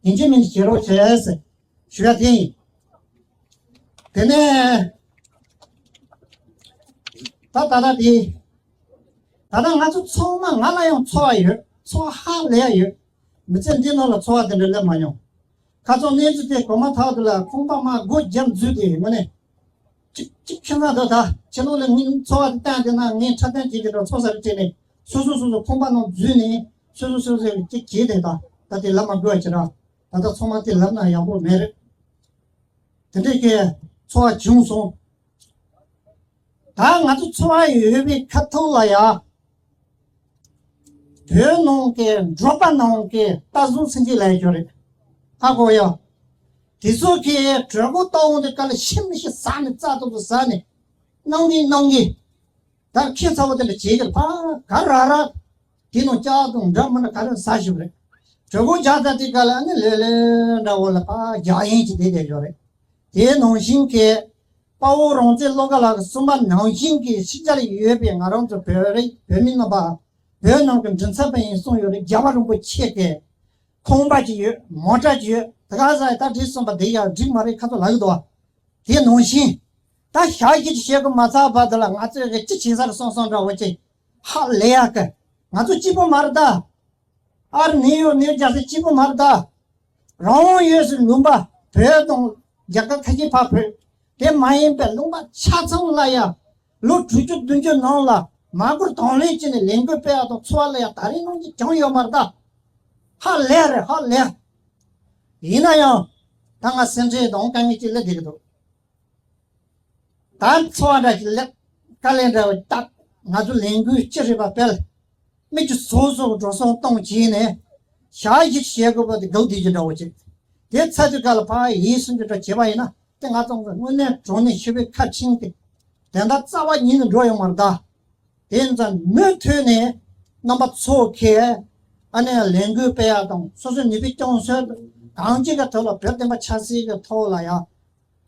ཡིན་གཅིག་མིན་གཅིག་བྱེད་རོགས་བྱས་ཟེར་ཞུ་ཡ་དེ་ཡིན། དེ་ནས་ད་ད་ལྟ་དེ་ད་ལྟ་ང་ཚོ་ཚང་མ་ང་ལ་ཡང་ཚོར་བ་ཡོད། ཚོར་བ་ཧ་ལས་ཡ་ཡོད། མི་ཚེ་འདི་ནང་ལ་ཚོར་བ་དེ་འདྲ་སླེབས་མ་མྱོང་། ཁ་སང་གནས་ཚུལ་དེ་གོ་མ་ཐག་ཏུ་ལ་ཁང་པ་མ་སྒོ་བརྒྱབ་འཛུལ་དེ་ངོ་ནས། གཅིག་གཅིག་ཁྱོད་ང་ད་ད་ཕྱི་ལོགས་ལ་ངའི་འཚོ་བ་དེ་བཏང་དེ་ན་ངས་འཁྲབ་སྟོན་བྱེད་ཀྱི་འགྲོ་ཚོགས་ས་རེ་བྱས་ནས་སོ་སོ་སོ་སོ་ཁང་པ་ནང་འཛུལ་ནས་སོ་སོ་སོ་སོ་གཅིག་བྱས་དེ་ད་ད་དེ་ལབ་མ་དགོས་པ་ཅི་ར། ད་ལྟ་ཚང་མ་དེ་ལབ་ན་ཡག་པོ་མེད་རེད། དེ་འདྲས་ཀྱི་ཚོར་བ་བྱུང་སོང་། ད་ང་ཚོ་ཚོར་བ་ཡོད་པའི་ཁ་ཐུག་ལ་ཡ། བོད་ནང་གི་འབྲོག་པ་ནང་གི་རྟ་ཟོག་ཚུན་ཆད་ལ་ཡ་ཡོད་རེད། ཧ་གོ་ཡ། དེ་ཚོ་གི་གྲོད་ཁོག་ལྟ་འོང་དུས་སྐབས་ལ་ཤི་མི་ཤི་ཟ་ནས་རྩ་ཏོག་ཏོ་ཟ་ནས་གནང་གི་གནང་གི། ད་ཁྱི་ཚ་བོ་དེ་འདྲ་བྱེད་ཀྱི་ཕ་ག་ར་ར། དེ་ནང་ལྕགས་དང་འདྲ་མི་འདྲ་ག་རེ་ཟ་ཞིག་རེད། གྲོད་ཁོག་རྒྱགས་ཚར་དུས་སྐབས་ལ་ཨ་ནི་ལེ་ལེ་འདྲ་བོ་ལ་ཕ་རྒྱགས་ཡིན་གྱི་བསྡད་བསྡད་ཡོད་རེད། དེའི་ནང་བཞིན་གྱི་དཔའ་བོ་རང་བཙན་བློ་དགའ་ལགས་ཀྱིས་གསུངས་པ་ནང་བཞིན་གྱི་ཕྱི་རྒྱལ་ཡོད་པའི་ང་རང་ཚོ་བོད་རིགས་བོད་མི་རྣམ་པ་བོད་ནང་གི་མགྲིན་ཚབ་པ་ཡིན་གསུངས་ཡོད་རེད། རྒྱལ་བ་རིན་པོ་ཆེ་གི་ཁང་པ་ཅིག་ཡོད། མོ་ཊ་ཅིག་ཡོད། དེ་ག་ས་ད་འགྲིག་སོང་པ་དེ་ཡང་འགྲིག་མ་རེད་ཁ་ཐོག་ལབ་ཀྱི་འདུག་བ། དེ་ནང་བཞིན་ད་ཞག་བཞི་ཅིག་བྱེད་དགོས་མ་ཚར་བར་དུ་ལ་ང་ཚོས་གི་ཅི་བྱེད་ས་རེད་སོང་སོང་འདྲ་བོ་ཅིག་ཧ་ལས་ཡག་གི། ང་ཚོ་གཅིག་པོ་མ་རེད་ད། ཨ་རི་ནིའུ་ཡོག་ནིའུ་ཇར་སི་གཅིག་པོ་མ་རེད་ད། རང་དབང་ཡོད་སའི་ལུང་པ་བོད་དང་རྒྱ་གར་ཁ་ཆེ་ཕ་བོད་དེ་མ་ཡིན་པའི་ལུང་པ་ཆ་ཚང་ལ་ཡ་ལོ་དྲུག་ཅུ་བདུན་ཅུ་ནང་ལ་མ་སྐུལ་དང་ལེན་བྱས་ནས་ལས་འགུལ་སྤེལ་ཡག་དང་འཚོ་བ་ལ་ཡ་ད་རིང་ནང་གི་ཅང་ཡོད་མ་རེད་ད། ཧ་ལས་རེད་ཧ་ལས། ཡིན་ན་ཡང་ད་ང་སེམས་ཁྲལ་དང་དཀའ་ངལ་ཅིག་སླེབས་བསྡད་ཀྱི་འདུག་ད་འཚོ་བ་འདྲ་ཞིག་ལེགས། དཀའ་ལས་འདྲ་བ་བཏབ། ང་ཚོ་ལས་འགུལ་ཅི་རིགས་པ་སྤེལ། མི་རྒྱུ་སོ་སོ་གི་འགྲོ་སོང་གཏོང་བྱས་ནས་ཞག་བཞི་བྱེད་དགོས་པ་དེ་སྒང་དེ་ཅི་འདྲ་བོ་ཅིག་དེ་ཚར་དུས་སྐབས་ལ་ཕ་ཡིས་སུན་ཅི་འདྲ་བྱེད་པ་ཡིན་ན་དེ་ང་ཚོ་དངོས་གནས་དྲང་གནས་ཤི་བའི་ཁ་ཆིངས་ཏེ་དེ་འདྲ་རྩ་བ་ཉིད་ནས་འགྲོ་ཡོང་མ་རེད་ད། དེ་ཡིན་ཙང་མུ་མཐུད་ནས་རྣམ་པ་ཚོ་གིས་ཨ་ནེ་ལས་འགུལ་སྤེལ་ཡག་དང་སོ་སོའི་ནུས་པའི་སྐྱོན་སོན་གང་ཅིའི་ཐོག་ལ་བོད་བསྟན་པ་ཆབ་སྲིད་ཀྱི་ཐོག་ལ་ཡང་།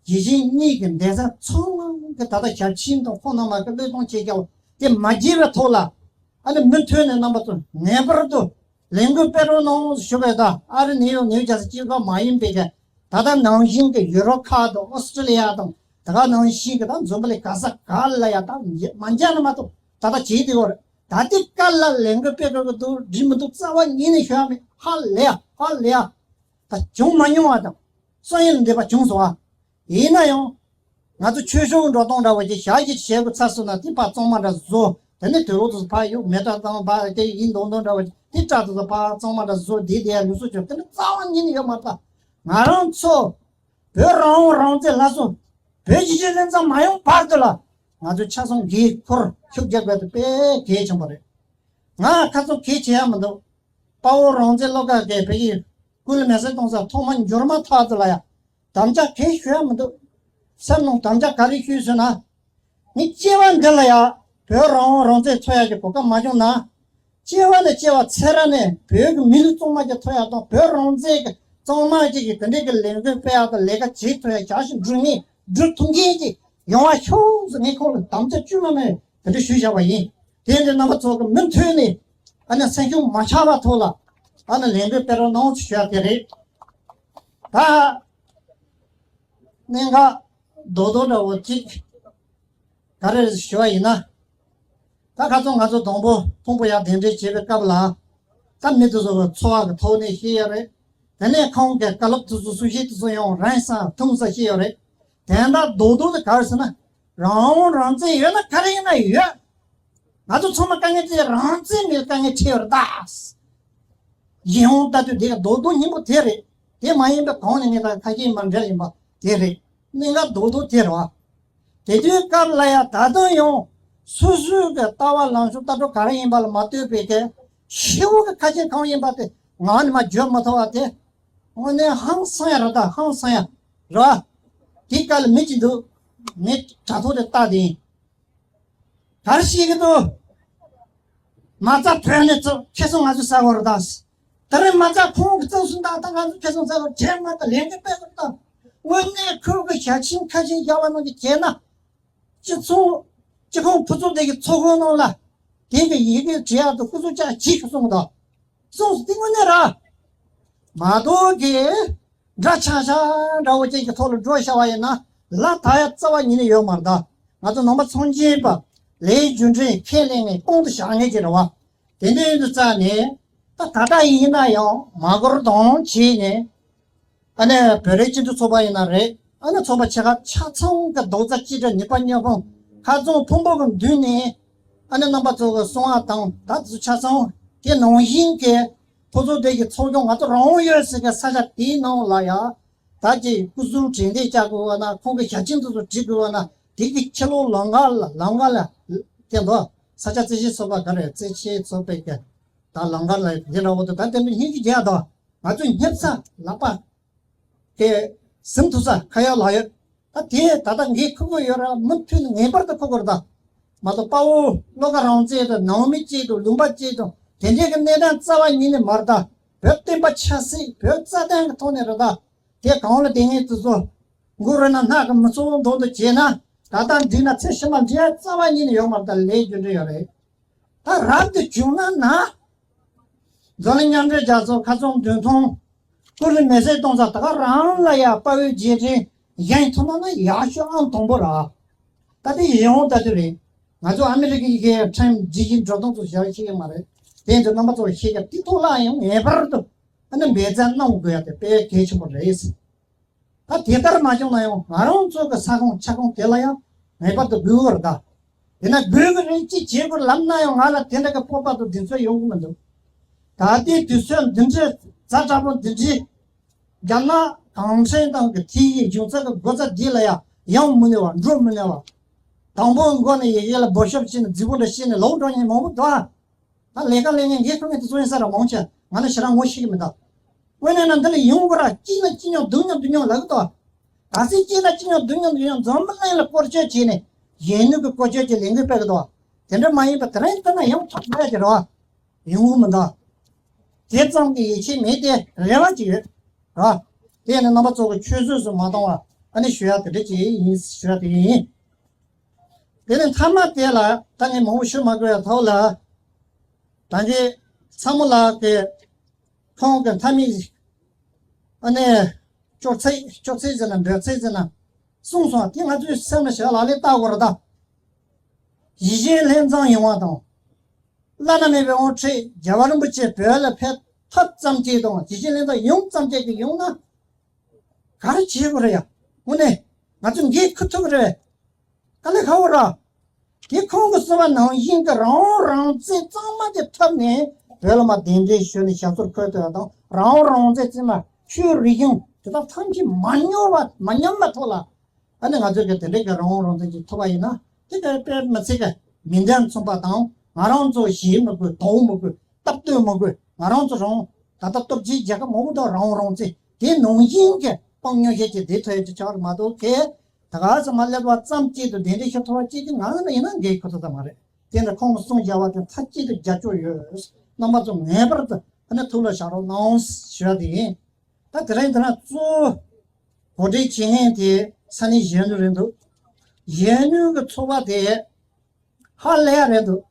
རྒྱལ་ཞེན་གཉིས་ཀྱི་འདས་ས་ཚང་མ་གི་ད་ལྟ་ཞབས་ཕྱི་དང་ཁོང་རྣམ་པ་གི་བློས་གཏོང་བྱེད་རྒྱུ་དེ་མ་བརྗེད་པའི་ཐོག་ལ་ཨ་ནི་མུ་མཐུད་ནས་རྣམ་པ་ཚོ་ངེས་པར་དུ་ལས་འགུལ་སྤེལ་རོགས་གནང་ཞུ་བའི་ད་ཨ་རི་ནིའུ་ཡོག་ནིའུ་ཇར་སི་གཅིག་པ་མ་ཡིན་པའི་གི་ད་ལྟ་ནང་བཞིན་གྱི་ཡུ་རོབ་ཁག་དང་ཨོ་སི་ཀྲི་ལི་ཡ་དང་ད་ག་ནང་བཞིན་གྱི་ད་འཛམ་བུ་གླིང་ག་ས་ག་ལ་ཡ་ད་མ་འཇག་ན་མ་གཏོགས་ད་ལྟ་བྱེད་དེ་ཡོད་རེད། ད་ལྟའི་སྐབས་ལ་ལས་འགུལ་སྤེལ་དགོས་ཀྱི་འདུག་འགྲིག་མི་འདུག་རྩ་བ་ཉིད་ནས་ཤོད་ཡ་མེད། ཧ་ལས་ཡ་ཧ་ལས་ཡ། ད་བྱུང་མ་མྱོང་བ་དང་སོ་ཡིན་འདེབས་པ་བྱུང་སོང་ཨ། ཡིན་ན་ཡང་། ང་ཚོ་ཆོས་ཕྱོགས་འགྲོ་སྟངས་འདྲ་བོ་ཅིག་ཞག་གཅིག་བྱེད་དགོས་ཚར་སོང་ན་དེ་ཕར་གཙང་མ་འདྲ་བཟོ། དེ་ནས་དུས་ལོག་ཏུ་ཕར་གཡུག་མེ་སྲེག་བཏང་ཕར་དེ་ཡིན་མདོག་མདོག་འདྲ་བོ་ཅིག་དེ་སྐྲ་དེ་ཚོ་ཕར་གཙང་མ་འདྲ་བཟོ། དེ་དེ་ཡ་ལུགས་སྲོལ་ཆོག་དེ་འདྲ་རྩ་བ་ཉིད་ནས་ཡོད་མ་རེད་ད། ང་རང་ཚོ་བོད་རང་དབང་རང་བཙན་ལ་སོགས་བོད་གཞིས་བྱེས་ལྷན་ཚོགས་མ་ཡོང་བར་དུ་ལ་ང་ཚོ་ཆ་ཚང་འགན་འཁུར་ཤུགས་རྒྱག་དགོས་དེ་དཔེ་གལ་ཆེན་པོ་རེད། ང་ཁ་ཚོན་གལ་ཆེ་ཡ་མི་འདུག་དཔའ་བོ་རང་བཙན་བློ་དགའ་གིས་བོད་ཀྱི་སྐུ་ལ་མེ་སྲེག་གཏོང་ས་ཐོག་མ་འབྱོར་མ་ཐག་ཏུ་ལ་ཡ། དམ་བཅའ་གང་ཞུ་ཡ་མི་འདུག་སེམས་ནང་དམ་བཅའ་ག་རེ་ཞུས་ཟེར་ན། ངས་སྐྱེ་བ་འདི་ལ་ཡ་བོད་རང་དབང་རང་བཙན་འཚོལ་ཡ་གི་གོ་སྐབས་མ་བྱུང་ན། སྐྱེ་བ་ནས་སྐྱེ་བ་ཚེ་རབས་ནས་བོད་ཀྱི་མི་ལུས་གཙང་མ་ཅིག་ཐོབ་ཡག་དང་བོད་རང་བཙན་གྱི་གཙང་མ་ཅིག་གི་དེ་འདྲའི་གི་ལས་འགུལ་སྤེལ་ཡག་དང་ལས་ཀ་བྱེད་ཐུབ་ཡག་བྱ་ཞིང་སྒྲུབ་ངེས་སྒྲུབ་ཐུབ་མཁན་ཅིག་ཡོང་བ་ཤོག་ཟེར་ངས་ཁོང་ལ་དམ་བཅའ་བཅོས་མ་མེད་དེ་འདྲ་ཞུས་བཞག་པ་ཡིན། དེ་འདྲ་རྣམ་པ་ཚོ་གི་མུ་མཐུད་ནས་ཨ་ནི་སེམས་ཤུགས་མ་ཆག་པ་ཐོག་ལ་ཨ་ནི་ལས་འགུལ་སྤེལ་རོགས་གནང་ཞུ་ཡག་དེ་རེད། ད་གནད་འགག་རྡོག་རྡོག་འདྲ་བོ་གཅིག་ག་རེ་ཞུ་བ་ཡིན་ན། ད་ཁ་སང་ང་ཚོ་དང་པོ་ཕུང་པོ་ཡག་གདན་འདྲེན་བྱེད་པའི་སྐབས་ལ། ད་མི་དེ་ཚོ་གི་འཚོ་བ་གི་ཐོག་ནས་ཤེས་ཡོད་རེད། དེ་ནས་ཁོང་གི་བཀའ་སློབ་དེ་ཚོ་གསུང་བཤད་དེ་ཚོ་ཡང་རིང་ས་ཐུང་ས་ཤེས་ཡོད་རེད། དེ་འདྲ་རྡོག་རྡོག་དེ་ག་རེ་ཟེར་ན། རང་དབང་རང་བཙན་ཡོད་ན་ག་རེ་ཡིན་ན་ཡོད། ང་ཚོ་ཚང་མ་དཀའ་ངལ་དེ་རང་བཙན་མེད་དཀའ་ངལ་འཕྲད་ཡོད་རེད་ད། ཡིན་འོང་ལྟ་དུས་དེ་ག་རྡོག་རྡོག་སྙིང་པོ་དེ་རེད། དེ་མ་ཡིན་པའི་གོང་ནས་ངས་ད་ཁ་ཤས་མར་འགྲེལ་ཡིན་པ་དེ་རེད། གནད་འགག་རྡོག་རྡོག་དེ་རེད་བ། དེ་དུས་སྐབས་ལ་ཡང་ད་དུང་ཡང་སོ་སོའི་གི་ལྟ་བ་ལངས་ཕྱོགས་ལྟ་གྲུབ་ག་རེ་ཡིན་པ་ལ་མ་ལྟོས་པའི་གི་ཤི་བོ་གི་ཁ་ཆེ་གང་ཡིན་པ་དེ་ངག་ནས་མ་བརྗོད་མ་ཐུབ་པ་དེ་དངོས་གནས་ཧང་སང་ཡ་རེད་ད། ཧང་སང་ཡ་རེད་བ། དེ་སྐབས་ལ་མི་གཅིག་འདུག་མི་དྲ་ཐོག་དེ་ལྟ་དེ་ཡིན། ག་རེ་བཤད་ཀྱི་འདུག་མ་རྩ་བོད་ནས་བཙུགས་ཁེ་བཟང་ང་ཚོས་ཟ་དགོས་རེད་ད། དེ་རིང་མ་རྩ་ཁོང་གིས་བཙུགས་སོང་ད། ད་ང་ཚོས་ཁེ་བཟང་ཟ་དགོས་རེད། བྱས་མ་ད་ལས་འགུལ་སྤེལ་དགོས་རེད་ད། དངོས་གནས་ཁོས་གི་ཞལ་ཆེམས་ཁ་ཆེམས་བཞག་པ་ནང་གི་བྱས་ན། སྤྱི་ཚོགས་སྤྱི་ཁོངས་ཕུན་ཚོགས་ལྡན་གྱི་ཚོགས་ཁང་ནང་ལ་དེ་གི་ཡི་གེ་བྲིས་ཡག་ཏུ་སྐུ་གཟུགས་ཅག་གྱིས་གསུངས་ད། གསུངས་སོང་དེ་དངོས་གནས་ར། མ་གཏོགས་ཀྱི་འདྲ་ཆགས་ཆགས་འདྲ་བོ་ཅན་གྱི་ཐོག་ལ་འགྲོ་བཞག་པ་ཡིན་ན་ལ་ད་ཡ་རྩ་བ་ཉིད་ནས་ཡོད་མ་རེད་ད། ང་ཚོ་ནང་པ་ཚོང་ཆེན་པ་ལས་རྒྱུ་འབྲས་ཁས་ལེན་ནས་གོང་དུ་བཞག་ངེས་ཀྱི་རེད་བ། དེ་འདྲའི་དུས་རྩ་ནས་ད་ད་ལྟ་ཡིན་ན་ཡང་མ་གོར་དང་བྱས་ནས་ཨ་ནེ་བོད་རིགས་སྤྱི་མཐུན་ཚོགས་པ་ཡིན་ན་རེད། ཨ་ནེ་ཚོགས་པ་ཆེ་ཁག་ཆ་ཚང་གི་རྡོག་རྩ་གཅིག་སྒྲིལ་ནུས་པ་མཉམ་སྤུངས་ཁ་རྩང་ཕུང་པོ་གི་མདུན་ནས་ཨ་ནེ་རྣམ་པ་ཚོ་གི་གསུང་བ་དང་ད་དུ་ཆ་ཚང་དེ་ནང་བཞིན་གྱི་ཕུན་ཚོགས་ལྡན་གྱི་ཚོགས་ཆུང་ང་ཚོ་རང་དབང་ཡོད་ཟེར་གི་ས་ཆ་དེའི་ནང་ལ་ཡ། ད་ཀྱི་སྐུ་གཟུགས་དྲན་རྟེན་བཅག་དགོས་བ་ན་ཁོང་གི་ཞལ་ཆེམས་དེ་ཚོ་བྲི་དགོས་བ་ན་དེ་གི་ཕྱི་ལོགས་ལམ་ཁ་ལ་ལམ་ཁ་ལ་དེ་འདུག་ས་ཆ་རྩིས་ཞིབ་ཚོགས་པ་ག་རེ་རྩིས་ཞིབ་ཚོགས་པའི་གི་ད་ལམ་ཁ་ལ་དེ་འདྲ་བོ་དེ་ད་དེ་འདྲ་སྙིང་རྗེ་རྒྱག་དང་ང་ཚོས་སྙེབ་ས་ལག་པ་དེ་ཟིན་ཐུབ་ས་ཁ་ཡག་ལག་ཡག་ད་དེ་ད་ལྟ་ངས་ཁུར་དགོས་ཡོད་ར་མུ་མཐུད་ངེས་པར་དུ་ཁུར་དགོས་རེད་ད། མ་གཏོགས་དཔའ་བོ་བློ་དགའ་རང་བཙན་དང་ནང་མི་གཅིག་དང་ལུང་པ་གཅིག་དང་དེ་འདྲའི་གི་གནས་སྟངས་རྩ་བ་ཉིད་ནས་མ་རེད་ད། བོད་བསྟན་པ་ཆབ་སྲིད་བོད་རྩ་དོན་གི་ཐོག་ནས་རེད་ད། དེ་གང་ལ་དེ་ངས་དུ་ཚོ་མགོ་རུ་ན་སྣ་གི་མི་ཚོགས་མདོག་མདོག་བྱས་ན་ད་ལྟ་འགྲིག་ན་ཚེ་ཕྱི་མ་འགྲིག་ཡ་རྩ་བ་ཉིད་ནས་ཡོད་མ་རེད་ད། ལས་རྒྱུ་འབྲས་ཡོད་རེད། ད་རབ་ཏུ་བྱུང་ན་ན། འཛམ་གླིང་མཉམ་འབྲེལ་རྒྱལ་ཚོགས་ཁ་ཚོན་མདུན་ཐུང་། ཀུ་རི་མེ་སྲེག་གཏོང་ས་ད་ག་རང་ལ་ཡ་དཔའ་བོའི་རྗེས་དྲན་བཞེངས་ཐུབ་ན་ན་ཡག་ཤོས་ཨང་དང་པོ་ར། ད་དེ་ཡིན་འོང་ལྟ་དུས་རེད། ང་ཚོ་ཨ་མི་རི་ཀའི་གི་ཁྲིམས་ཇི་བཞིན་འགྲོ་སྟངས་ཚོ་ཞལ་ཤེས་ཀྱི་མ་རེད། དེ་ཚོ་རྣམ་པ་ཚོ་ཤེས་ཀྱི་དེ་ཐོག་ལ་ཡང་ངེས་པར་དུ་ཨ་ནི་འབད་བརྩོན་གནང་དགོས་ཡ་དེ་དཔེ་གལ་ཆེན་པོ་རེད། ད་དེ་ལྟར་མ་བྱུང་ན་ཡང་ང་རང་ཚོ་གི་ས་ཁོངས་ཆ་ཁོངས་དེ་ལ་ཡང་ངེས་པར་དུ་དགོས་ཀྱི་རེད་ད། དེ་ན་དགོས་ཀྱི་རེད་ཅེས་བྱེད་དགོས་ལབ་ན་ཡང་ང་ལ་དེ་འདྲ་གི་སྤོབས་པ་དང་གདེང་ཚོད་ཡོང་གི་མི་འདུག་ད་ལྟའི་དུས་ཚོད་འདི་འདྲའི་ཛ་དྲག་པོ་འདི་འདྲའི་རྒྱ་ནག་གུང་ཁྲན་ཏང་གི་དེ་ཡི་འབྱུང་རྩ་གི་སྒོ་རྩ་འདི་ལ་ཡང་ཡང་མི་ནུས་པ་འགྲོ་མི་ནུས་པ། དང་པོ་མགོ་ནས་ཡི་གེ་ལ་འབོ་ཤོབ་བྱས་ནས་རྫིག་པོ་འདྲ་བཤད་ནས་ལོག་འགྲོ་མཁན་མང་པོ་འདུག་ཨ། ད་ལས་ཀ་ལས་ངན་འགན་ཁུར་མཁན་དེ་ཚོ་ཡིན་ས་ར་མང་ཆེ་ང་ནི་ཞེ་དྲག་ངོ་ཤེས་ཀྱི་མི་འདུག་དངོས་གནས་ན་འདི་ལ་ཡོང་དགོས་ར་སྐྱིད་ན་སྐྱིད་མྱོང་སྡུག་མྱོང་སྡུག་མྱོང་ལབ་ཀྱི་འདུག་ག་ཚོད་སྐྱིད་ན་སྐྱིད་མྱོང་སྡུག་མྱོང་སྡུག་མྱོང་འཛམ་བུ་གླིང་ལ་བཀོལ་སྤྱོད་བྱས་ནས་གཞོན་ནུ་གི་བཀོལ་སྤྱོད་ཀྱི་ལས་འགུལ་སྤེལ་གྱི་འདུག་དེ་འདྲ་མ་ཡིན་པ་དེ་རིང་ལྟ་ན་ཡང་ཐག་ཆོད་ཀྱི་རེད་བ། ཡོང་གི་མི་འདུག་དེ་ཙམ་གྱི་ཡིད་ཆེས་མེད་དེ་རེ་བ་ཅིག་ཡོད་ར། དེ་ནི་རྣམ་པ་ཚོ་གི་ཆུད་ཟོས་སུ་མ་གཏོང་བ་ཨ་ནི་ཞུ་ཡ་དེ་འདྲ་ཅིག་ཡིན་ཞུ་ཡ་དེ་ཡིན། དེ་ནས་མཐའ་མ་དེ་ལ་ད་ངས་མང་པོ་ཞུ་མ་དགོས་ཡ་ཐོག་ལ། ད་གིན་ཚ་མོ་ལགས་ཀྱིས་ཁོང་གི་མཐའ་མའི་ཨ་ནེ་ཅོག་ཙེ་ཅོག་ཙེ་ཟེར་ན་འབོད་ཚིག་ཟེར་ན་གསུངས་སོང་། དེ་ང་ཚོས་སེམས་ལ་བཞག་ལག་ལེན་བསྟར་དགོས་རེད་ད། ཡིད་བཞིན་ལྷན་འཛོམས་ཡོང་བ་དང་། བླ་ན་མེད་པའི་དབང་ཁྲིད་རྒྱལ་བ་རིན་པོ་ཆེ་བོད་ལ་ཕེབས་ཐབས་ཙམ་གྱིས་དང་ཡིད་བཞིན་ལྷན་འཛོམས་ཡོང་ཙམ་གྱིས་ཀྱི་ཡོང་ན། ག་རེ་བྱེད་དགོས་རེད་ཡ། དངོས་གནས་ང་ཚོས་འགན་འཁུར་ཐུབ་ཀྱི་རེད། དཀའ་ལས་ཁག་པོ་ར། དེ་ཁོང་གི་གསུངས་པ་ནང་བཞིན་གྱི་རང་དབང་རང་བཙན་གཙང་མ་དེ་ཐོབ་ནས་བོད་ལ་མར་གདན་འདྲེན་ཞུས་ནས་ཞབས་སོར་འཁོད་ཐུབ་ཡ་དང་རང་དབང་རང་བཙན་བརྩི་མ་ཆོས་རིག་གཞུང་དེ་དག་ཐམས་ཅད་མ་ཉམས་པ་མ་ཉམས་པ་ཐོག་ལ་ཨ་ནི་ང་ཚོས་ཀྱི་དེ་འདྲའི་གི་རང་དབང་རང་བཙན་ཅིག་ཐོབ་པ་ཡིན་ན་དེ་ག་དཔེ་མི་སྲིད་གི་མི་འདྲ་མཚུངས་པ་དང་ང་རང་ཚོ་ཞེད་མི་དགོས་དོགས་མི་དགོས་སྟབས་བསྟུན་མི་དགོས་ང་རང་ཚོ་རང་ད་ལྟ་སྟོབས་ཆེའི་རྒྱལ་ཁབ་མང་པོ་དང་རང་དབང་རང་བཙན་དེ་ནང་བཞིན་གྱི་དཔང་ཉོ་བྱེད་ཀྱི་བདེ་ཐོབ་ཀྱི་ཆགས་མ་གཏོགས་གལ། ད་ག་ཚོད་མ་སླེབས་པ་ཙམ་གཅིག་ཏུ་གདན་འདྲེན་ཞུ་ཐུབ་པ་གཅིག་གི་ངང་ལ་ཡིན་ན་འགན་ཁུར་ཐུབ་ས་མ་རེད། དེ་འདྲ་ཁོང་གི་གསུང་བྱ་བ་དེ་མཐའ་གཅིག་ཏུ་རྒྱབ་སྐྱོར་ཡོད། རྣམ་པ་ཚོ་ངེས་པར་དུ་ཨ་ནི་ཐུགས་ལ་བཞག་རོགས་གནང་ཞུ་བ་དེ་ཡིན། ད་དེ་རིང་དེ་ན་གཙོ་བོ་གོ་སྒྲིག་བྱེད་མཁན་དེ་ས་གནས་གཞོན་ནུ་རེད་འདུག་གཞོན་ནུ་གི་ཚོགས་པ་དེ་ཧ་ལས་ཡ་རེད་འདུག་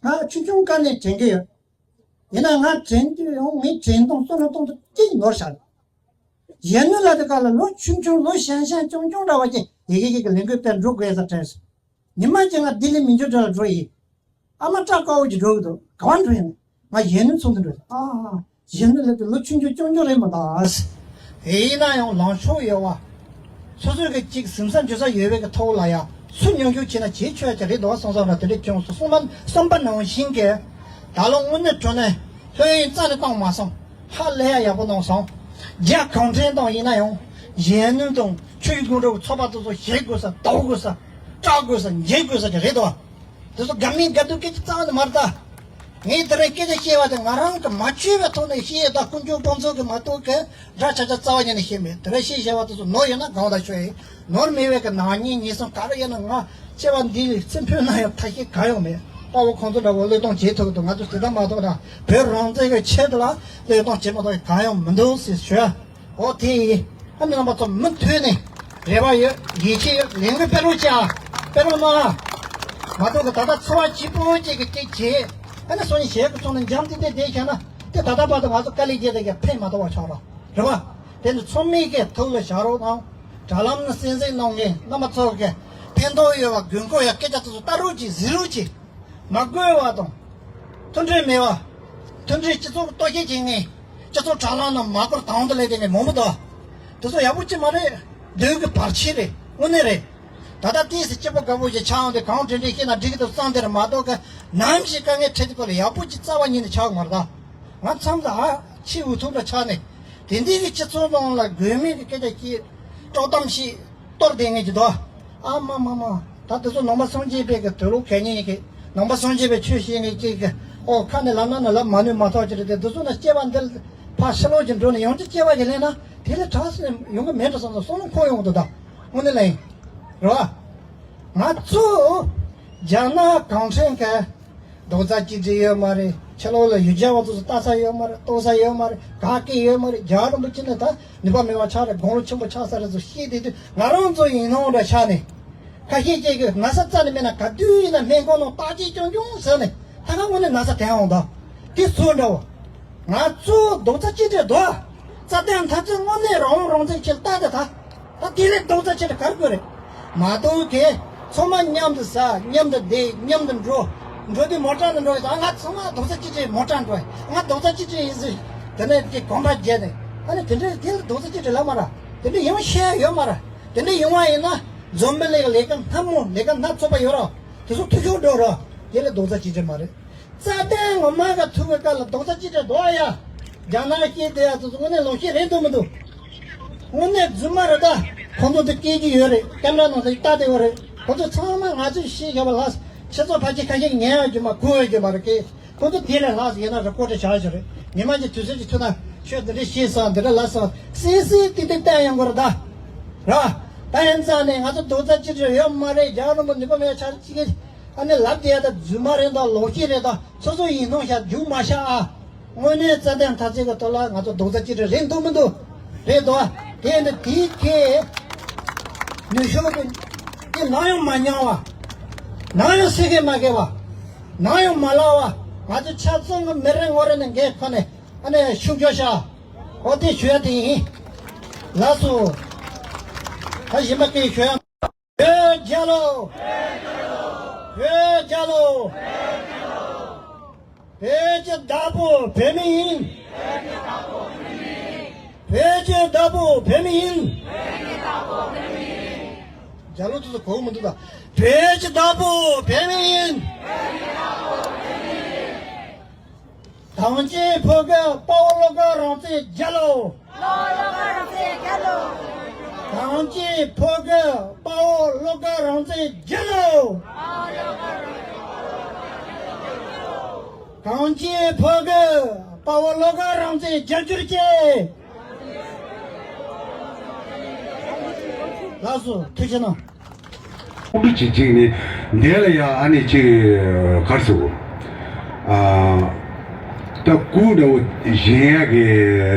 ང་ཆུང་ཆུང་སྒང་ནས་དྲན་གྱི་ཡོད། ཡིན་ན་ང་དྲན་དུས་ཡང་མི་དྲན་སྟངས་བསམ་བློ་གཏོང་ཚུལ་གཅིག་ནོར་བཞག་གཞོན་ནུ་ལ་དེ་ག་ལ་ལོ་ཆུང་ཆུང་ལོ་ཞན་ཞན་ཆུང་ཆུང་འདྲ་བ་ཅིག་ཡི་གེ་ཡི་གེ་ལས་འགུལ་སྤེལ་འགྲོ་དགོས་ས་དྲན་སོང་། ཉི་མ་གཅིག་ང་ལྡི་ལི་མི་འགྱུར་གྲལ་ལ་འགྲོ་ཡིན། ཨ་མ་སྐྲ་དཀར་པོ་ཅིག་འགྲོ་གི་འདུག་ག་བ་འགྲོ་ཡིན། ང་གཞོན་ནུ་ཚོགས་འདུ་འགྲོ་ཡིན། ཨ་གཞོན་ནུ་ལ་དེ་ལོ་ཆུང་ཆུང་ཆུང་ཆུང་རེད་མ་གཏོགས། ཡིན་ན་ཡང་ལངས་ཕྱོགས་ཡོད་བ། སོ་སོས་གི་གཅིག་གཟིམ་ས་འཇུ་ས་ཡོད་པའི་གི་ཐོག་ལ་ཡ་སུ་མྱོང་རྒྱུ་བྱས་ན་བྱེད་ཆོག་ཡ་ཅིག་རེད་འདུག་བསམ་བསམ་ལ་དེ་འདྲས་བྱུང་སོང་། སོང་པ་བསམ་པ་ནང་བཞིན་གི་ད་ལོ་དངོས་གནས་དྲང་གནས་ལྷོད་ཡངས་རྩ་ནས་བཏང་མ་སོང་། ཧ་ལས་ཡ་ཡག་པོ་གནང་སོང་། རྒྱ་གུང་ཁྲན་ཏང་ཡིན་ན་ཡང་གཞོན་ནུ་དང་ཆོས་ཀྱི་སྒྲུབ་ཚོགས་པ་དེ་ཚོ་བཞེས་དགོས་ས་ལྟ་དགོས་ས་སྐྲག་དགོས་ས་འཇིགས་དགོས་ས་ཅིག་རེད་འདུག་དེ་ཚོ་དགའ་མིན་དགའ་སྡུག་སྐད་ཆ་རྩ་བ་ནས་མ་རེད་ད། ངས་དེ་རིང་སྐད་ཆ་བཤད་པ་དེ་ང་རང་གི་མ་བཅོས་པའི་ཐོག་ནས་བཤད་ཡོད་ད། དཀོན་མཆོག་དཔང་བཙུགས་ཀྱིས་མ་གཏོགས་གི་འདྲ་ཆ་ཆ་རྩ་བ་ཉིད་ནས་བཤད་མེད། དེ་རིང་བཤད་བཞག་པ་དེ་ཚོ་ནོར་ཡོད་ན་དགོངས་དག་ཞུ་ཡིན། ནོར་མེད་པའི་གི་ནག་ཉེས་ཉེས་གསུམ་ག་རེ་ཡོད་ན་ང་སྐྱེ་བ་འདིའི་ཚེ་འཕོས་ན་ཡང་ཐབས་ཤེས་གང་ཡང་མེད། དཔའ་བོ་ཁོང་ཚོ་འདྲ་བོ་བློས་གཏོང་བྱེད་ཐུབ་ཀྱི་འདུག་ང་ཚོ་དེ་ལྟར་མ་གཏོགས་ན་བོད་རང་བཙན་གྱི་ཆེད་དུ་ལ་བློས་གཏོང་བྱེད་མ་གཏོགས་གང་ཡང་མི་འདུག་ཟེར་ཞུ། ཨོ་དེ་ཡིན། ཨ་ནི་རྣམ་པ་ཚོ་མུ་མཐུད་ནས་རེ་བ་ཡོད། ཡིད་ཆེས་ཡོད། ལས་འགུལ་སྤེལ་རོགས་བྱ། སྤེལ་རོགས་གནང་། མ་གཏོགས་གི་ད་ལྟ་ཚོར་བ་སྐྱིད་པོ་ཅིག་གི་ཅིག་བྱེད། ཨ་ནི་སང་ཉིན་ཞལ་གི་ཚོགས་ནས་འཇམ་ཏིག་ཏིག་བསྡད་བཞག་ན་དེ་ད་ལྟ་བར་དུ་ང་ཚོ་དཀའ་ལས་བརྒྱབ་དེ་ག་ཕན་མ་ཐོགས་པ་ཆགས་རོགས་རེད་བ། དེ་ནི་ཚང་མས་གི་ཐུགས་ལ་བཞག་རོགས་གནང་། དྲ་ལམ་ནས་གསན་གཟིགས་གནང་མཁན་རྣམ་པ་ཚོ་གི་ཕན་ཐོགས་ཡོད་པ་དགོས་མཁོ་ཡོད་སྐད་ཆ་དེ་ཚོ་ལྟ་རོགས་གྱིས་གཟིགས་རོགས་གྱིས། མ་དགོས་པ་དང་། མཐུན་སྒྲིལ་མེད་པ། མཐུན་སྒྲིལ་སྤྱི་ཚོགས་གཏོར་བཤིག་བྱེད་མཁན། སྤྱི་ཚོགས་དྲ་ལམ་ནང་མ་དགོས་དང་དུ་ལས་དེ་ནས་མང་པོ་འདུག་དེ་ཚོ་ཡག་པོ་ཅིག་མ་རེད། སྡུག་གི་བར་ཆད་རེད། དངོས་གནས་རེད། ད་ལྟ་ཏིས་སི་སྐྱིད་པོ་དགའ་པོ་ཞིག་ཆགས་འོང་དུས་གང་དྲན་དྲན་ཤེས་ན་འགྲིག་གི་འདུག་བསམ་དེར་མ་གཏོགས་གི་ནམ་ཞིག་དཀའ་ངལ་འཕྲད་དུས་སྐོར་ལ་ཡག་པོ་ཅིག་རྩ་བ་ཉིད་ནས་ཆགས་མ་རེད་ད། ང་མཚམས་ལ་ཨ་ཕྱི་འུ་ཐུག་འདྲ་ཆགས་ནས་དེ་འདྲའི་གི་སྤྱི་ཚོགས་ནང་ལ་དགོས་མེད་ཀྱི་སྐད་ཆ་ཞིག་དཀྲོག་གཏམ་ཞིག་གཏོར་བསྡད་མཁན་ཅིག་འདུག་ཨ་མ་མ་མ། ད་དེ་ཚོ་ནང་པ་སངས་རྒྱས་པའི་གི་དུས་ལོ་གལ་ཉེན་གི་ནང་པ་སངས་རྒྱས་པའི་ཆོས་བཤད་མཁན་ཅིག་གི་ཨོ་ཁ་ནས་ལབ་ན་ནི་ལབ་མ་ནུས་མ་ཐག་ཅིག་རེད་དེ། དེ་ཚོ་ན་སྐྱེ་བ་འདི་ཕར་ཕྱི་ལོགས་ཀྱི་འགྲོ་ནས་ཡང་ཅིག་སྐྱེ་བ་ཞིག་ལེན་ན་དེ་ལས་དྲག་ཟེར་ཡོང་གི་མེད་འགྲོ་བསམ་བསམ་བསམ་བློ་འཁོར་ཡོང་གི་འདུག་ད་དངོས་གནས་ལ་ཡིན་རེད་བ། ང་ཚོ་རྒྱ་ནག་གུང་ཁྲན་གི་རྡོག་རྩ་གཅིག་སྒྲིལ་ཡོད་མ་རེད། ཕྱི་ལོགས་ལ་ཡུལ་གྱར་བ་ཚོ་ལྟ་ས་ཡོད་མ་རེད། གཏོགས་ས་ཡོད་མ་རེད། ག་གེ་ཡོད་མ་རེད། རྒྱལ་བ་རིན་པོ་ཆེ་ནི་ད་ནུས་པ་མེད་པ་ཆགས་རེད། དགུང་ལོ་ཆེན་པོ་ཆགས་ས་རེད་ཚོ་ཤེས་བསྡད་དུས་ང་རང་ཚོ་ཡིན་ནའང་འདྲ་ཆགས་ནས། ཁ་ཤས་ཀྱིས་གི་ན་ཚ་རྩ་ནས་མེད་ན་ག་དུས་ཡིན་ན་སྨན་ཁང་ནང་བརྟག་དཔྱད་རྐྱང་རྐྱང་ཟེར་ནས་ད་ག་དངོས་གནས་ན་ཚ་དེ་འོང་ད་དེ་ཚོ་འདྲ་བོ། ང་ཚོ་རྡོག་རྩ་གཅིག་སྒྲིལ་འདུག་རྩ་དོན་འཐབ་རྩོད་དངོས་གནས་རང་དབང་རང་བཙན་ཆེད་ལྟ་དེ་ད། ད་དེ་ལས་རྡོག་རྩ་གཅིག་སྒྲིལ་ག་རེ་དགོས་རེད། མ་གཏོགས་གི་ཚང་མ་མཉམ་དུ་ཟ། མཉམ་དུ་བསྡད། མཉམ་དུ་འགྲོ། འགྲོ་དུས་མོ་ཊ་ནང་འགྲོ་ཡོད། ང་ཚང་མ་རྡོག་རྩ་གཅིག་སྒྲིལ་མོ་ཊ་འགྲོ། ང་རྡོག་རྩ་གཅིག་སྒྲིལ་ཡིན་ཟེར། དེ་ནས་དེ་གོམ་པ་བརྒྱབ་ནས་ཨ་ནི་དེ་འདྲའི་དེ་ལ་རྡོག་རྩ་གཅིག་སྒྲིལ་ལབ་མ་ར། དེ་འདྲ་ཡང་བཤད་ཡོད་མ་ར། དེ་འདྲ་ཡོང་བ་ཡིན་ན་འཛམ་བུ་གླིང་ལས་ཀ་སྣ་མང་ལས་ཀ་སྣ་ཚོགས་པ་ཡོད་ར། དེ་ཚོ་འཐུས་ཤོར་འགྲོ་ར། དེ་ལ་རྡོག་རྩ་གཅིག་སྒྲིལ་མ་རེད། རྩ་དོན་ངོ་མ་ག་ཐུག་གི་སྐབས་ལ་རྡོག་རྩ་གཅིག་སྒྲིལ་འདུག་ཨ་ཡ། རྒྱ་ནག་སྐད་དེ་ཡ་ཚོ་དངོས་གནས་ལོག་ཤེས་རེད་འདུག་མི་འདུག་དངོས་གནས་རྫུན་མ་རེད་ད། ཁོང་ཚོ་འདི་སྐད་ཀྱི་ཡོད་རེད། ཀེམ་ར་ནང་དུ་ལྟ་དེ་ཡོད་རེད། ཁོང་ཚོ་ཚང་མ་ང་ཚོས་ཤེས་བཞག་པ་ལ་ཁྱེད་ཚོ་ཕལ་ཆེར་ཁ་ཤས་ཉན་ཡ་རྒྱུ་མ་གོ་ཡ་རྒྱུ་མ་རེད་ཀི། ཁོང་ཚོ་དེ་ལས་ལྷག་ཡིན་ན་རི་པོ་ཊི་བྱ་ཡ་ཞིག་རེད། ཉི་མ་གཅིག་དུས་ཚོད་ཅིག་ཐུག་ན་ཁྱོད་འདི་འདྲ་ཤེས་སོང་། འདི་འདྲ་ལབ་སོང་། སིང་སིང་ཏིག་ཏིག་བལྟས་ཡོང་གི་རེད་ད། ར། ད་ཡིན་ཙང་ནས་ང་ཚོ་རྡོག་རྩ་གཅིག་སྒྲིལ་ཡོད་མ་རེད། རྒྱལ་བ་རིན་པོ་ཆེ་ནུས་པ་མེད་ཆགས་གཅིག་གི། ཨ་ནི་ལབ་བསྡད་ཡ་ད་རྫུན་མ་རེད་ད། ལོག་ཤེས་རེད་ད། སོ་སོ་ཡིན་སྣང་བྱས་རྒྱུག་མ་བཞག་ཨ། དངོས་གནས་རྩ་དོན་འཐབ་རྩོད་ཀྱི་ཐོག་ལ་ང་ཚོ་རྡོག་རྩ་གཅིག་སྒྲིལ་རེད་འདུག་མི་འདུག་རེད་དོ། དེ་ཡིན་དུས་དེའི་ཁེ་ནུས་ཤུགས་དེ་དེ་ནམ་ཡང་མ་ཉམས་པ། ནམ་ཡང་སེ་གེ་མ་གེ་བ། ནམ་ཡང་མ་ལག་བ། ང་ཚོ་ཆ་ཚང་གི་མི་རེ་ངོ་རེ་ནས་འགན་ཁུར་ནས་ཨ་ནི་ཤུགས་རྒྱག་ཤག་ཨོ་དེ་ཞུ་ཡ་དེ་ཡིན། ལགས་སོ། ད་གཞན་པ་སྐད་ཞུ་ཡ། བོད་རྒྱལ་ལོ། བོད་རྒྱལ་ལོ། བོད་ཀྱི་བདག་པོ་བོད་མི་ཡིན། བོད་ཀྱི་བདག་པོ་བོད་མི་ཡིན། རྒྱལ་ལོ་དེ་ཚོ་གོ་གི་མི་འདུག་ད། བོད་ཀྱི་བདག་པོ་བོད་མི་ཡིན། གངས་ཅན་བོད་ཀྱི་དཔའ་བོ་བློ་དགའ་རང་བཙན་རྒྱལ་ལོ། དཔའ་བོ་བློ་དགའ་རང་བཙན་རྒྱལ་ལོ། གངས་ཅན་བོད་ཀྱི་དཔའ་བོ་བློ་དགའ་རང་བཙན་རྒྱལ་ལོ། གངས་ཅན་བོད་ཀྱི་དཔའ་བོ་བློ་དགའ་རང་བཙན་རྒྱལ་གྱུར་ཅིག་ལགས་སོ། ཐུགས་རྗེ་གནང་། ཁོང་ཁྲོ་བྱེད་ཅིག་ནི། འདི་ལ་ཡང་ཨ་ནི་ཅིག་གར་སོང་། ཨ། ད་སྐུ་འདྲ་བོ་བཞེངས་ཡག་གི་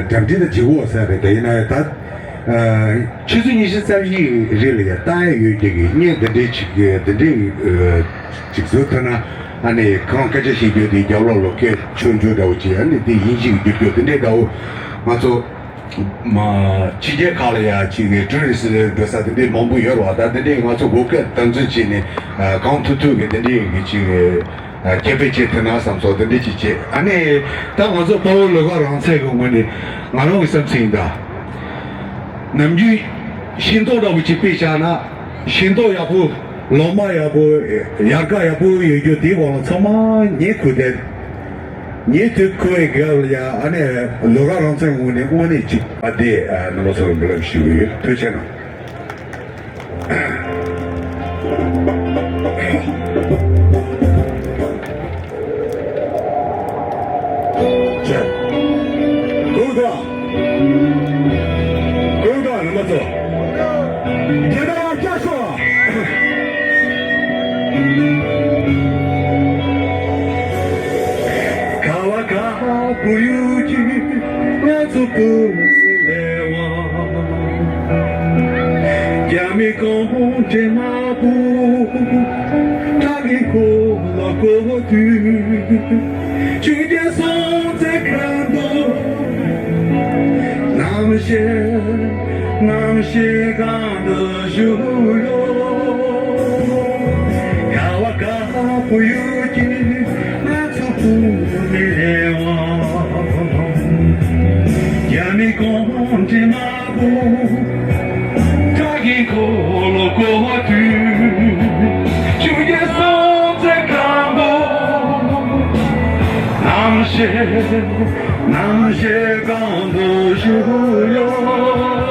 གྲ་སྒྲིག་ད་བྱེད་དགོས་ས་རེད། དེ་ཡིན་ན་ད་ཨ་ཆུ་ཚོད་ཉི་ཤུ་རྩ་བཞི་རེད་ལ་ཡ་ལྟ་ཡ་ཡོད་ཀྱི་གི་བརྙན་འདི་འདྲའི་ཅིག་གི་འདི་འདྲའི་ཨ་ཅིག་བཟོ་ཐུབ་ན་ཨ་ནི་གང་སྐད་ཆ་བཤད་རྒྱུ་དེ་རྒྱབ་ལོགས་ལོ་སྐད་ཆུང་ཆུང་འདྲ་བོ་ཅིག་ཨ་ནི་དེ་ཡིན་ཞིག་བསྒྱུར་རྒྱུ་དེ་འདྲའི་འདྲ་བོ་ང་ཚོ་མ་ཕྱི་རྒྱལ་ཁག་ལ་ཡ་ཅིག་གི་ཊུ་རི་སི་འགྲོ་ས་དེ་འདྲའི་མང་པོ་ཡོད་རེད་བ། ད་དེ་འདྲའི་ང་ཚོ་གོ་སྐབས་དམ་འཛིན་བྱས་ནས་ཨ་གང་ཐུབ་ཐུབ་གི་དེ་འདྲའི་གི་ཅིག་གི་ཨ་ཁྱབ་སྤེལ་བྱེད་ཐུབ་ན་བསམ་སོང་། དེ་འདྲ་ཅིག་བྱེད། ཨ་ནི་ད་ང་ཚོ་དཔའ་བོ་ལོ་ཁ་རང་བཙན་གི་ངོས་ནས་ང་རང་གི་བསམ་ཚུལ་ཡིན་ད། ནམ་རྒྱུན་ཤེས་རྟོགས་འདྲ་བོ་ཅིག་སྤེལ་བྱས་ན་ཤེས་རྟོགས་ཡག་པོ་ལོ་མ་ཡག་པོ་ཡལ་ག་ཡག་པོ་ཡོད་རྒྱུ་དེའི་སྐོར་ལ་ཚང་མ་ངས་གུས་བསྟན། ངས་དུས་འཁོར་བའི་རྒྱབ་ལ་ཡ་ཨ་ནི་ལོ་ཁ་རང་བཙན་ངོས་ནས་དངོས་གནས་ཅིག་ཨ་དེ་ཨ་རྣམ་པ་ཚོར་འབུལ་ལམ་ཞུ་གི་ཡོད། ཐུགས་རྗེ་གནང་། ཀུན་དགའ། ཀུན་དགའ་རྣམ་པ་ཚོ། དེ་དག་སྐྱབས་སུ། ཁ་བ་ཁ་བུ་ཡུག་གི་ང་ཚོ་བུ་མོ་ལས་དབང་། རྒྱ་མི་གུང་ཁྲན་དམར་པོ་དྲག་གི་འཁོར་ལོ་བསྐོར་དུས། ཆོས་རྒྱལ་སྲོང་བཙན་སྒམ་པོ་རྣམ་ཤེས་རྣམ་ཤེས་གང་དུ་བཞུགས་ཡོད། ཁ་བ་ཁ་བུ་ཡུག་གི་ང་ཚོ་བུ་མོ་ལས་དབང་། རྒྱ་མི་གུང་ཁྲན་དམར་པོ་དྲག་གི་འཁོར་ལོ་བསྐོར་དུས། ཆོས་རྒྱལ་སྲོང་བཙན་སྒམ་པོ་རྣམ་ཤེས་རྣམ་ཤེས་གང་དུ་བཞུགས་ཡོད།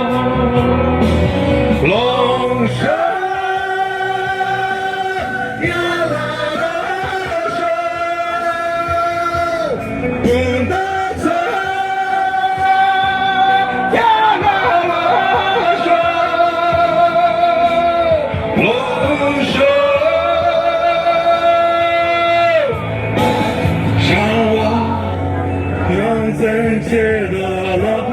ལོངས་སྤྱོད་ཡ་ལ་ལ་ཤོག་སྤུན་ཟླ་ཚོ། ཡ་ལ་ལ་ཤོག་ལོངས་སྤྱོད་བྱང་བ་རང་བཙན་ཆེད་དུ་ལ།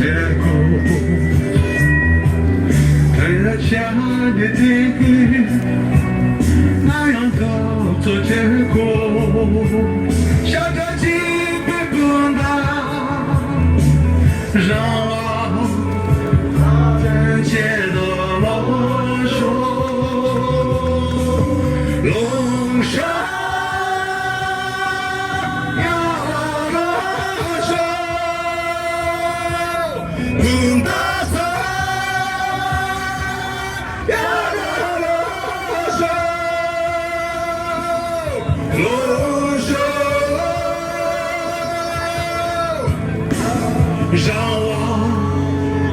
རང་དབང་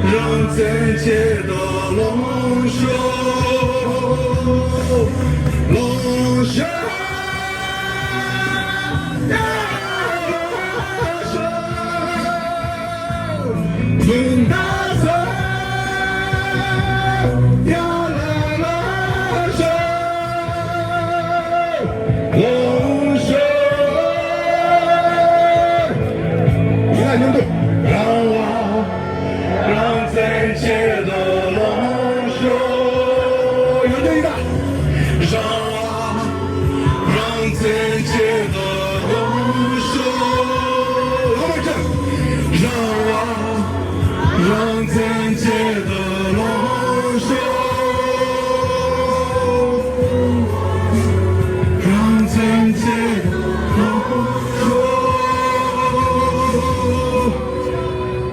རང་བཙན་ཆེད་དུ་ལོངས་ཤོག་ལོངས་ཤོག་རང་བཙན་ཆེད་དུ་ལོངས་ཤོག་ཡོད་དོ་ཡིན་ད། རང་དབང་རང་བཙན་ཆེད་དུ་ལོངས་ཤོག་ལོངས་ཤོག་རང་དབང་རང་བཙན་ཆེད་དུ་ལོངས་ཤོག་རང་བཙན་ཆེད་དུ་ལོངས་ཤོག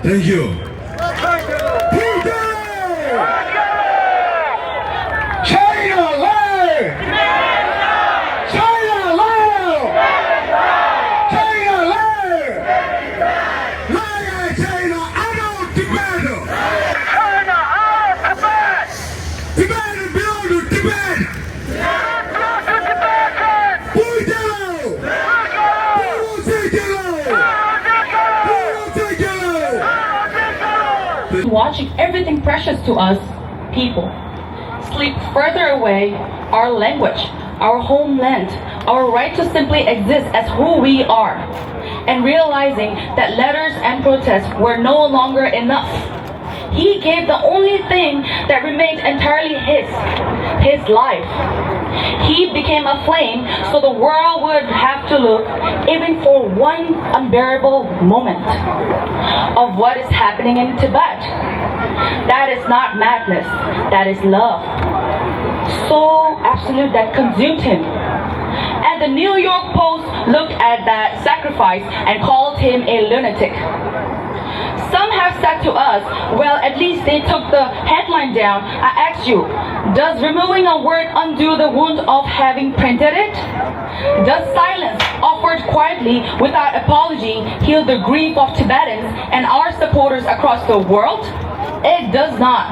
Thank you. China live! China live! China live! Lion China out of Tibet! China out of Tibet! Tibet belong to Tibet! Tibet belong to Tibetans! Puigdemont! Puigdemont! Puigdemont! Watching everything precious to us, people, slip further away, our language, our homeland, our right to simply exist as who we are, and realizing that letters and protests were no longer enough. He gave the only thing that remained entirely his, his life. He became a flame so the world would have to look even for one unbearable moment of what is happening in Tibet. That is not madness, that is love. So absolute that consumed him. And the New York Post looked at that sacrifice and called him a lunatic. Some have said to us, "Well, at least they took the headline down." I ask you, does removing a word undo the wound of having printed it? Does silence, offered quietly without apology, heal the grief of Tibetans and our supporters across the world? It does not.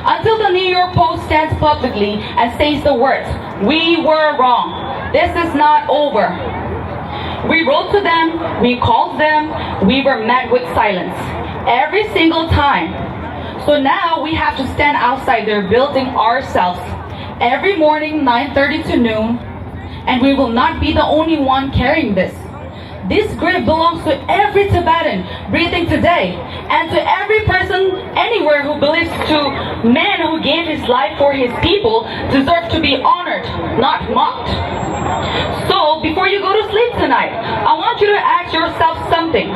Until the New York Post stands publicly and says the words, "We were wrong. This is not over." We wrote to them, we called them, we were met with silence. Every single time. So now we have to stand outside their building ourselves. Every morning, nine thirty to noon, and we will not be the only one carrying this. This grief belongs to every Tibetan breathing today, and to every person anywhere who believes to man who gave his life for his people deserve to be honored, not mocked. So, before you go to sleep tonight, I want you to ask yourself something.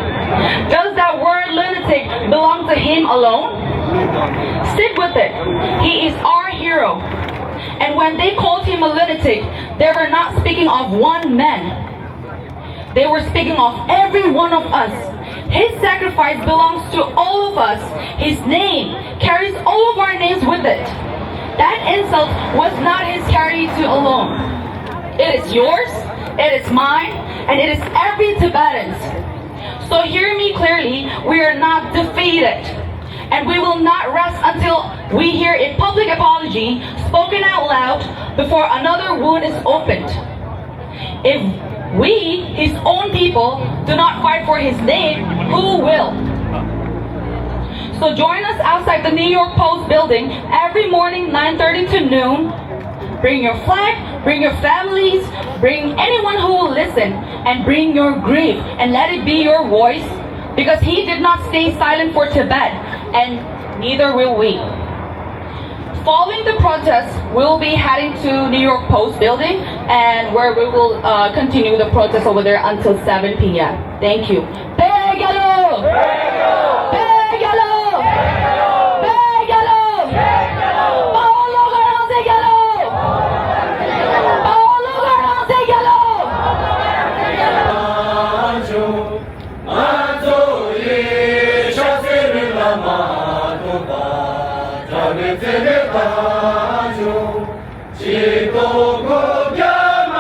Does that word lunatic belong to him alone? Sit with it. He is our hero. And when they called him a lunatic, they were not speaking of one man. They were speaking of every one of us. His sacrifice belongs to all of us. His name carries all of our names with it. That insult was not his charity alone. It is yours, it is mine, and it is every Tibetan's. So hear me clearly, we are not defeated. And we will not rest until we hear a public apology spoken out loud before another wound is opened. If we, his own people, do not fight for his name, who will? So join us outside the New York Post building every morning, nine thirty to noon. Bring your flag, bring your families, bring anyone who will listen, and bring your grief, and let it be your voice Because he did not stay silent for Tibet, and neither will we. Following the protest, we'll be heading to New York Post building, and where we will uh, continue the protest over there until seven p m. Thank you. བོད་རྒྱལ་ལོ། བོད་རྒྱལ་ལོ། བོད་རྒྱལ་ལོ། དཔའ་བོ་བློ་དགའ་རང་བཙན་རྒྱལ་ལོ། དཔའ་བོ་བློ་དགའ་རང་བཙན་རྒྱལ་ལོ། ང་ཚོ་ཡི་ཕྱག་འཚལ་ལུས་ལ་མ་ཐོགས་པ། དགྲ་བོའི་རྩེ་ནས་ཐར་བྱུང་། ཅི་ལྟར་གུ་རྒྱལ་མ་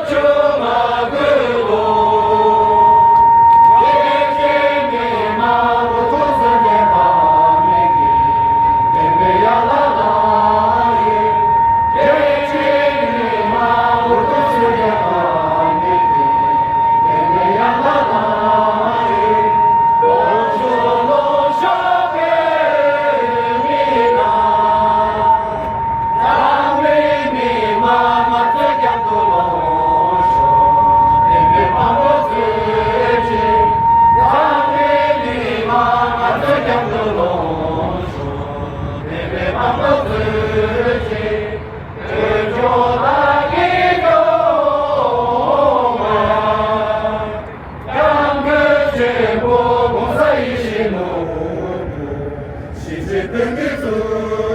བྱུང་མ་དགོས་ལོ། སྐད་ཆའི་མི་མང་འུ་ཐུག་སུ་རྒྱལ་དང་མི་གི་བདེན་པའི་ཡ་ལ་ལ་ཡིན། སྐད་ཆའི་མི་མང་འུ་ཐུག་སུ་རྒྱལ་དང་མི་གི་བདེན་པའི་ཡ་ལ་ལ་ཡིན། ལོ་ཤོག་ལོ་ཤོག་པའི་མི་དང་། ཚང་མའི་མི་མང་ང་ཚོ་རྒྱབ་ཏུ་ལོངས་ཤོག་བདེན་པའི་དཔང་པོ་བཟོས་ཤིག་ཚང་མའི་མི་མང་ང་ཚོ་རྒྱབ་ཏུ་ལོངས་ཤོག་བདེན་པའི་དཔང་པོ་བཟོས་ཤིག་དཀོན་མཆོག་བདག་གིས་སྐྱོང་བ། སྐྱབས་མགོན་ཆེན་པོ་༸གོང་ས་ཡིད་བཞིན་ནོར་བུ། གཞིས་བྱེས་བོད་མིའི་གཙོ་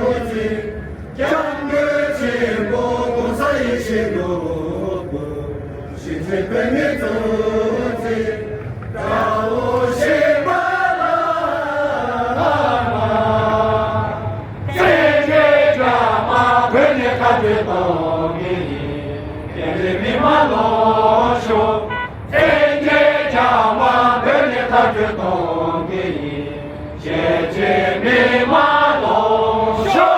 མཛད། སྐྱབས་མགོན་ཆེན་པོ་༸གོང་ས་ཡིད་བཞིན་ནོར་བུ། གཞིས་བྱེས་བོད་མིའི་གཙོ་མཛད། དགྲ་བོ་གཞན་པ་ལ་མ། བཙན་རྒྱལ་རྒྱ་དམར་བོད་ནས་མཐར་སྐྱེལ་གཏོང་གི་ཡིན། བཙན་རྒྱལ་མི་མང་ལོངས་ཤོག་བཙན་རྒྱལ་རྒྱ་དམར་བོད་ནས་མཐར་སྐྱེལ་གཏོང་གི་ཡིན། གཞིས་བྱེས་མི་མང་ལོངས་ཤོག་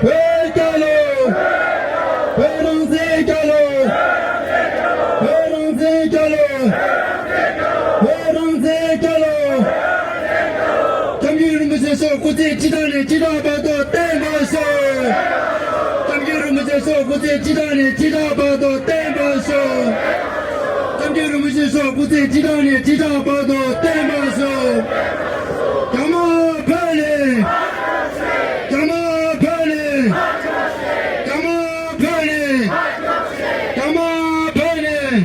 བོད་རྒྱལ་ལོ། བོད་རང་བཙན་རྒྱལ་ལོ། བོད་རང་བཙན་རྒྱལ་ལོ། བོད་རང་བཙན་རྒྱལ་ལོ། སྐྱབས་མགོན་རིན་པོ་ཆེ་མཆོག་སྐུ་ཚེ་ཁྲི་ཕྲག་ནས་ཁྲི་ཕྲག་བར་དུ་བརྟན་པར་ཤོག་སྐྱབས་མགོན་རིན་པོ་ཆེ་མཆོག་སྐུ་ཚེ་ཁྲི་ཕྲག་ནས་ཁྲི་ཕྲག་བར་དུ་བརྟན་པར་ཤོག་སྐྱབས་མགོན་རིན་པོ་ཆེ་མཆོག་སྐུ་ཚེ་ཁྲི་ཕྲག་ནས་ཁྲི་ཕྲག་བར་དུ་བརྟན་པར་ཤོག་རྒྱ་དམར་ཕབ་ལེན། རྒྱ་དམར་ཕབ་ལེན། རྒྱ་དམར་ཕབ་ལེན། རྒྱ་དམར་ཕབ་ལེན།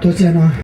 ཐུགས་རྗེ་གནང་།